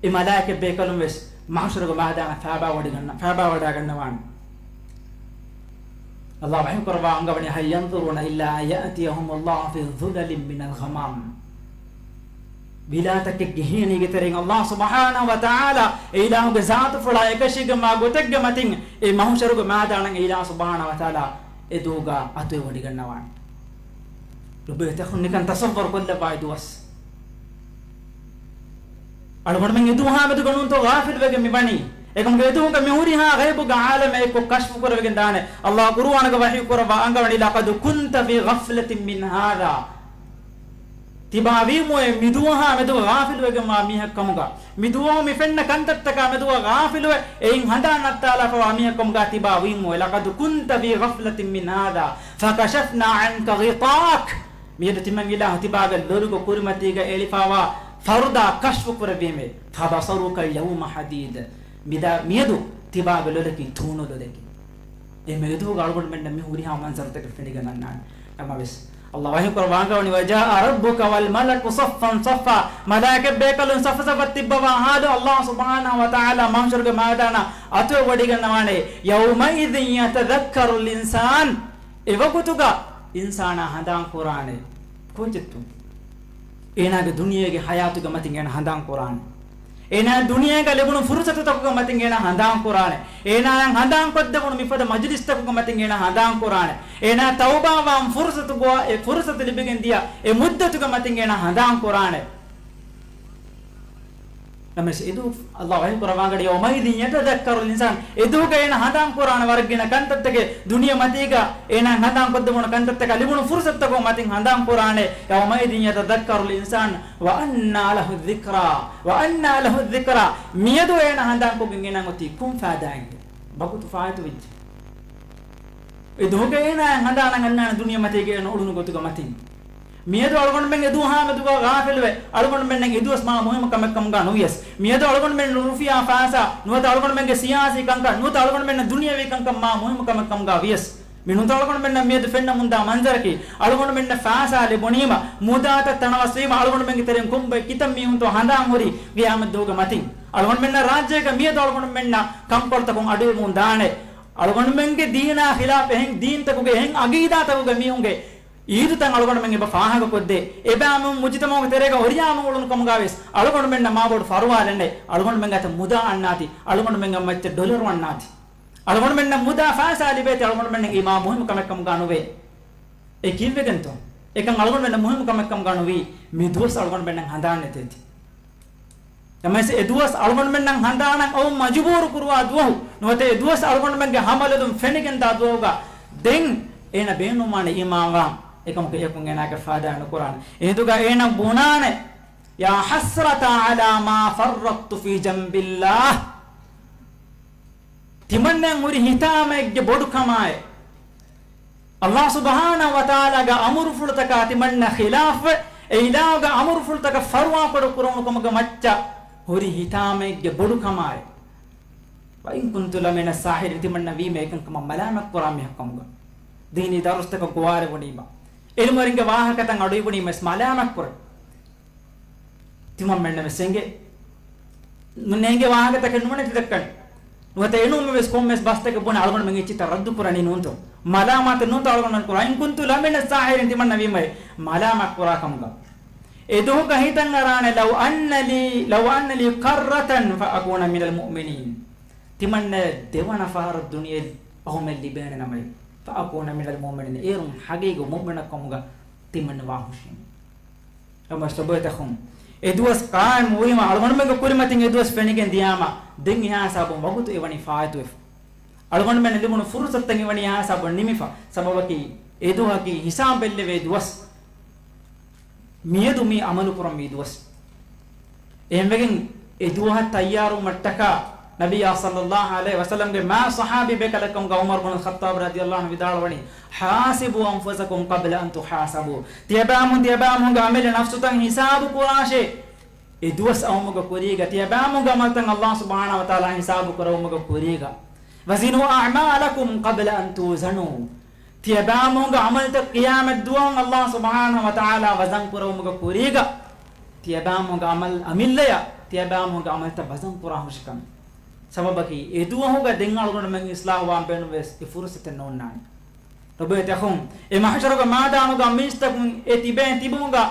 އެ މަލާއިކަތް ބޭކަލުން ވެސް މަޙްޝަރުގެ މައިދާނަށް ފާބާ ވަޑިގަންނަ-، ފާބާ ވަޑާގަންނަވާނެ. ﷲ ވަޙީ ކުރައްވާ އަންގަވަނީ، هَلْ يَنْظُرُونَ إِلَّا أَنْ يَأْتِيَهُمُ اللَّهُ فِي ظُلَلٍ مِّنَ الْغَمَامِ. ވިލާތަކެއްގެ ހިޔަނީގެ ތެރެއިން ﷲ ސުބްޙާނަހޫ ވަތަޢާލާ އެ އިލާހުގެ ޒާތުފުޅާ އެކަށީގެންވާ ގޮތެއްގެ މަތިން އެ މަޙުޝަރުގެ މައިދާނަށް އެ އިލާހު ސުބްޙާނަހޫ ވަތަޢާލާ އެ ދުވަހުގަ އަތުވެވޮޑިގަންނަވާނެ. ލޮބުވެތި އަޚުން، ނިކަން ތަޞައްވަރު ކޮށްލައްވާ އެ ދުވަސް. އަޅުގަނޑުމެން އެ ދުވަހާ މެދުގަ ނޫންތޯ ޣާފިލުވެގެން މިވަނީ. އެކަމުގެ އެދުވަހުގަ މި ހުރިހާ ޣައިބުގެ ޢާލަމެއް އެއްކޮށް ކަޝްފު ކުރެވިގެން ދާނެ. ﷲ ޤުރުއާނުގަ ވަޙީ ކުރައްވާ އަންގަވަނީ، "لقد كنت في غفلة من هذا." ތިބާ ވީމުއޭ މި ދުވަހާ މެދުގަ ޣާފިލުވެގެންވާ މީހެއް ކަމުގަ. މި ދުވަހު މި ފެންނަ ކަންތައްތަކާ މެދުގަ ޣާފިލުވެ، އެއިން ހަނދާން ނައްތާލާފަވާ މީހެއް ކަމުގަ ތިބާ ވީމުއޭ. "لقد كنت في غفلة من هذا فكشفنا عنك غطاءك." މިއަދު ތިމަން އިލާހު ތިބާގެ ލޮލުގެ ކުރިމަތީގަ އެޅިފަވާ ފަރުދާ ކަޝްފު ކުރެއްވީމޭ. "فبصرك اليوم حديد." މިދާ މިއަދު ތިބާގެ ލޮލަކީ ތޫނު ލޮލަކީ. އެ މެދުގަ އަޅުގަނޑުމެންނަށް މި ހުރިހާ މަންޒަރުތަކެއް ފެނިގެން އަންނާނެ. ނަމަވެސް، ﷲ ވަޙީކުރައްވާ އަންގަވަނީ، "وجاء ربك والملك صفا صفا." މަލާއިކަތް ބޭކަލުން ސަފު ސަފަށް ތިއްބަވާ ހާލު، ﷲ ސުބްޙާނަހޫ ވަތަޢާލާ މަޙްޝަރުގެ މައިދާނަށް އަތުވެވޮޑިގަންނަވާނެ. "يومئذ يتذكر الإنسان." އެވަގުތުގަ އިންސާނާ ހަނދާން ކުރާނެ. ކޯޗެއްތޯ؟ އޭނާގެ ދުނިޔޭގެ ޙަޔާތުގެ މަތިން އޭނާ ހަނދާން ކުރާނެ. އޭނާ ދުނިޔޭގަ ލިބުނު ފުރުޞަތުތަކުގެ މަތިން އޭނާ ހަނދާން ކުރާނެ. އޭނާއަށް ހަނދާން ކޮށްދެވުނު މިފަދަ މަޖިލިސްތަކުގެ މަތިން އޭނާ ހަނދާން ކުރާނެ. އޭނާ ތައުބާވާން ފުރުޞަތު ގޮވާ، އެ ފުރުޞަތު ލިބިގެން ދިޔަ އެ މުއްދަތުގެ މަތިން އޭނާ ހަނދާން ކުރާނެ. ނަމަވެސް އެދު، ﷲ ވަޙީ ކުރައްވާ އަންގަވަނީ، "يومئذ يتذكر الإنسان." އެދުވަހުގަ އޭނާ ހަނދާން ކުރާނެ ވަރަށް ގިނަ ކަންތައްތަކެއް ދުނިޔެ މަތީގަ އޭނާ ހަނދާން ކޮށްދެވުނު ކަންތައްތަކާ ލިބުނު ފުރުޞަތުތަކުގެ މަތިން ހަނދާން ކުރާނެ. "يومئذ يتذكر الإنسان وأنى له الذكرى، وأنى له الذكرى." މިއަދު އޭނާ ހަނދާން ކޮށްގެން އޭނާ އޮތީ ކޮން ފާއިދާއެއް؟ ވަގުތު ފާއިތު ވެއްޖެ. އެދުވަހުގަ އޭނާ ހަނދާން އަންނާނެ ދުނިޔެ މަތީގަ އޭނަ އުޅުނު ގޮތުގެ މަތިން. މިއަދު އަޅުގަނޑުމެން އެދުވަހާ މެދުގަ ޣާފިލުވެ، އަޅުގަނޑުމެންނަށް އެދުވަސް މާ މުހިއްމު ކަމެއް ކަމުގަ ނުވިޔަސް، މިއަދު އަޅުގަނޑުމެން ރުފިޔާ ފައިސާ ނުވަތަ އަޅުގަނޑުމެންގެ ސިޔާސީ ކަންކަން ނުވަތަ އަޅުގަނޑުމެންނަށް ދުނިޔަވީ ކަންކަން މާ މުހިއްމު ކަމެއް ކަމުގަ ވިޔަސް، މި ނުވަތަ އަޅުގަނޑުމެންނަށް މިއަދު ފެންނަމުންދާ މަންޒަރަކީ، އަޅުގަނޑުމެންނަށް ފައިސާ ލިބުނީމަ، މުދާތައް ތަނަވަސްވީމަ، އަޅުގަނޑުމެންގެ ތެރެއިން ކޮންބައި ކިތައް މީހުންތޯ ހަނދާން ހުރީ ޤިޔާމަތްދުވަހުގެ މަތިން. އަޅުގަނޑުމެންނަށް ރާއްޖޭގަ މިއަދު އަޅުގަނޑުމެންނަށް ކަންކޮޅުތަކުން އަޑުއިވުން ދާނެ. އަޅުގަނޑުމެންގެ ދީނާ ޚިލާފް އެހެން ދީންތަކުގެ އެހެން އަގީދާތަކުގެ މީހުންގެ އީދުތައް އަޅުގަނޑުމެން އެބަ ފާހަގަކޮށްދޭ. އެބައިމީހުން މުޖުތަމަޢުގެ ތެރޭގަ އޮޅިއާމެން އުޅުނު ކަމުގަ ވިޔަސް އަޅުގަނޑުމެންނަށް މާބޮޑު ފަރުވާލެއް ނެތް. އަޅުގަނޑުމެންގެ އަތަށް މުދާ އަންނާތީ، އަޅުގަނޑުމެންގެ މައްޗަށް ޑޮލަރު އަންނާތީ، އަޅުގަނޑުމެންނަށް މުދާ ފައިސާ ލިބޭތީ އަޅުގަނޑުމެންނަށް އީ މާ މުހިއްމު ކަމެއް ކަމުގަ ނުވޭ. އެ ކީއްވެގެންތޯ؟ އެކަން އަޅުގަނޑުމެންނަށް މުހިއްމު ކަމެއް ކަމުގަ ނުވީ. މި ދުވަސް އަޅުގަނޑުމެންނަށް ހަނދާން ނެތޭތީ. ނަމަވެސް އެ ދުވަސް އަޅުގަނޑުމެންނަށް ހަނދާނަށް އައުން މަޖުބޫރު ކުރުވާ ދުވަހު ނުވަތަ އެ ދުވަސް އަޅުގަނޑުމެންގެ ހަމަލޮލުން ފެނިގެންދާ ދުވަހުގަ ދެން އޭނަ ބޭނުންވާނެ އީމާންވާން. އެކަމަކު އެއަކުން އޭނާގެ ފާދާ ނުކުރާނެ. އެހިނދުގަ އޭނަ ބުނާނެ، "يا حسرتى على ما فرطت في جنب الله." ތިމަންނައަށް ހުރި ހިތާމައެއްގެ ބޮޑުކަމާއި، ﷲ ސުބްޙާނަހޫ ވަތަޢާލާގެ އަމުރުފުޅުތަކާ ތިމަންނަ ޚިލާފްވެ، އެ އިލާހުގެ އަމުރުފުޅުތަކަށް ފަރުވާކުޑަ ކުރެވުނު ކަމުގެ މައްޗަށް ހުރި ހިތާމައެއްގެ ބޮޑުކަމާއި، "وإن كنت لمن الساخرين" ތިމަންނަ ވީމަ އެކަންކަމަށް މަލާމަތްކުރާ މީހަކު ކަމުގަ. ދީނީ ދަރުސްތަކަށް ގޮވާލެވުނީމަ، އިލްމުވެރިންގެ ވާހަކަތައް އަޑުއިވުނީމަ ވެސް މަލާމަތްކުރޭ. ތިމަންމެންނަށް ވެސް އެނގޭ. ނު-، ނޭނގޭ ވާހަކަތަކެއް ނުވަނެ ތި ދައްކަނީ. ނުވަތަ އެނޫން ވެސް ކޮންމެސް ބަސްތަކެއް ބުނެ އަޅުގަނޑުމެން އެއްޗިތައް ރައްދު ކުރަނީ ނޫންތޯ؟ މަލާމާތެއް ނޫންތޯ އަޅުގަނޑުމެން ކުރާ؟ "إن كنت لمن الساخرين" ތިމަންނަ ވީމައި މަލާމާތް ކުރާ ކަމުގަ. އެ ދުވަހުގަ ހިތަށް އަރާނެ، "لو أن لي، لو أن لي كرة فأكون من المؤمنين" ތިމަންނަ ދެވަނަ ފަހަރަށް ދުނިޔެ އަހުމެއް ލިބޭނެ ނަމަވެ، "فأكون من المؤمنين" އޭރުން ހަގީގަ މުއުމިނަކު ކަމުގަ ތިމަންނަ ވާ ހުށީމަ. އެމަސް ލޮބުވެތި އަޚުން، އެ ދުވަސް ޤާއިމް ވީމަ، އަޅުގަނޑުމެންގެ ކުރިމަތިން އެ ދުވަސް ފެނިގެން ދިޔާމަ، ދެން އެހާ ހިސާބުން ވަގުތު އެވަނީ ފާއިތުވެފަ. އަޅުގަނޑުމެންނަށް ލިބުނު ފުރުޞަތުތައް އެވަނީ އެހާ ހިސާބުން ނިމިފަ. ސަބަބަކީ، އެ ދުވަހަކީ ހިސާބެއްލެވޭ ދުވަސް. މިއަދު މި އަމަލު ކުރަންވީ ދުވަސް. އެހެންވެގެން އެ ދުވަހަށް ތައްޔާރުވުމަށްޓަކާ ނަބިއްޔާ ޞައްލައްލާހު ޢަލައިހި ވަސައްލަމްގެ މާ ޞަޙާބީ ބޭކަލެއް ކަމުގަ ޢުމަރު ބުނުލް ޚައްޠާބް ރަޟިޔައްލާހު ޢަންހު ވިދާޅުވަނީ، "حاسبوا أنفسكم قبل أن تحاسبوا" ތިޔަބައިމީހުން ތިޔަބައިމީހުންގެ ޢަމަލު ނަފްސުތައް ހިސާބު ކުރާށޭ. އެ ދުވަސް އައުމުގެ ކުރީގަ ތިޔަބައިމީހުންގެ ޢަމަލުތައް ﷲ ސުބްޙާނަހޫ ވަތަޢާލާ ހިސާބު ކުރެވުމުގެ ކުރީގަ. "وزنوا أعمالكم قبل أن توزنوا" ތިޔަބައިމީހުންގެ ޢަމަލުތައް ޤިޔާމަތް ދުވަހު ﷲ ސުބްޙާނަހޫ ވަތަޢާލާ ވަޒަން ކުރެވުމުގެ ކުރީގަ، ތިޔަބައިމީހުންގެ ޢަމަލު އަމިއްލަޔަށް ތިޔަބައިމީހުންގެ ޢަމަލުތައް ވަޒަން ކުރާ ހުށިކަމެއް. ސަބަބަކީ، އެ ދުވަހުގަ ދެން އަޅުގަނޑުމެން އިޞްލާޙުވާން ބޭނުންވެސް އެ ފުރުޞަތެއް ނޯންނާނެ. ލޮބުވެތި އަޚުން، އެ މަޙްޝަރުގެ މައިދާނުގަ މީސްތަކުން އެ ތިބޭން ތިބުމުގަ،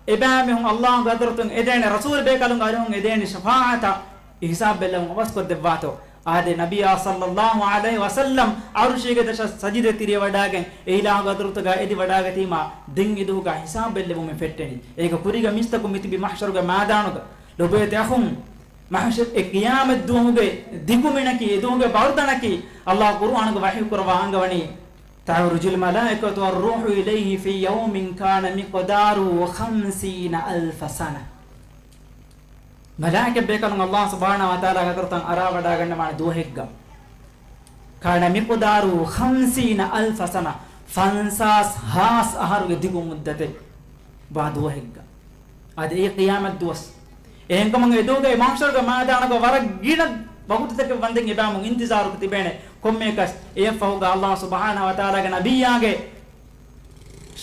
އެބައިމީހުން ﷲގެ ޙަޟްރަތުން އެދޭނެ، ރަސޫލު ބޭކަލުންގެ އަރިހުން އެދޭނެ ޝަފާޢަތަށް އެ ހިސާބެއް ލެވުން އަވަސްކޮށްދެއްވާތޯ؟ އާދެ، ނަބިއްޔާ ޞައްލައްލާހު ޢަލައިހި ވަސައްލަމް ޢަރުޝީގެ ދަށަށް ސަޖިދަ ތިރިވަޑައިގެން، އެ އިލާހުގެ ޙަޟްރަތުގަ އެދިވަޑައިގަތީމާ، ދެން އެދުވަހުގަ ހިސާބެއް ލެވުމެއް ފެއްޓެނީ. އޭގެ ކުރީގަ މީސްތަކުން މިތިބީ މަޙްޝަރުގެ މައިދާނުގަ. ލޮބުވެތި އަޚުން، މަޙްޝަރު އެ ޤިޔާމަތް ދުވަހުގެ ދިގުމިނަކީ، އެ ދުވަހުގެ ބަރުދަނަކީ، ﷲ ޤުރުއާނުގަ ވަޙީ ކުރައްވާ އަންގަވަނީ، تعرج الملائكة والروح إليه في يوم كان مقداره خمسين ألف سنة. މަލާއިކަތް ބޭކަލުން ﷲ ސުބްޙާނަހޫ ވަތަޢާލާގެ ޙަޟްރަތަށް އަރާވަޑައިގަންނަވާނެ ދުވަހެއްގަ، كان مقداره خمسين ألف سنة، ފަންސާސް ހާސް އަހަރުގެ ދިގު މުއްދަތެއް ވާ ދުވަހެއްގަ. އަދި އެއީ ޤިޔާމަތް ދުވަސް. އެހެންކަމުން އެ ދުވަހުގައި މަޙްޝަރުގެ މައިދާނުގަ ވަރަށް ގިނަ ވަގުތުތަކެއް ވަންދެން އެބައިމުން އިންތިޒާރު ތިބޭނެ. ކޮންމެއަކަސް އެއަށްފަހުގަ ﷲ ސުބްޙާނަހޫ ވަތަޢާލާގެ ނަބިއްޔާގެ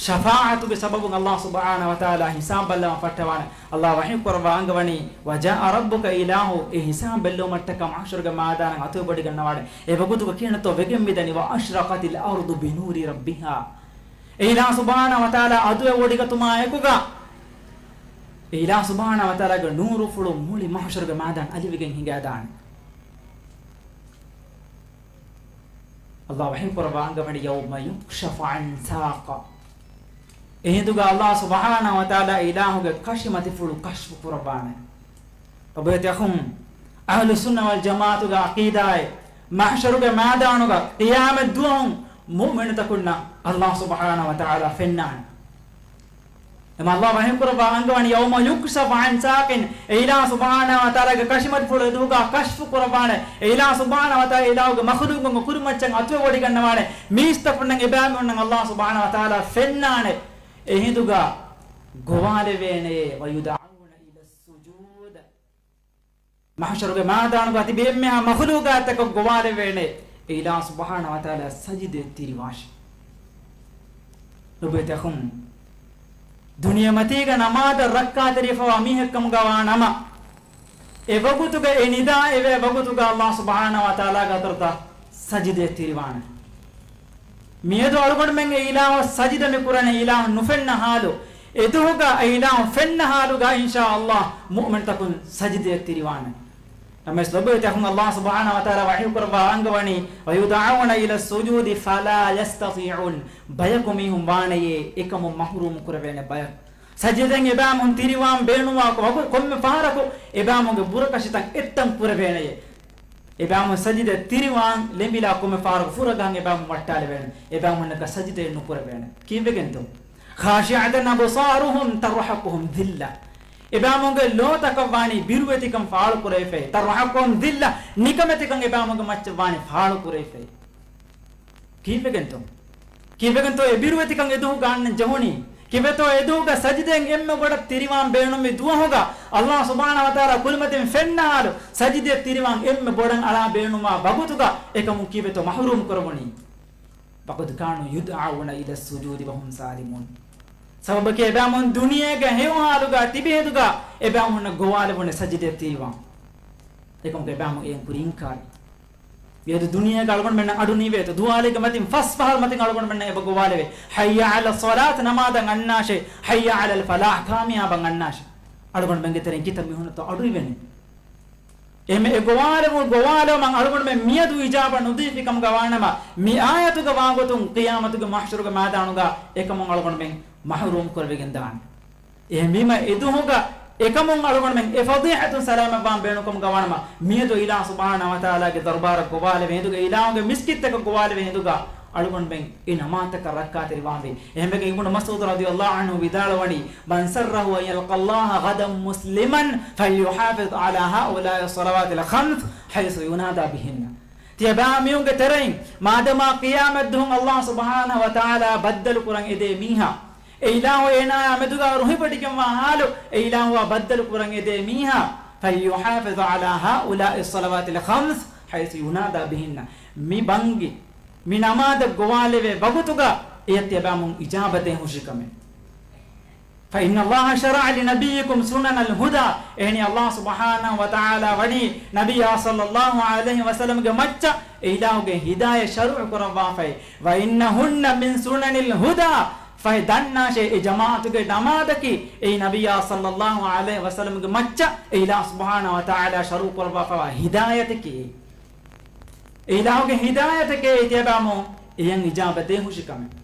ޝަފާޢަތުގެ ސަބަބުން ﷲ ސުބްޙާނަހޫ ވަތަޢާލާ ހިސާބު ބައްލަވާން ފައްޓަވާނެ. ﷲ ވަޙީ ކުރައްވާ އަންގަވަނީ، وجاء ربك، އިލާހު އެ ހިސާބު ބެއްލެވުމަށްޓަކާ މަޙްޝަރުގެ މައިދާނަށް އަތުވެވޮޑިގަންނަވާނެ. އެ ވަގުތުގަ ކިހިނެއްތޯ ވެގެން މިދަނީ، وأشرقت الأرض بنور ربها. އެ އިލާހު ސުބްޙާނަހޫ ވަތަޢާލާ އަތުވެވޮޑިގަތުމާ އެކުގަ، އެ އިލާހު ސުބްޙާނަހޫ ވަތަޢާލާގެ ނޫރުފުޅު މުޅި މަޙްޝަރުގެ މައިދާން އަލިވެގެން ހިނގައިދާނެ. ﷲ ވަޙީ ކުރައްވާ އަންގަވަނީ، يوم يكشف عن ساق. އެހިނދުގަ ﷲ ސުބްޙާނަހޫ ވަތަޢާލާ އިލާހުގެ ކަށިމަތިފުޅު ކަޝްފު ކުރައްވާނެ. ލޮބުވެތި އަޚުން، އަހްލުއްސުންނަ ވަލްޖަމާޢަތުގެ ޢަޤީދާއެއް، މަޙްޝަރުގެ މައިދާނުގަ ޤިޔާމަތް ދުވަހު މުއުމިނުތަކުންނަށް ﷲ ސުބްޙާނަހޫ ވަތަޢާލާ ފެންނާނެ. އެމަ ﷲ ވަޙީ ކުރައްވާ އަންގަވަނީ، يوم يكشف عن ساق، އެ އިލާހު ސުބްޙާނަހޫ ވަތަޢާލާގެ ކަށިމަތިފުޅު އެދުވަހުގަ ކަޝްފު ކުރައްވާނެ. އެ އިލާހު ސުބްޙާނަހޫ ވަތަޢާލާ އިލާހުގެ މަޚްލޫޤުން ކުރިމައްޗަށް އަތުވެވޮޑިގަންނަވާނެ. މީސްތަކުންނަށް އެބައިމީހުންނަށް ﷲ ސުބްޙާނަހޫ ވަތަޢާލާ ފެންނާނެ. އެހިނދުގަ ގޮވާލެވޭނެ، ويدعون إلى السجود. މަޙްޝަރުގެ މައިދާނުގަ ތިބި އެންމެހާ މަޚްލޫޤާތްތަކަށް ގޮވާލެވޭނެ، އެ އިލާހު ސުބްޙާނަހޫ ވަތަޢާލާ ސަޖިދައަށް ތިރިވާށި. ލޮބުވެތި އަޚުން، ދުނިޔެމަތީގަ ނަމާދަށް ރައްކާތެރިވެފަވާ މީހެއްކަމުގަ ވާނަމަ، އެ ވަގުތުގަ އެ ނިދާ އެވޭ ވަގުތުގަ ﷲ ސުބްޙާނަހޫ ވަތަޢާލާގެ ޙަޟްރަތަށް ސަޖިދައަށް ތިރިވާނެ. މިއަދު އަޅުގަނޑުމެން އެ އިލާހަށް ސަޖިދަ މި ކުރަނީ އިލާހު ނުފެންނަ ޙާލު. އެދުވަހުގަ އެ އިލާހު ފެންނަ ޙާލުގަ އިންޝާﷲ މުއުމިންތަކުން ސަޖިދައަށް ތިރިވާނެ. ނަމަވެސް ލޮބުވެތި އަޚުން، ﷲ ސުބްޙާނަހޫ ވަތަޢާލާ ވަޙީ ކުރައްވާ އަންގަވަނީ، ويدعون إلى السجود فلا يستطيعون. ބަޔަކު މީހުން ވާނެޔޭ އެކަމުން މަޙްރޫމު ކުރެވޭނެ ބަޔަކު. ސަޖިދައިން އެބައިމީހުން ތިރިވާން ބޭނުންވާ ވަގު-، ކޮންމެ ފަހަރަކު އެބައިމީހުންގެ ބުރަކަށިތައް އެއްތަން ކުރެވޭނެޔޭ. އެބައިމީހުން ސަޖިދައަށް ތިރިވާން ލެނބިލާ ކޮންމެ ފަހަރަކު ފުރަގަހަން އެބައިމީހުން ވައްޓާލެވޭނެ. އެބައިމީހުންނަކަށް ސަޖިދައެއް ނުކުރެވޭނެ. ކީއްވެގެންތޯ؟ خاشعة أبصارهم ترهقهم ذلة. އެބައިމީހުންގެ ލޯތަކަށް ވާނީ ބިރުވެތިކަން ފާޅުކުރެވިފައި. ترهقهم ذلة. ނިކަމެތިކަން އެބައިމީހުންގެ މައްޗަށް ވާނީ ފާޅުކުރެވިފައި. ކީއްވެގެންތޯ؟ ކީއްވެގެންތޯ އެ ބިރުވެތިކަން އެދުވަހުގަ އަންނަން ޖެހުނީ؟ ކީއްވެތޯ އެދުވަހުގަ ސަޖިދައިން އެންމެ ބޮޑަށް ތިރިވާން ބޭނުންވި ދުވަހުގަ ﷲ ސުބްޙާނަހޫ ވަތަޢާލާ ކުރިމަތިން ފެންނަ ޙާލު، ސަޖިދައަށް ތިރިވާން އެންމެ ބޮޑަށް އަޅާ ބޭނުންވާ ވަގުތުގަ އެކަމުން ކީއްވެތޯ މަޙްރޫމް ކުރެވުނީ؟ وقد كانوا يدعون إلى السجود وهم سالمون. ސަބަބަކީ އެބައިމީހުން ދުނިޔޭގެ ހެޔޮ ޙާލުގަ ތިބި ހިނދުގަ އެބައިމީހުންނަށް ގޮވާލެވުނެ ސަޖިދައަށް ތިރިވާން. އެކަމަކު އެބައިމީހުން އެއިން ކުރި އިންކާރު. މިއަދު ދުނިޔޭގަ އަޅުގަނޑުމެންނަށް އަޑު ނީވޭތޯ؟ ދުވާލެއްގެ މަތިން ފަސް ފަހަރު މަތިން އަޅުގަނޑުމެންނަށް އެބަ ގޮވާލެވޭ. حي على الصلاة، ނަމާދަށް އަންނާށޭ. حي على الفلاح، ކާމިޔާބަށް އަންނާށޭ. އަޅުގަނޑުމެންގެ ތެރެއިން ކިތައް މީހުންތޯ އަޑު އިވެނީ؟ އެހެން އެ ގޮވާލެވުން، ގޮވާލެވުމަށް އަޅުގަނޑުމެން މިއަދު އިޖާބަ ނުދީފި ކަމުގަ ވާނަމަ، މި އާޔަތުގަ ވާގޮތުން ޤިޔާމަތުގެ މަޙްޝަރުގެ މައިދާނުގަ އެކަމުން އަޅުގަނޑުމެން މަޙްރޫމް ކުރެވިގެން ދާނެ. އެހެންވީމަ އެދުވަހުގަ އެކަމުން އަޅުގަނޑުމެން އެ ފަޟީޙަތުން ސަލާމަތްވާން ބޭނުންކަމުގަ ވާނަމަ، މިއަދު އިލާހު ސުބްޙާނަހޫ ވަތަޢާލާގެ ދަރުބާރަށް ގޮވާލެވޭ ހިނދުގަ، އިލާހުގެ މިސްކިތްތަކަށް ގޮވާލެވޭ ހިނދުގަ، އަޅުގަނޑުމެން އެ ނަމާދުތަކަށް ރައްކާތެރިވާންވީ. އެހެންވެގެން އިބްނު މަސްޢޫދު ރަޟިޔަﷲ ޢަންހު ވިދާޅުވަނީ، من سره أن يلقى الله غدا مسلما فليحافظ على هؤلاء الصلوات الخمس حيث ينادى بهن. ތިޔަބައިމީހުންގެ ތެރެއިން މާދަމާ ޤިޔާމަތްދުވަހު ﷲ ސުބްޙާނަހޫ ވަތަޢާލާ ބައްދަލުކުރަން އެދޭ މީހާ، އެ އިލާހު އޭނާޔާ މެދުގަ ރުހިވޮޑިގެންވާ ޙާލު، އެ އިލާހުއާ ބައްދަލުކުރަން އެދޭ މީހާ، فليحافظ على هؤلاء الصلوات الخمس حيث ينادى بهن. މި ބަންގި، މި ނަމާދަށް ގޮވާލެވޭ ވަގުތުގަ އެޔަށް ތިޔަބައިމީހުން އިޖާބަތެއް ހުށިކަމެއް. فإن الله شرع لنبيكم سنن الهدى. އެހެނީ ﷲ ސުބްޙާނަހޫ ވަތަޢާލާ ވަނީ ނަބިއްޔާ ޞައްލައްލާހު ޢަލައިހި ވަސައްލަމްގެ މައްޗަށް އެ އިލާހުގެ ހިދާޔަތް ޝަރުޢު ކުރައްވާފައި. وإنهن من سنن الهدى. ފަހެ ދަންނާށޭ، އެ ޖަމާޢަތުގެ ނަމާދަކީ އެއީ ނަބިއްޔާ ޞައްލައްލާހު ޢަލައިހި ވަސައްލަމްގެ މައްޗަށް އެ އިލާހު ސުބްޙާނަހޫ ވަތަޢާލާ ޝަރުޢު ކުރައްވާފައިވާ ހިދާޔަތަކީ. އެ އިލާހުގެ ހިދާޔަތަކޭ ތިޔަބައިމީހުން އެޔަށް އިޖާބަތެއް ހުށިކަމެއް.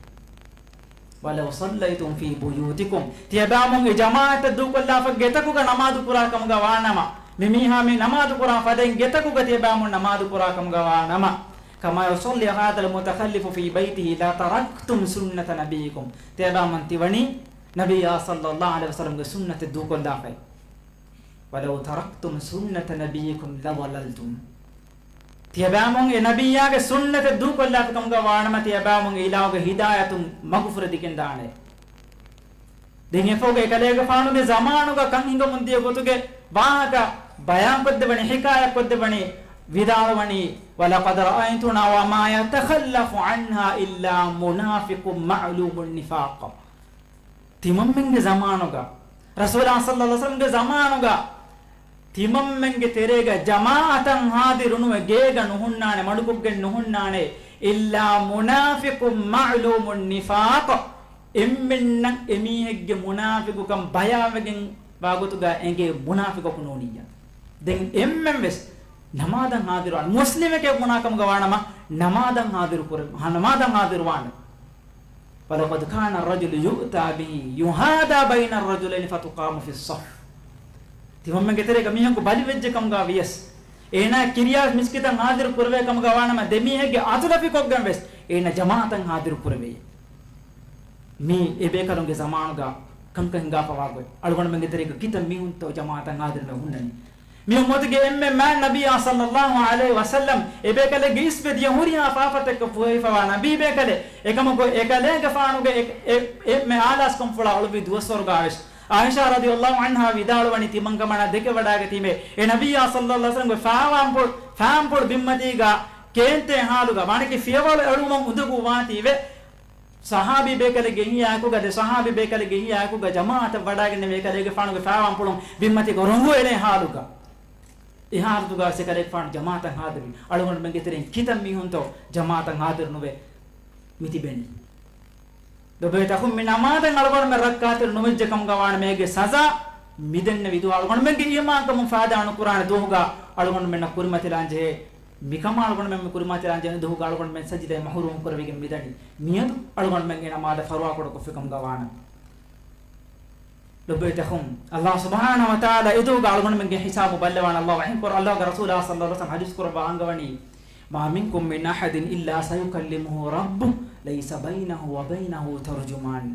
ولو صليتم في بيوتكم. ތިޔަބައިމީހުން އެ ޖަމާޢަތަށް ދޫކޮށްލާފަ ގެތަކުގަ ނަމާދު ކުރާ ކަމުގަ ވާނަމަ، މި މީހާ މި ނަމާދު ކުރާ ފަދައިން ގެތަކުގަ ތިޔަބައިމުން ނަމާދު ކުރާ ކަމުގަ ވާނަމަ، كما يصلي هذا المتخلف في بيته لتركتم سنة نبيكم. ތިޔަބައިމުން ތިވަނީ ނަބިއްޔާ ޞައްލައްލާހު ޢަލައިހި ވަސައްލަމްގެ ސުންނަތެއް ދޫކޮށްލާފައި. ولو تركتم سنة نبيكم لضللتم. ތިޔަބައިމުން އެ ނަބިއްޔާގެ ސުންނަތެއް ދޫކޮށްލާފި ކަމުގަ ވާނަމަ، ތިޔަބައިމުން އިލާހުގެ ހިދާޔަތުން މަގުފުރެދިގެންދާނެ. ދެން އެފަހުގަ އެކަލޭގެފާނުގެ ޒަމާނުގަ ކަން ހިނގަމުން ދިޔަ ގޮތުގެ ވާހަކަ ބަޔާންކޮށްދެއްވަނީ، ޙިކާޔަތްކޮށްދެއްވަނީ، ވިދާޅުވަނީ، ولقد رأيتنا وما يتخلف عنها إلا منافق معلوم النفاق. ތިމަންމެންގެ ޒަމާނުގަ، ރަސޫލާ ޞައްލައްލާހު ޢަލައިހި ވަސައްލަމްގެ ޒަމާނުގަ، ތިމަންމެންގެ ތެރޭގަ ޖަމާޢަތަށް ޙާޟިރު ނުވެ، ގޭގަ ނުހުންނާނެ، މަޑުކޮށްގެން ނުހުންނާނެ، إلا منافق معلوم النفاق. އެންމެންނަށް އެމީހެއްގެ މުނާފިޤުކަން ބަޔާވެގެން ވާގޮތުގަ އެނގޭ މުނާފިޤަކު ނޫނިއްޔާ. ދެން އެންމެން ވެސް ނަމާދަށް ޙާޟިރުވާނެ. މުސްލިމެކޭ ބުނާ ކަމުގަ ވާނަމަ، ނަމާދަށް ޙާޟިރު ކުރެ-، ނަމާދަށް ޙާޟިރުވާނެ. ولقد كان الرجل يؤتى به يهادى بين الرجلين فتقام في الصف. ތިމަންމެންގެ ތެރޭގަ މީހަކު ބަލިވެއްޖެ ކަމުގަ ވިޔަސް، އޭނާ ކިރިޔާ މިސްކިތަށް ޙާޟިރު ކުރެވޭ ކަމުގަ ވާނަމަ، ދެމީހެއްގެ އަތުލަފިކޮށްގެން ވެސް އޭނާ ޖަމާޢަތަށް ޙާޟިރު ކުރެވޭ. މީ އެބޭކަލުންގެ ޒަމާނުގަ ކަންކަން ހިނގާފަވާ ގޮތް. އަޅުގަނޑުމެންގެ ތެރޭގަ ކިތައް މީހުންތޯ ޖަމާޢަތަށް ޙާޟިރުވެ ހުންނަނީ؟ މި އުއްމަތުގެ އެންމެ މާތް ނަބިއްޔާ ޞައްލައްލާހު ޢަލައިހި ވަސައްލަމް އެބޭކަލެއްގެ އިސްވެ ދިޔަ ހުރިހާ ފާފަތަކަށް ފުހެވިފަވާ ނަބީ ބޭކަލެއް. އެކަމަކު އެކަލޭގެފާނުގެ އެ-، އެ-، އެންމެ އާލާސްކަންފުޅާ އުޅުއްވި ދުވަސްވަރުގަ ވެސް، ޢާއިޝާ ރަޟިޔައްލާހު ޢަންހާ ވިދާޅުވަނީ ތިމަންކަމަނާ ދެކެވަޑައިގަތީމޭ، އެ ނަބިއްޔާ ޞައްލައްލާހު ޢަލައިހި ވަސައްލަމްގެ ފާވާންޕުޅު، ފާންޕުޅު ބިންމަތީގަ ކޭންތޭ ހާލުގަ، ވާނެކި ފިޔަވަޅު އެޅުމުން އުނދަގޫ ވާތީވެ، ޞަޙާބީ ބޭކަލެއްގެ ހިޔާއެކުގަ، ދެ ޞަޙާބީ ބޭކަލެއްގެ ހިޔާއެކުގަ ޖަމާޢަތަށް ވަޑައިގެންނެވި އެކަލޭގެފާނުގެ ފާވާންޕުޅުން ބިންމަތީގަ ރޮނގު އެޅޭ ހާލުގަ، އެ ހާލަތުގަ ވެސް އެކަލޭގެފާނު ޖަމާޢަތަށް ޙާޟިރުވި. އަޅުގަނޑުމެންގެ ތެރެއިން ކިތައް މީހުންތޯ ޖަމާޢަތަށް ޙާޟިރު ނުވެ މި ތިބެނީ؟ ލޮބުވެތި އަޚުން، މި ނަމާދަށް އަޅުގަނޑުމެން ރައްކާތެރި ނުވެއްޖެ ކަމުގަ ވާނަމަ އޭގެ ސަޒާ މިދެންނެވި ދުވަހު އަޅުގަނޑުމެންގެ އީމާންކަމުން ފައިދާ ނުކުރާނެ ދުވަހުގަ އަޅުގަނޑުމެންނަށް ކުރިމަތިލާން ޖެހޭ. މިކަމާ އަޅުގަނޑުމެން މި ކުރިމަތިލާން ޖެހޭ ދުވަހުގަ އަޅުގަނޑުމެން ސަޖިދައިން މަޙުރޫމް ކުރެވިގެން މިދަނީ. މިއަދު އަޅުގަނޑުމެން އެ ނަމާދަށް ފަރުވާކުޑަކޮށްފި ކަމުގަ ވާނަމަ. ލޮބުވެތި އަޚުން، ﷲ ސުބްޙާނަހޫ ވަތަޢާލާ އެދުވަހުގަ އަޅުގަނޑުމެންގެ ހިސާބު ބައްލަވާނެ. ﷲ ވަޙީކުރާ، ﷲގެ ރަސޫލާ ޞައްލައްލާހު ޢަލައިހި ވަސައްލަމް ޙަދީޘް ކުރައްވާ އަންގަވަނީ، ما منكم من أحد إلا سيكلمه ربه ليس بينه وبينه ترجمان.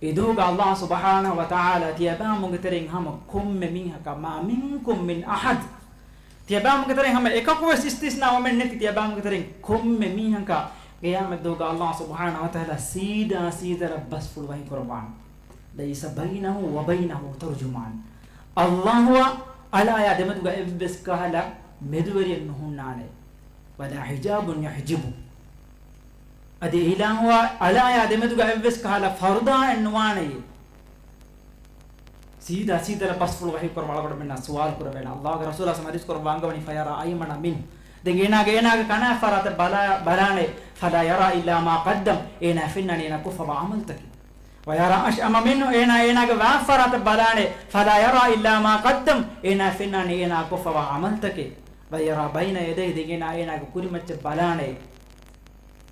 އެދުވަހުގަ ﷲ ސުބްޙާނަހޫ ވަތަޢާލާ ތިޔަބައިމީހުންގެ ތެރެއިން ހަމަ ކޮންމެ މީހަކަށް، ما منكم من أحد، ތިޔަބައިމީހުންގެ ތެރެއިން ހަމަ އެކަކު ވެސް އިސްތިސްނާ ވަމެއް ނެތި، ތިޔަބައިމީހުންގެ ތެރެއިން ކޮންމެ މީހަކަށް ޤިޔާމަތްދުވަހުގަ ﷲ ސުބްޙާނަހޫ ވަތަޢާލާ ސީދާ ސީދަލަށް ބަސްފުޅު ވަޙީކުރައްވާނެ. ليس بينه وبينه ترجمان. ﷲއާ އަޅާޔާ ދެމެދުގަ އެއްވެސް ކަހަލަ މެދުވެރިއެއް ނުހުންނާނެ. ولا حجاب يحجبه. އަދި އިލާހުއާ އަޅާޔާ ދެމެދުގަ އެއްވެސް ކަހަލަ ފަރުދާއެއް ނުވާނެޔޭ. ސީދާ ސީދަލަށް ބަސްފުޅު ވަޙީކުރައްވާ އަޅުގަނޑުމެންނާ ސުވާލު ކުރެވޭނެ. ﷲގެ ރަސޫލާ ޙަދީޘް ކުރައްވާ އަންގަވަނީ، فيرى أيمن منه. ދެން އޭނާގެ، އޭނާގެ ކަނާ ފަރާތަށް ބަލާ-، ބަލާނެ. فلا يرى إلا ما قدم. އޭނާ ފެންނާނީ އޭނާ ކޮށްފަވާ ޢަމަލުތަކެއް. ويرى أشأم منه. އޭނާ އޭނާގެ ވާ ފަރާތަށް ބަލާނެ. فلا يرى إلا ما قدم. އޭނާ ފެންނާނީ އޭނާ ކޮށްފަވާ ޢަމަލުތަކެއް. ويرى بين يديه. ދެން އޭނާ އޭނާގެ ކުރިމައްޗަށް ބަލާނެ.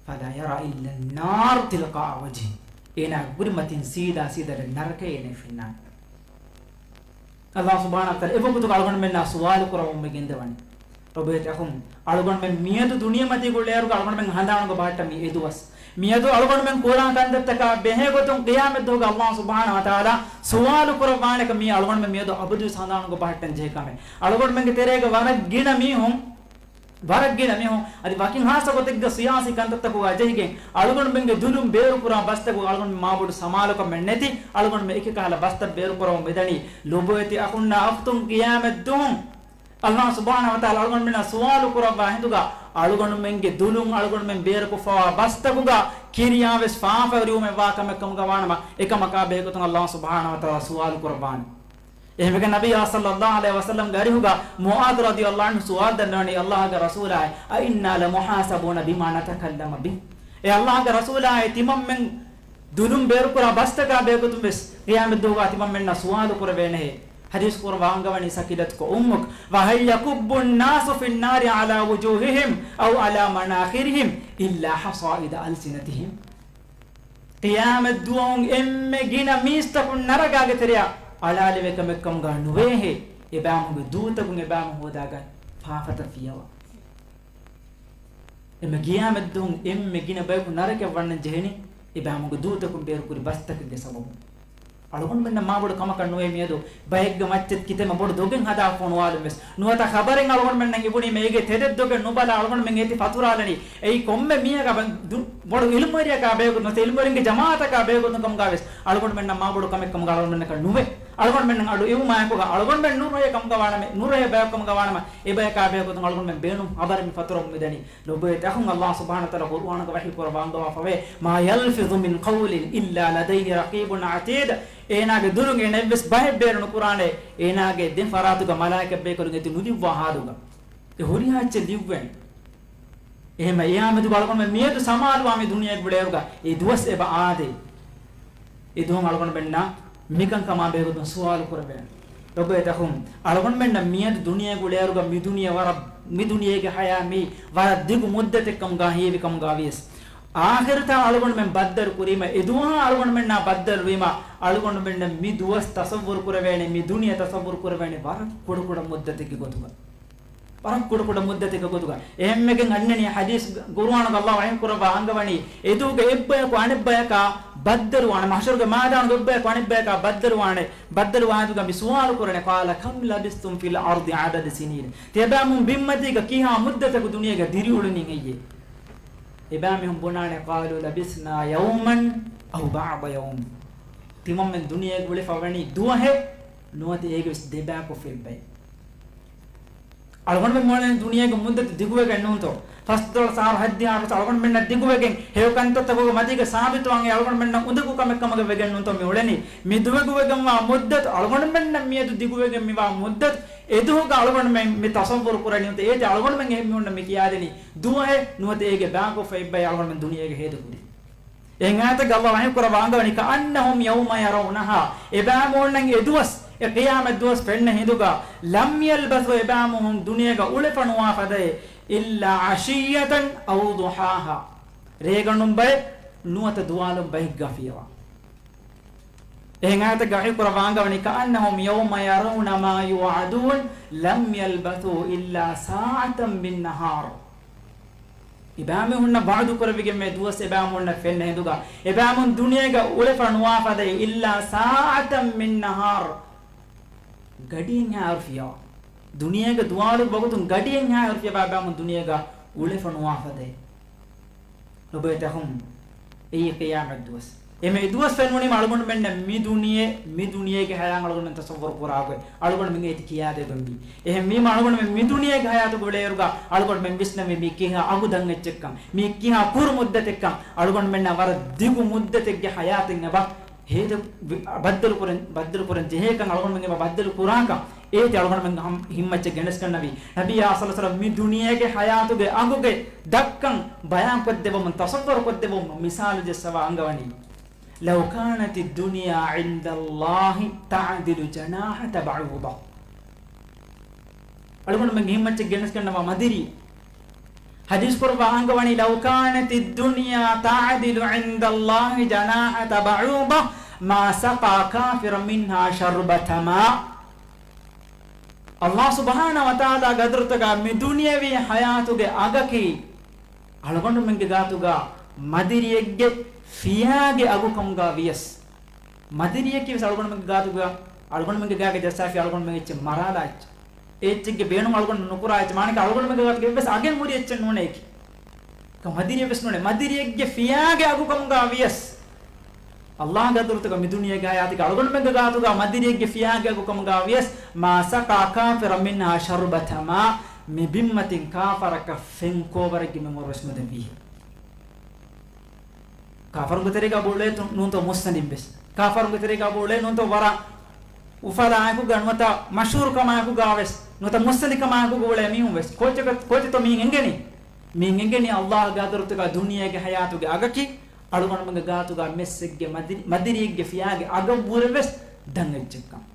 فلا يرى إلا النار تلقاء وجهه. އޭނާގެ ކުރިމަތިން ސީދާ ސީދަލަށް ނަރަކައޭ އޭނަ ފެންނާނެ. ﷲ ސުބްޙާނަހޫ ވަތަޢާލާ އެވަގުތުގަ އަޅުގަނޑުމެންނާ ސުވާލު ކުރައްވަމުން ގެންދަވަނީ. ލޮބުވެތި އަޚުން، އަޅުގަނޑުމެން މިއަދު ދުނިޔެމަތީގަ އުޅޭއިރުގަ އަޅުގަނޑުމެން ހަނދާނުގަ ބަހައްޓަން މި އެދުވަސް. މިއަދު އަޅުގަނޑުމެން ކުރާ ކަންތައްތަކާ ބެހޭ ގޮތުން ޤިޔާމަތްދުވަހުގަ ﷲ ސުބްޙާނަހޫ ވަތަޢާލާ ސުވާލު ކުރައްވާނެކަން މީ އަޅުގަނޑުމެން މިއަދު އަބަދުވެސް ހަނދާނުގަ ބަހައްޓަން ޖެހޭ ކަމެއް. އަޅުގަނޑުމެންގެ ތެރޭގަ ވަރަށް ގިނަ މީހުން، ވަރަށް ގިނަ މީހުން އަދި ވަކިން ހާއްސަ ގޮތެއްގަ ސިޔާސީ ކަންތައްތަކުގަ ޖެހިގެން އަޅުގަނޑުމެންގެ ދުލުން ބޭރުކުރާ ބަސްތަކުގަ އަޅުގަނޑުމެން މާބޮޑު ސަމާލުކަމެއް ނެތި، އަޅުގަނޑުމެން އެކި ކަހަލަ ބަސްތައް ބޭރުކުރަމުން މިދަނީ. ލޮބުވެތި އަޚުންނާ އުޚްތުން، ޤިޔާމަތްދުވަހު ﷲ ސުބްޙާނަހޫ ވަތަޢާލާ އަޅުގަނޑުމެންނާ ސުވާލު ކުރައްވާ ހިނދުގަ، އަޅުގަނޑުމެންގެ ދުލުން އަޅުގަނޑުމެން ބޭރުކޮށްފަވާ ބަސްތަކުގަ ކިރިޔާވެސް ފާފަވެރިވުމެއްވާ ކަމެއް ކަމުގަ ވާނަމަ، އެކަމަކާ ބެހޭގޮތުން ﷲ ސުބްޙާނަހޫ ވަތަޢާލާ ސުވާލު ކުރައްވާނެ. އެހެންވެގެން ނަބިއްޔާ ޞައްލައްލާހު ޢަލައިހި ވަސައްލަމްގެ އަރިހުގަ މުޢާޛު ރަޟިޔައްލާހު ޢަންހު ސުވާލު ދަންނަވަނީ، ﷲގެ ރަސޫލާއޭ، أئنا لمحاسبون بما نتكلم به؟ އޭ ﷲގެ ރަސޫލާއޭ، ތިމަންމެން ދުލުން ބޭރުކުރާ ބަސްތަކާ ބެހޭގޮތުން ވެސް ޤިޔާމަތްދުވަހުގަ ތިމަންމެންނާ ސުވާލު ކުރެވޭނެހޭ. ޙަދީޘް ކުރައްވާ އަންގަވަނީ ސަކިލަތްކޮ އުއްމުކަ، وهل يكب الناس في النار على وجوههم أو على مناخرهم إلا حصائد ألسنتهم؟ ޤިޔާމަތްދުވަހުން އެންމެ ގިނަ މީސްތަކުން ނަރަގާގެ ތެރެއަށް އަޅާލެވޭ ކަމެއް ކަމުގަ ނުވޭހޭ، އެބައިމީހުންގެ ދޫތަކުން އެބައިމީހުން ހޯދާގަތް ފާފަތައް ފިޔަވާ. އެމަ ގިޔާމަތްދުވަހު އެންމެ ގިނަ ބަޔަކު ނަރަކަޔަށް ވަންނަން ޖެހެނީ، އެބައިމީހުންގެ ދޫތަކުން ބޭރުކުރި ބަސްތަކެއްގެ ސަބަބުން. އަޅުގަނޑުމެންނަށް މާބޮޑު ކަމަކަށް ނުވޭ މިއަދު ބައެއްގެ މައްޗަށް ކިތަންމެ ބޮޑު ދޮގެއް ހަދާފަ ނުވާލުން ވެސް. ނުވަތަ ޚަބަރެއް އަޅުގަނޑުމެންނަށް އިވުނީމަ އޭގެ ތެދެއް ދޮގެއް ނުބަލާ އަޅުގަނޑުމެން އޭތި ފަތުރާލަނީ. އެއީ ކޮންމެ މީހަކާ ބަ-، ދު-، ބޮޑު އިލްމުވެރިޔަކާ ބެހޭގޮތުން ނުވަތަ އިލްމުވެރިންގެ ޖަމާއަތަކާ ބެހޭގޮތުން ކަމުގަ ވެސް އަޅުގަނޑުމެންނަށް މާބޮޑު ކަމެއް ކަމުގަ އަޅުގަނޑުމެންނަކަށް ނުވޭ. އަޅުގަނޑުމެންނަށް އަޑު އިވުމާއެކުގަ އަޅުގަނޑުމެން ނުރަހޭ ކަމުގަ ވާނަމަ، ނުރަހޭ ބަޔަކު ކަމުގަ ވާނަމަ، އެ ބަޔަކާ ބެހޭގޮތުން އަޅުގަނޑުމެން ބޭނުން ޚަބަރެއް މި ފަތުރަމުން މިދަނީ. ލޮބުވެތި އަޚުން، ﷲ ސުބްޙާނަހޫ ވަތަޢާލާ ޤުރުއާނުގަ ވަޙީ ކުރައްވާ އަންގަވާފަވޭ، "ما يلفظ من قول إلا لديه رقيب عتيد." އޭނާގެ ދުލުން އޭނަ އެއްވެސް ބަހެއް ބޭރު ނުކުރާނެ، އޭނާގެ ދެ ފަރާތުގަ މަލާއިކަ ބޭކަލުން އެތި ނުލިއްވާ ހާލުގަ. އެ ހުރިހާ އެއްޗެއް ލިޔުއްވޭނެ. އެހެންމަ އެހާމެދުގަ އަޅުގަނޑުމެން މިއަދު ސަމާލުވާ މި ދުނިޔޭގަ އުޅޭއިރުގަ އެ ދުވަސް އެބަ އާދޭ. އެ ދުވަހު އަޅުގަނޑުމެންނަށް މިކަންކަމާ ބެހޭގޮތުން ސުވާލު ކުރެވޭނެ. ލޮބުވެތި އަޚުން، އަޅުގަނޑުމެންނަށް މިއަދު ދުނިޔޭގަ އުޅޭއިރުގަ މި ދުނިޔެ ވަރަށް، މި ދުނިޔޭގެ ޙަޔާތް މީ ވަރަށް ދިގު މުއްދަތެއްކަމުގަ ހީވިކަމުގަ ވިޔަސް، އާޚިރަތާ އަޅުގަނޑުމެން ބައްދަލު ކުރީމަ، އެ ދުވަހާ އަޅުގަނޑުމެންނާ ބައްދަލުވީމަ، އަޅުގަނޑުމެންނަށް މި ދުވަސް ތަޞައްވުރު ކުރެވޭނެ، މި ދުނިޔެ ތަޞައްވުރު ކުރެވޭނެ ވަރަށް ކުޑަކުޑަ މުއްދަތެއްގެ ގޮތުގަ. ވަރަށް ކުޑަކުޑަ މުއްދަތެއްގެ ގޮތުގަ. އެހެންވެގެން އަންނަނީ ޙަދީޘް ޤުރުއާނުގަ ﷲ ވަޙީ ކުރައްވާ އަންގަވަނީ، އެދުވަހުގަ އެއްބަޔަކު އަނެއްބަޔަކާ ބައްދަލުވާނެ، މަޙްޝަރުގެ މައިދާނުގަ އެއްބަޔަކު އަނެއްބަޔަކާ ބައްދަލުވާނެ، ބައްދަލުވާ އިރުގަ މި ސުވާލު ކުރަނީ، قال كم لبثتم في الأرض عدد سنين؟ ތިޔަބައިމީހުން ބިންމަތީގަ ކިހާ މުއްދަތަކު ދުނިޔޭގަ ދިރިއުޅެނީ އެއްޔޭ؟ އެބައިމީހުން ބުނާނެ، قالوا لبثنا يوما أو بعض يوم. ތިމަންމެން ދުނިޔޭގަ އުޅެފަ ވަނީ ދުވަހެއް ނުވަތަ އޭގެ ވެސް ދެބައިކުޅަ ފިލްބައެއް. އަޅުގަނޑުމެން މިއުޅެނީ ދުނިޔޭގެ މުއްދަތު ދިގުވެގެން ނޫންތޯ؟ ފަސްދޮޅަސް އަހަރު ހަތްދިހަ އަހަރު އަޅުގަނޑުމެންނަށް ދިގުވެގެން ހެޔޮ ކަންތައްތަކުގެ މަތީގަ ސާބިތުވާން އެ އަޅުގަނޑުމެންނަށް އުނދަގޫ ކަމެއް ކަމުގަ ވެގެން ނޫންތޯ މި އުޅެނީ؟ މި ދިގުވެގެންވާ މުއްދަތު، އަޅުގަނޑުމެންނަށް މިއަދު ދިގުވެގެން މިވާ މުއްދަތު، އެދުވަހުގަ އަޅުގަނޑުމެން މި ތަޞައްވުރު ކުރަނީ ނުވަތަ އޭތި އަޅުގަނޑުމެން އެހެން މި އޮންނަ މި ކިޔާދެނީ ދުވަހެއް ނުވަތަ އޭގެ ބައިކުޅަ ފިލްބައެއް އަޅުގަނޑުމެން ދުނިޔޭގަ ހޭދަކުރީ. އެހެން އާޔަތެއްގަ ﷲ ވަޙީ ކުރައްވާ އަންގަވަނީ، كأنهم يوم يرونها، އެބައިމީހުންނަށް އެދުވަސް، އެ ޤިޔާމަތް ދުވަސް ފެންނަ ހިނދުގަ، لم يلبثوا، އެބައިމީހުން ދުނިޔޭގަ އުޅެފަ ނުވާ ފަދައި، إلا عشية أو ضحاها، ރޭގަނޑުން ބައެއް ނުވަތަ ދުވާލުން ބައެއްގަ ފިޔަވާ. އެހެން އާޔަތެއްގަ ވަޙީ ކުރައްވާ އަންގަވަނީ، كأنهم يوم يرون ما يوعدون لم يلبثوا إلا ساعة من نهار. އެބައިމީހުންނަށް ވަޢުދު ކުރެވިގެންވާ ދުވަސް އެބައިމީހުންނަށް ފެންނަ ހިނދުގަ، އެބައިމީހުން ދުނިޔޭގަ އުޅެފަ ނުވާ ފަދައި، إلا ساعة من نهار، ގަޑިއެއްހާއިރު ފިޔަވާ. ދުނިޔޭގަ ދުވާލު ވަގުތުން ގަޑިއެއްހާއިރު ފިޔަވާ އެބައިމީހުން ދުނިޔޭގަ އުޅެފަ ނުވާ ފަދައި. ލޮބުވެތި އަޚުން، އެއީ ޤިޔާމަތް ދުވަސް. އެމެ ދުވަސް ފެންނުނީމަ އަޅުގަނޑުމެންނަށް މި ދުނިޔެ، މި ދުނިޔޭގެ ޙަޔާތް އަޅުގަނޑުމެން ތަޞައްވުރު ކުރާ ގޮތް އަޅުގަނޑުމެން އޭތި ކިޔާދެވެންވީ. އެހެންވީމަ އަޅުގަނޑުމެން މި ދުނިޔޭގެ ޙަޔާތުގަ އުޅޭއިރުގަ އަޅުގަނޑުމެން ވިސްނަންވީ މީ ކިހާ އަގު ދަށް އެއްޗެއްކަން، މީ ކިހާ ކުރު މުއްދަތެއްކަން، އަޅުގަނޑުމެންނަށް ވަރަށް ދިގު މުއްދަތެއްގެ ޙަޔާތެއް އެބަ ހޭދަ-، ވި-، ބައްދަލު ކުރަން، ބައްދަލު ކުރަން ޖެހޭކަން އަޅުގަނޑުމެން އެބަ ބައްދަލު ކުރާކަން އޭތި އަޅުގަނޑުމެން ހަމް-، ހިތްމައްޗަށް ގެނެސްގަންނަވީ. ނަބިއްޔާ ޞައްލަﷲ ޢަލައިހި ވަސައްލަމަ މި ދުނިޔޭގެ ޙަޔާތުގެ އަގުގެ ދަށްކަން ބަޔާންކޮށްދެއްވަމުން، ތަޞައްވަރު ކޮށްދެއްވަމުން މިސާލު ޖެއްސަވާ އަންގަވަނީ، لو كانت الدنيا عند الله تعدل جناح بعوضة. އަޅުގަނޑުމެން ހިތްމައްޗަށް ގެނެސްގަންނަވާ މަދިރި. ޙަދީޘް ކުރައްވާ އަންގަވަނީ، لو كانت الدنيا تعدل عند الله جناح بعوضة ما سقى كافرا منها شربة ماء. ﷲ ސުބްޙާނަހޫ ވަތަޢާލާގެ ޙަޟްރަތުގަ މި ދުނިޔަވީ ޙަޔާތުގެ އަގަކީ، އަޅުގަނޑުމެންގެ ގާތުގަ މަދިރިއެއްގެ ފިޔާގެ އަގުކަމުގަ ވިޔަސް، މަދިރިއެއްގެ ވެސް އަޅުގަނޑުމެންގެ ގާތުގަ އަޅުގަނޑުމެންގެ ގާގަ ޖައްސާފި އަޅުގަނޑުމެން އެއްޗެއް މަރާލާ އެއްޗެއް. އެ އެއްޗެއްގެ ބޭނުން އަޅުގަނޑު ނުކުރާ އެއްޗެއް. މާނައަކީ އަޅުގަނޑުމެންގެ ގާތުގަ އެއްވެސް އަގެއް ހުރި އެއްޗެއް ނޫނޭ އެކި. މަދިރިއެއް ވެސް ނޫނޭ. މަދިރިއެއްގެ ފިޔާގެ އަގުކަމުގަ ވިޔަސް، ﷲގެ ޙަޟްރަތުގަ މި ދުނިޔޭގެ ޙަޔާތުގަ އަޅުގަނޑުމެންގެ ގާތުގަ މަދިރިއެއްގެ ފިޔާގެ އަގުކަމުގަ ވިޔަސް، ما سقى كافرا منها شربة ماء، މި ބިންމަތިން ކާފަރަކަށް ފެން ކޯވަރެއްގެ މިންވަރު ވެސް ނުދެއްވީ. ކާފަރުންގެ ތެރޭގަ އެބަ އުޅޭ ތު-، ނޫންތޯ މުއްސަނދިން ވެސް. ކާފަރުންގެ ތެރޭގަ އެބަ އުޅޭ ނޫންތޯ ވަރަށް އުފަލާއެކުގަ ނުވަތަ މަޝްހޫރުކަމާއެކުގަ ވެސް، ނުވަތަ މުއްސަނދިކަމާއެކުގަ އުޅޭ މީހުން ވެސް. ކޯޗަކަ-، ކޯޗެއްތޯ މިހެން އެނގެނީ؟ މިހެން އެނގެނީ ﷲގެ ޙަޟްރަތުގަ ދުނިޔޭގެ ޙަޔާތުގެ އަގަކީ އަޅުގަނޑުމެންގެ ގާތުގަ މެއްސެއްގެ މަދި-، މަދިރިއެއްގެ ފިޔާގެ އަގަށްވުރެ ވެސް ދަށް އެއްޗެއްކަން.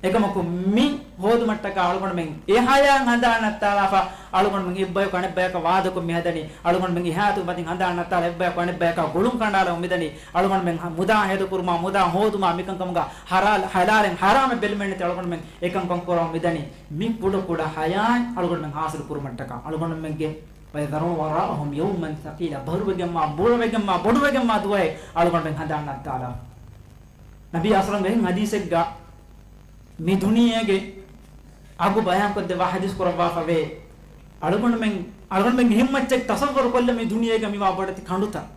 އެކަމަކު މި ހޯދުމަށްޓަކާ އަޅުގަނޑުމެން އެ ހަޔާތް ހަނދާން ނައްތާލާފަ، އަޅުގަނޑުމެން އެއްބަޔަކު އަނެއްބަޔަކަށް ވާދަކޮށް މި ހަދަނީ. އަޅުގަނޑުމެން އެހާއިތު މަތިން ހަނދާން ނައްތާލާ އެއްބަޔަކު އަނެއްބަޔަކާ ގުޅުން ކަނޑާލަމުން މިދަނީ. އަޅުގަނޑުމެން ހަ-، މުދާ ހެދުކުރުމާ، މުދާ ހޯދުމާ، މިކަންކަމުގަ ހަރާލް-، ހަލާލެއް ހަރާމެއް ބެލުމެއް ނެތި އަޅުގަނޑުމެން އެކަންކަން ކުރަމުން މިދަނީ. މި ކުޑަކުޑަ ހަޔާތް އަޅުގަނޑުމެން ހާސިލް ކުރުމަށްޓަކާ އަޅުގަނޑުމެންގެ وَيَذَرُونَ وَرَاءَهُمْ يَوْمًا ثَقِيلًا، ބަރުވެގެންވާ، ބޮޑުވެގެންވާ، ބޮޑުވެގެންވާ ދުވަހެއް އަޅުގަނޑުމެން ހަނދާން ނައްތާލާ. ނަބީ އަސްލަމްގެ އެހެން ޙަދީޘެއްގަ މި ދުނިޔޭގެ އަގު ބަޔާންކޮށްދެއްވާ ޙަދީޘް ކުރައްވާފަވޭ. އަޅުގަނޑުމެން، އަޅުގަނޑުމެންގެ ހިތްމައްޗަށް ތަޞައްވަރު ކޮށްލަ މި ދުނިޔޭގަ މިވާ ބޮޑެތި ކަނޑުތައް.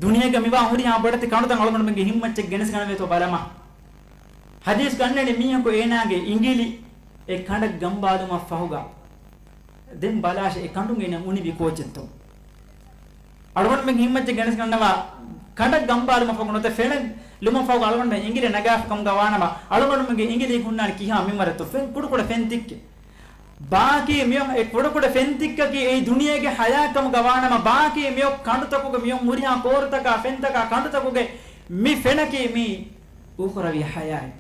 ދުނިޔޭގަ މިވާ ހުރިހާ ބޮޑެތި ކަނޑުތައް އަޅުގަނޑުމެންގެ ހިތްމައްޗަށް ގެނެސްގަނެވޭތޯ ބަލަމާ. ޙަދީޘްގަ އަންނަނީ މީހަކު އޭނާގެ އިނގިލި އެ ކަނޑަށް ގަނބާލުމަށްފަހުގަ ދެން ބަލާށޭ، އެ ކަނޑުން އޭނަ އުނިވި ކޯޗެއްތޯ؟ އަޅުގަނޑުމެން ހިތްމައްޗަށް ގެނެސްގަންނަވާ ކަނޑަށް ގަނބާލުމަށްފަހު ނުވަތަ ފެނަށް ލުމަށްފަހު އަޅުގަނޑުމެން އިނގިލި ނަގާފަ ކަމުގަ ވާނަމަ، އަޅުގަނޑުމެންގެ އިނގިލީ ހުންނާނެ ކިހާ މިންވަރެއްތޯ؟ ފެން، ކުޑަކުޑަ ފެންތިއްކެއް. ބާކީ މިއޮށް އެ ކުޑަކުޑަ ފެންތިއްކަކީ އެއީ ދުނިޔޭގެ ޙަޔާތް ކަމުގަ ވާނަމަ، ބާކީ މިއޮށް ކަނޑުތަކުގެ މިއޮށް ހުރިހާ ކޯރުތަކާ ފެންތަކާ ކަނޑުތަކުގެ މި ފެނަކީ މީ އުޚްރަވީ ޙަޔާތް.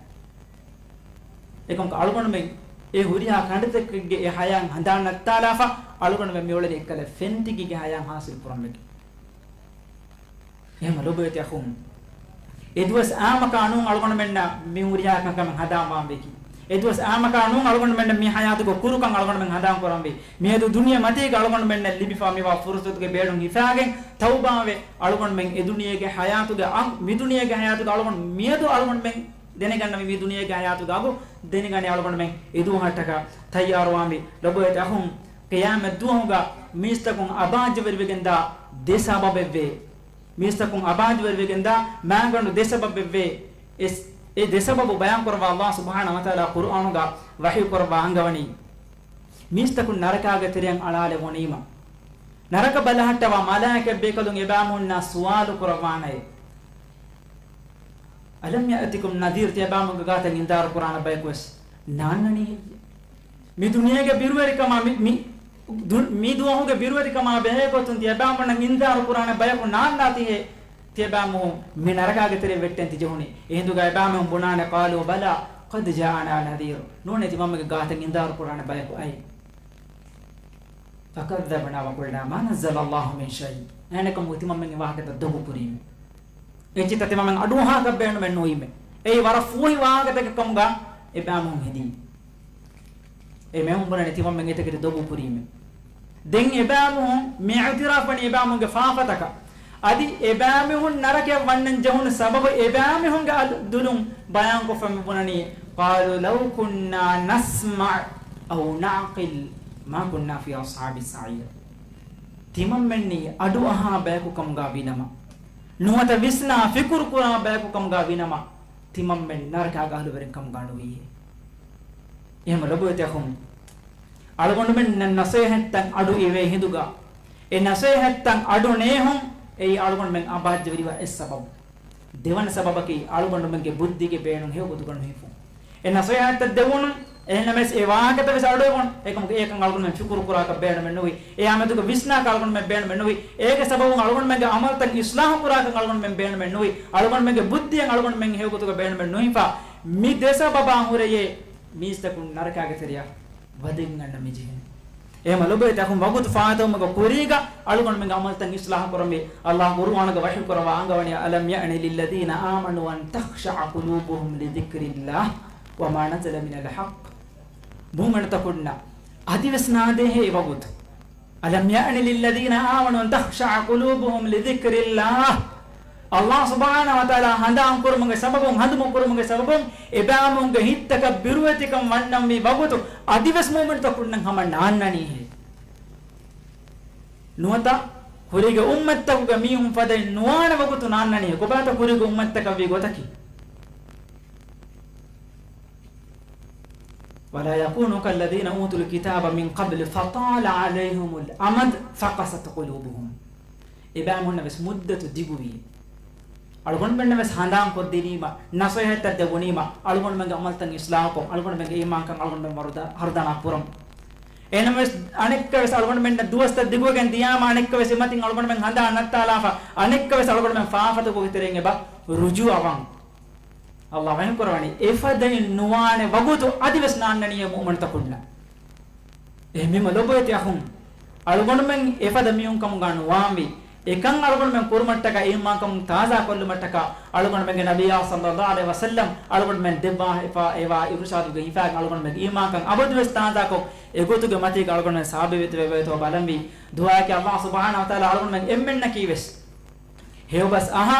އެކަމަކު އަޅުގަނޑުމެން އެ ހުރިހާ ކަނޑުތަކެއްގެ އެ ޙަޔާތް ހަނދާން ނައްތާލާފަ، އަޅުގަނޑުމެން މިއުޅެނީ އެއްކަލަ ފެންތިކީގެ ޙަޔާތް ޙާޞިލް ކުރަންވެގެން. އެހެންމަ ލޮބުވެތި އަޚުން، އެ ދުވަސް އާއްމަކާ ނޫން އަޅުގަނޑުމެންނަށް މި ހުރިހާ ކަންކަމެއް ހަނދާން ވާންވީކީ. އެ ދުވަސް އާއްމަކާ ނޫން އަޅުގަނޑުމެންނަށް މި ޙަޔާތުގަ ކުރުކަން އަޅުގަނޑުމެން ހަނދާން ކުރަންވީ. މިއަދު ދުނިޔެ މަތީގަ އަޅުގަނޑުމެންނަށް ލިބިފާ މިވާ ފުރުޞަތުގެ ބޭނުން ހިފާގެން ތައުބާވެ، އަޅުގަނޑުމެން އެ ދުނިޔޭގެ ޙަޔާތުގެ އަން-، މި ދުނިޔޭގެ ޙަޔާތުގަ އަޅުގަނޑު މިއަދު އަޅުގަނޑުމެން ދެނެގަންނަވި މި ދުނިޔޭގެ ޙަޔާތުގަ އަގު ދެނެގަނެ އަޅުގަނޑުމެން އެދުވަހަށްޓަކާ ތައްޔާރުވާންވީ. ލޮބުވެތި އަޚުން، ޤިޔާމަތް ދުވަހުގަ މީސްތަކުން އަބާއްޖަވެރިވެގެންދާ ދެ ސަބަބެއްވޭ. މީސްތަކުން އަބާއްޖަވެރިވެގެންދާ މާގަނޑު ދެ ސަބަބެއްވޭ. އެސް-، އެ ދެ ސަބަބު ބަޔާންކުރައްވާ ﷲ ސުބްޙާނަހޫ ވަތަޢާލާ ޤުރުއާނުގަ ވަޙީކުރައްވާ އަންގަވަނީ، މީސްތަކުން ނަރަކާގެ ތެރެއަށް އަޅާލެވުނީމަ، ނަރަކަ ބަލަހައްޓަވާ މަލާއިކަތްބޭކަލުން އެބައިމީހުންނާ ސުވާލު ކުރައްވާނައޭ، أَلَمْ يَأْتِكُمْ نَذِيرٌ، ތިޔަބައިމީހުންގެ ގާތަށް އިންޒާރު ކުރާނެ ބަޔަކުވެސް ނާންނަނީ ހެއްޔޭ؟ މި ދުނިޔޭގެ ބިރުވެރިކަމާ، މި، މި ދު-، މި ދުވަހުގެ ބިރުވެރިކަމާ ބެހޭގޮތުން ތިޔަބައިމީހުންނަށް އިންޒާރު ކުރާނެ ބަޔަކު ނާންނާތީ ހޭ؟ ތިޔަބައިމީހުން މި ނަރަކާގެ ތެރެއަށް ވެއްޓެން ތިޖެހުނީ. އެހިނދުގަ އެބައިމީހުން ބުނާނެ، قَالُوا بَلَىٰ قَدْ جَاءَنَا نَذِيرٌ، ނޫނޭ ތިމަންމެންގެ ގާތަށް އިންޒާރު ކުރާނެ ބަޔަކު އައި. فَكَذَّبْنَا وَقُلْنَا مَا نَزَّلَ اللَّهُ مِنْ شَيْءٍ. އެހެނެކަމު ތިމަންމެން އެ ވާހަކަތައް ދޮގު ކުރީމެ. އެއްޗިތައް ތިމަންމެން އަޑުއަހާކަށް ބޭނުމެއް ނުވީމެ. އެއީ ވަރަށް ފޫހި ވާހަކަތަކެއް ކަމުގަ އެބައިމީހުން ހެދީ. އެ މީހުން ބުނަނީ ތިމަންމެން އެތަކެތި ދޮގު ކުރީމެ. ދެން އެބައިމީހުން މި އިޢުތިރާފް ވަނީ އެބައިމީހުންގެ ފާފަތަކަށް. އަދި އެބައިމީހުން ނަރަކަޔަށް ވަންނަން ޖެހުނު ސަބަބު އެބައިމީހުންގެ އަލު-، ދުލުން ބަޔާންކޮށްފަ މި ބުނަނީ، قَالُوا لَوْ كُنَّا نَسْمَعُ أَوْ نَعْقِلُ مَا كُنَّا فِي أَصْحَابِ السَّعِيرِ. ތިމަންމެންނީ އަޑުއަހާ ބަޔަކު ކަމުގަ ވިނަމަ، ނުވަތަ ވިސްނާ ފިކުރު ކުރާ ބަޔަކު ކަމުގަ ވިނަމަ، ތިމަންމެން ނަރަކާގެ އަހުލުވެރިން ކަމުގަ ނުވީ. އެހެން ލޮބުވެތި އަޚުން، އަޅުގަނޑުމެންނަށް ނަސޭހަތްތައް އަޑު އިވޭ ހިނދުގަ، އެ ނަސޭހަތްތައް އަޑު ނޭހުން އެއީ އަޅުގަނޑުމެން އަބާއްޖަވެރިވާ އެއް ސަބަބު. ދެވަނަ ސަބަބަކީ އަޅުގަނޑުމެންގެ ބުއްދީގެ ބޭނުން ހެޔޮ ގޮތުގަ ނުހިފުން. އެ ނަސޭހަތްތައް ދެވުނު، އެހެންނަމަވެސް އެ ވާހަކަތައް ވެސް އަޑުއެވުނު. އެކަމަކު އެކަން އަޅުގަނޑުމެން ފިކުރު ކުރާކަށް ބޭނުމެއް ނުވި. އެއާމެދުގަ ވިސްނާކަށް އަޅުގަނޑުމެން ބޭނުމެއް ނުވި. އޭގެ ސަބަބުން އަޅުގަނޑުމެންގެ އަމަލުތައް އިޞްލާޙު ކުރާކަށް އަޅުގަނޑުމެން ބޭނުމެއް ނުވި. އަޅުގަނޑުމެންގެ ބުއްދިއަށް އަޅުގަނޑުމެން ހެޔޮ ގޮތުގަ ބޭނުމެއް ނުހިފާ. މި ދެ ސަބަބާ ހުރެޔޭ މީސްތަކުން ނަރަކާގެ ތެރެއަށް ވަދެގެން އަންނަ މި ޖެހެނީ. އެހެންމަ ލޮބުވެތި އަޚުން، ވަގުތު ފާއިތުވުމުގެ ކުރީގަ އަޅުގަނޑުމެންގެ އަމަލުތައް އިޞްލާޙު ކުރަންވީ. ﷲ ޤުރުއާނުގަ ވަޙީ ކުރައްވާ އަންގަވަނީ، أَلَمْ يَأْنِ لِلَّذِينَ آمَنُوا أَنْ تَخْشَعَ قُلُوبُهُمْ لِذِكْرِ اللَّهِ وَمَا نَزَلَ مِنَ الْحَقِّ. މުއުމިނުތަކުންނަށް އަދިވެސް ނާދޭހޭ އެ ވަގުތު. أَلَمْ يَأْنِ لِلَّذِينَ آمَنُوا أَنْ تَخْشَعَ قُلُوبُهُمْ لِذِكْرِ اللَّهِ. ﷲ ސުބްޙާނަހޫ ވަތަޢާލާ ހަނދާން ކުރުމުގެ ސަބަބުން، ހަނދުމަ ކުރުމުގެ ސަބަބުން އެބައިމީހުންގެ ހިތްތަކަށް ބިރުވެތިކަން ވަންނަންވީ ވަގުތު އަދިވެސް މުއުމިނުތަކުންނަށް ހަމަ ނާންނަނީހޭ. ނުވަތަ ކުރީގެ އުއްމަތްތަކުގެ މީހުން ފަދައިން ނުވާނެ ވަގުތު ނާންނަނީހޭ. ކޮބާތަ ކުރީގެ އުއްމަތްތަކަށްވީ ގޮތަކީ؟ وَلَا يَكُونُوا كَالَّذِينَ أُوتُوا الْكِتَابَ مِنْ قَبْلُ فَطَالَ عَلَيْهِمُ الْأَمَدُ فَقَسَتْ قُلُوبُهُمْ. އެބައިމީހުންނަށް ވެސް މުއްދަތު ދިގުވީ. އަޅުގަނޑުމެންނަށް ވެސް ހަނދާންކޮށްދިނީމަ، ނަސޭހަތްތައް ދެވުނީމަ، އަޅުގަނޑުމެންގެ އަމަލުތައް އިޞްލާޙުކޮށް، އަޅުގަނޑުމެންގެ އީމާންކަން އަޅުގަނޑުމެން ވަރުދާ-، ހަރުދަނާ ކުރަމު. އެހެންނަމަވެސް، އަނެއްކާވެސް އަޅުގަނޑުމެންނަށް ދުވަސްތައް ދިގުވެގެން ދިޔާމަ، އަނެއްކާވެސް އެމަތިން އަޅުގަނޑުމެން ހަނދާން ނައްތާލާފަ، އަނެއްކާވެސް އަޅުގަނޑުމެން ފާފަތަކުގެ ތެރެއިން އެބަ ރުޖޫޢަވަން. ﷲ ވަޙީ ކުރަވަނީ، އެފަދައިން ނުވާނެ ވަގުތު އަދިވެސް ނާންނަނީ މުއުމިނުތަކުންނަށް. އެހެންވީމަ ލޮބުވެތި އަޚުން، އަޅުގަނޑުމެން އެފަދަ މީހުން ކަމުގަ ނުވާންވީ. އެކަން އަޅުގަނޑުމެން ކުރުމަށްޓަކާ، އީމާންކަމުން ތާޒާ ކޮށްލުމަށްޓަކާ، އަޅުގަނޑުމެންގެ ނަބިއްޔާ ޞައްލައްލާހު ޢަލައިހި ވަސައްލަމް އަޅުގަނޑުމެން ދެއްވާފައިވާ އިރުޝާދުގެ ހިފާގެން އަޅުގަނޑުމެންގެ އީމާންކަން އަބަދުވެސް ތާޒާކޮށް، އެގޮތުގެ މަތީގަ އަޅުގަނޑުމެން ސާބިތުވެވޭތޯ ބަލަންވީ. ދުޢާއަކީ ﷲ ސުބްޙާނަހޫ ވަތަޢާލާ އަޅުގަނޑުމެން އެންމެންނަކީވެސް ހެޔޮބަސް އަހާ،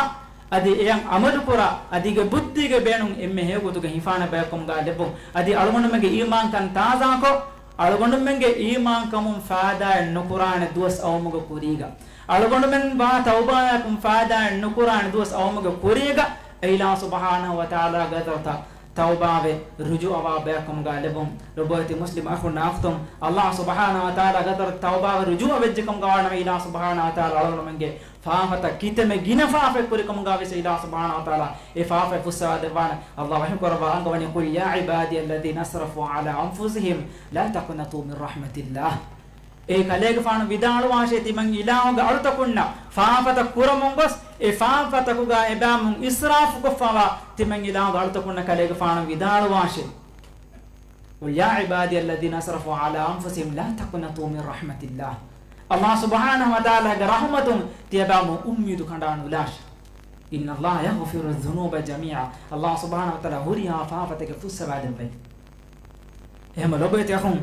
އަދި އެއަށް ޢަމަލުކުރާ، އަދި އޭގެ ބުއްދީގެ ބޭނުން އެންމެ ހެޔޮގޮތުގަ ހިފާނެ ބަޔަކު ކަމުގަ ލެއްވުން. އަދި އަޅުގަނޑުމެންގެ އީމާންކަން ތާޒާކޮށް، އަޅުގަނޑުމެންގެ އީމާންކަމުން ފާއިދާއެއް ނުކުރާނެ ދުވަސް އައުމުގެ ކުރީގަ، އަޅުގަނޑުމެން ވާ ތައުބާއަކުން ފާއިދާއެއް ނުކުރާނެ ދުވަސް އައުމުގެ ކުރީގަ، އެ އިލާހު ސުބްޙާނަހޫ ވަތަޢާލާގެ ޙަޟްރަތަށް ތައުބާވެ ރުޖޫޢަވާ ބަޔަކު ކަމުގަ ލެއްވުން. ލޮބުވެތި މުސްލިމް އަޚުންނާ އުޚްތުން، ﷲ ސުބްޙާނަހޫ ވަތަޢާލާގެ ޙަޟްރަތަށް ތައުބާވެ ރުޖޫޢަ ވެއްޖެ ކަމުގަ ވާނަމަ، އިލާހު ސުބްޙާނަހޫ ވަތަޢާލާ އަޅުގަނޑުމެންގެ ފާފަތައް ކިތަންމެ ގިނަ ފާފައެއް ކުރި ކަމުގަ ވެސް އިލާހު ސުބްޙާނަހޫ ވަތަޢާލާ އެ ފާފައެއް ފުއްސަވާ ދެއްވާނެ. ﷲ ވަޙީ ކުރައްވާ އަންގަވަނީ، قل يا عبادي الذين أسرفوا على أنفسهم لا تقنطوا من رحمة الله. އޭ ކަލޭގެފާނު ވިދާޅުވާށޭ، ތިމަން އިލާހުގެ އަޅުތަކުންނަށް ފާފަތައް ކުރަމުން ގޮސް، އެ ފާފަތަކުގަ އެބައިމީހުން އިސްރާފު ކޮށްފަވާ ތިމަން އިލާހުގެ އަޅުތަކުންނަށް ކަލޭގެފާނު ވިދާޅުވާށޭ. قل يا عبادي الذين أسرفوا على أنفسهم لا تقنطوا من رحمة الله. ﷲ ސުބްޙާނަހޫ ވަތަޢާލާގެ ރަޙުމަތުން ތިޔަބައިމީހުން އުއްމީދު ކަނޑާ ނުލާށޭ. إن الله يغفر الذنوب جميعا. ﷲ ސުބްޙާނަހޫ ވަތަޢާލާ ހުރިހާ ފާފަތަކެއް ފުއްސަވާދެއްވައި. އެހެންމަ ލޮބުވެތި އަޚުން،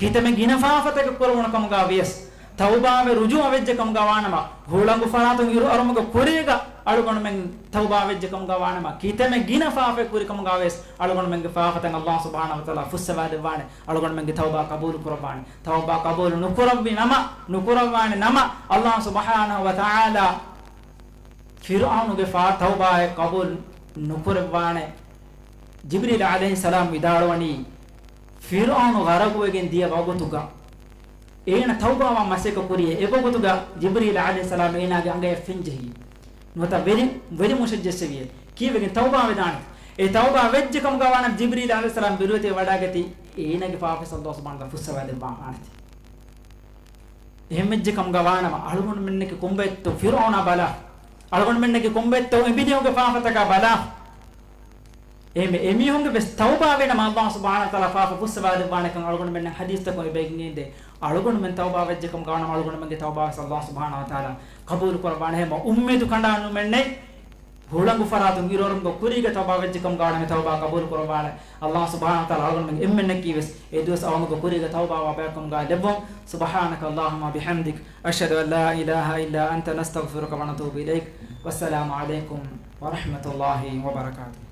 ކިތަންމެ ގިނަ ފާފަތަކެއް ކުރެވުނު ކަމުގަ ވިޔަސް، ތައުބާވެ ރުޖޫޢަ ވެއްޖެ ކަމުގަ ވާނަމަ، ހުޅަނގު ފަރާތުން އިރު އަރުމުގެ ކުރީގަ އަޅުގަނޑުމެން ތައުބާ ވެއްޖެ ކަމުގަ ވާނަމަ، ކިތަންމެ ގިނަ ފާފައެއް ކުރި ކަމުގަ ވިޔަސް، އަޅުގަނޑުމެންގެ ފާފަތައް ﷲ ސުބްޙާނަހޫ ވަތަޢާލާ ފުއްސަވާ ދެއްވާނެ. އަޅުގަނޑުމެންގެ ތައުބާ ޤަބޫލު ކުރައްވާނެ. ތައުބާ ޤަބޫލު ނުކުރެއްވި ނަމަ، ނުކުރައްވާނެ ނަމަ، ﷲ ސުބްޙާނަހޫ ވަތަޢާލާ ފިރްޢައުނުގެ ފާ-، ތައުބާއެއް ޤަބޫލު ނުކުރެއްވާނެ. ޖިބްރީލް ޢަލައިހިއްސަލާމް ވިދާޅުވަނީ، ފިރްޢައުނު ޣަރަޤުވެގެން ދިޔަ ވަގުތުގަ، އޭނަ ތައުބާވާން މަސައްކަތް ކުރިއޭ، އެވަގުތުގަ ޖިބްރީލް ޢަލައިހިއްސަލާމް އޭނާގެ އަނގަޔަށް ފެންޖެހި. ނުވަތަ ވެރި، ވެރި މުށެއް ޖެއްސެވިއޭ. ކީއްވެގެން ތައުބާ ވެދާނެ؟ އެ ތައުބާ ވެއްޖެ ކަމުގަ ވާނަމަ ޖިބްރީލް ޢަލައިހިއްސަލާމް ބިރުވެތި ވަޑައިގަތީ، އޭނާގެ ފާފަ ﷲ ސުބްޙާނަހޫ ވަތަޢާލާ ފުއްސަވާ ދެއްވާނެތީ. އެހެން ވެއްޖެ ކަމުގަ ވާނަމަ، އަޅުގަނޑުމެންނަކީ ކޮންބައެއްތޯ ފިރްޢައުނާ ބަލާ. އަޅުގަނޑުމެންނަކީ ކޮންބައެއްތޯ އެނބިނިއުގެ ފާފަތަކާ ބަލާ. އެހެންވެ، އެމީހުންގެ ވެސް ތައުބާ ވީނަމަ، ﷲ ސުބްޙާނަހޫ ވަތަޢާލާ ފާފަ ފުއްސަވާ ދެއްވާނެކަން އަޅުގަނޑުމެންނަށް ޙަދީޘްތަކުން އެބަ އެނގޭނދޭ. އަޅުގަނޑުމެން ތައުބާ ވެއްޖެ ކަމުގަ ވާނަމަ، އަޅުގަނޑުމެންގެ ތައުބާ ވެސް ﷲ ސުބްޙާނަހޫ ވަތަޢާލާ ޤަބޫލު ކުރައްވާނެ. އެހެންވެ، އުއްމީދު ކަނޑާ ނުމެންނެވި. ހުޅަނގު ފަރާތުން އިރުއަރުމުގެ ކުރީގަ ތައުބާ ވެއްޖެ ކަމުގަ ވާނަމަ، ތައުބާ ޤަބޫލު ކުރައްވާނެ. ﷲ ސުބްޙާނަހޫ ވަތަޢާލާ އަޅުގަނޑުމެން އެންމެންނަކީ ވެސް އެ ދުވަސް އައުމުގެ ކުރީގަ ތައުބާވާ ބަޔަކު ކަމުގަ ލެއްވުން. سبحانك اللهم وبحمدك، أشهد أن لا إله إلا أنت، نستغفرك ونتوب إليك. والسلام عليكم ورحمة الله وبركاته.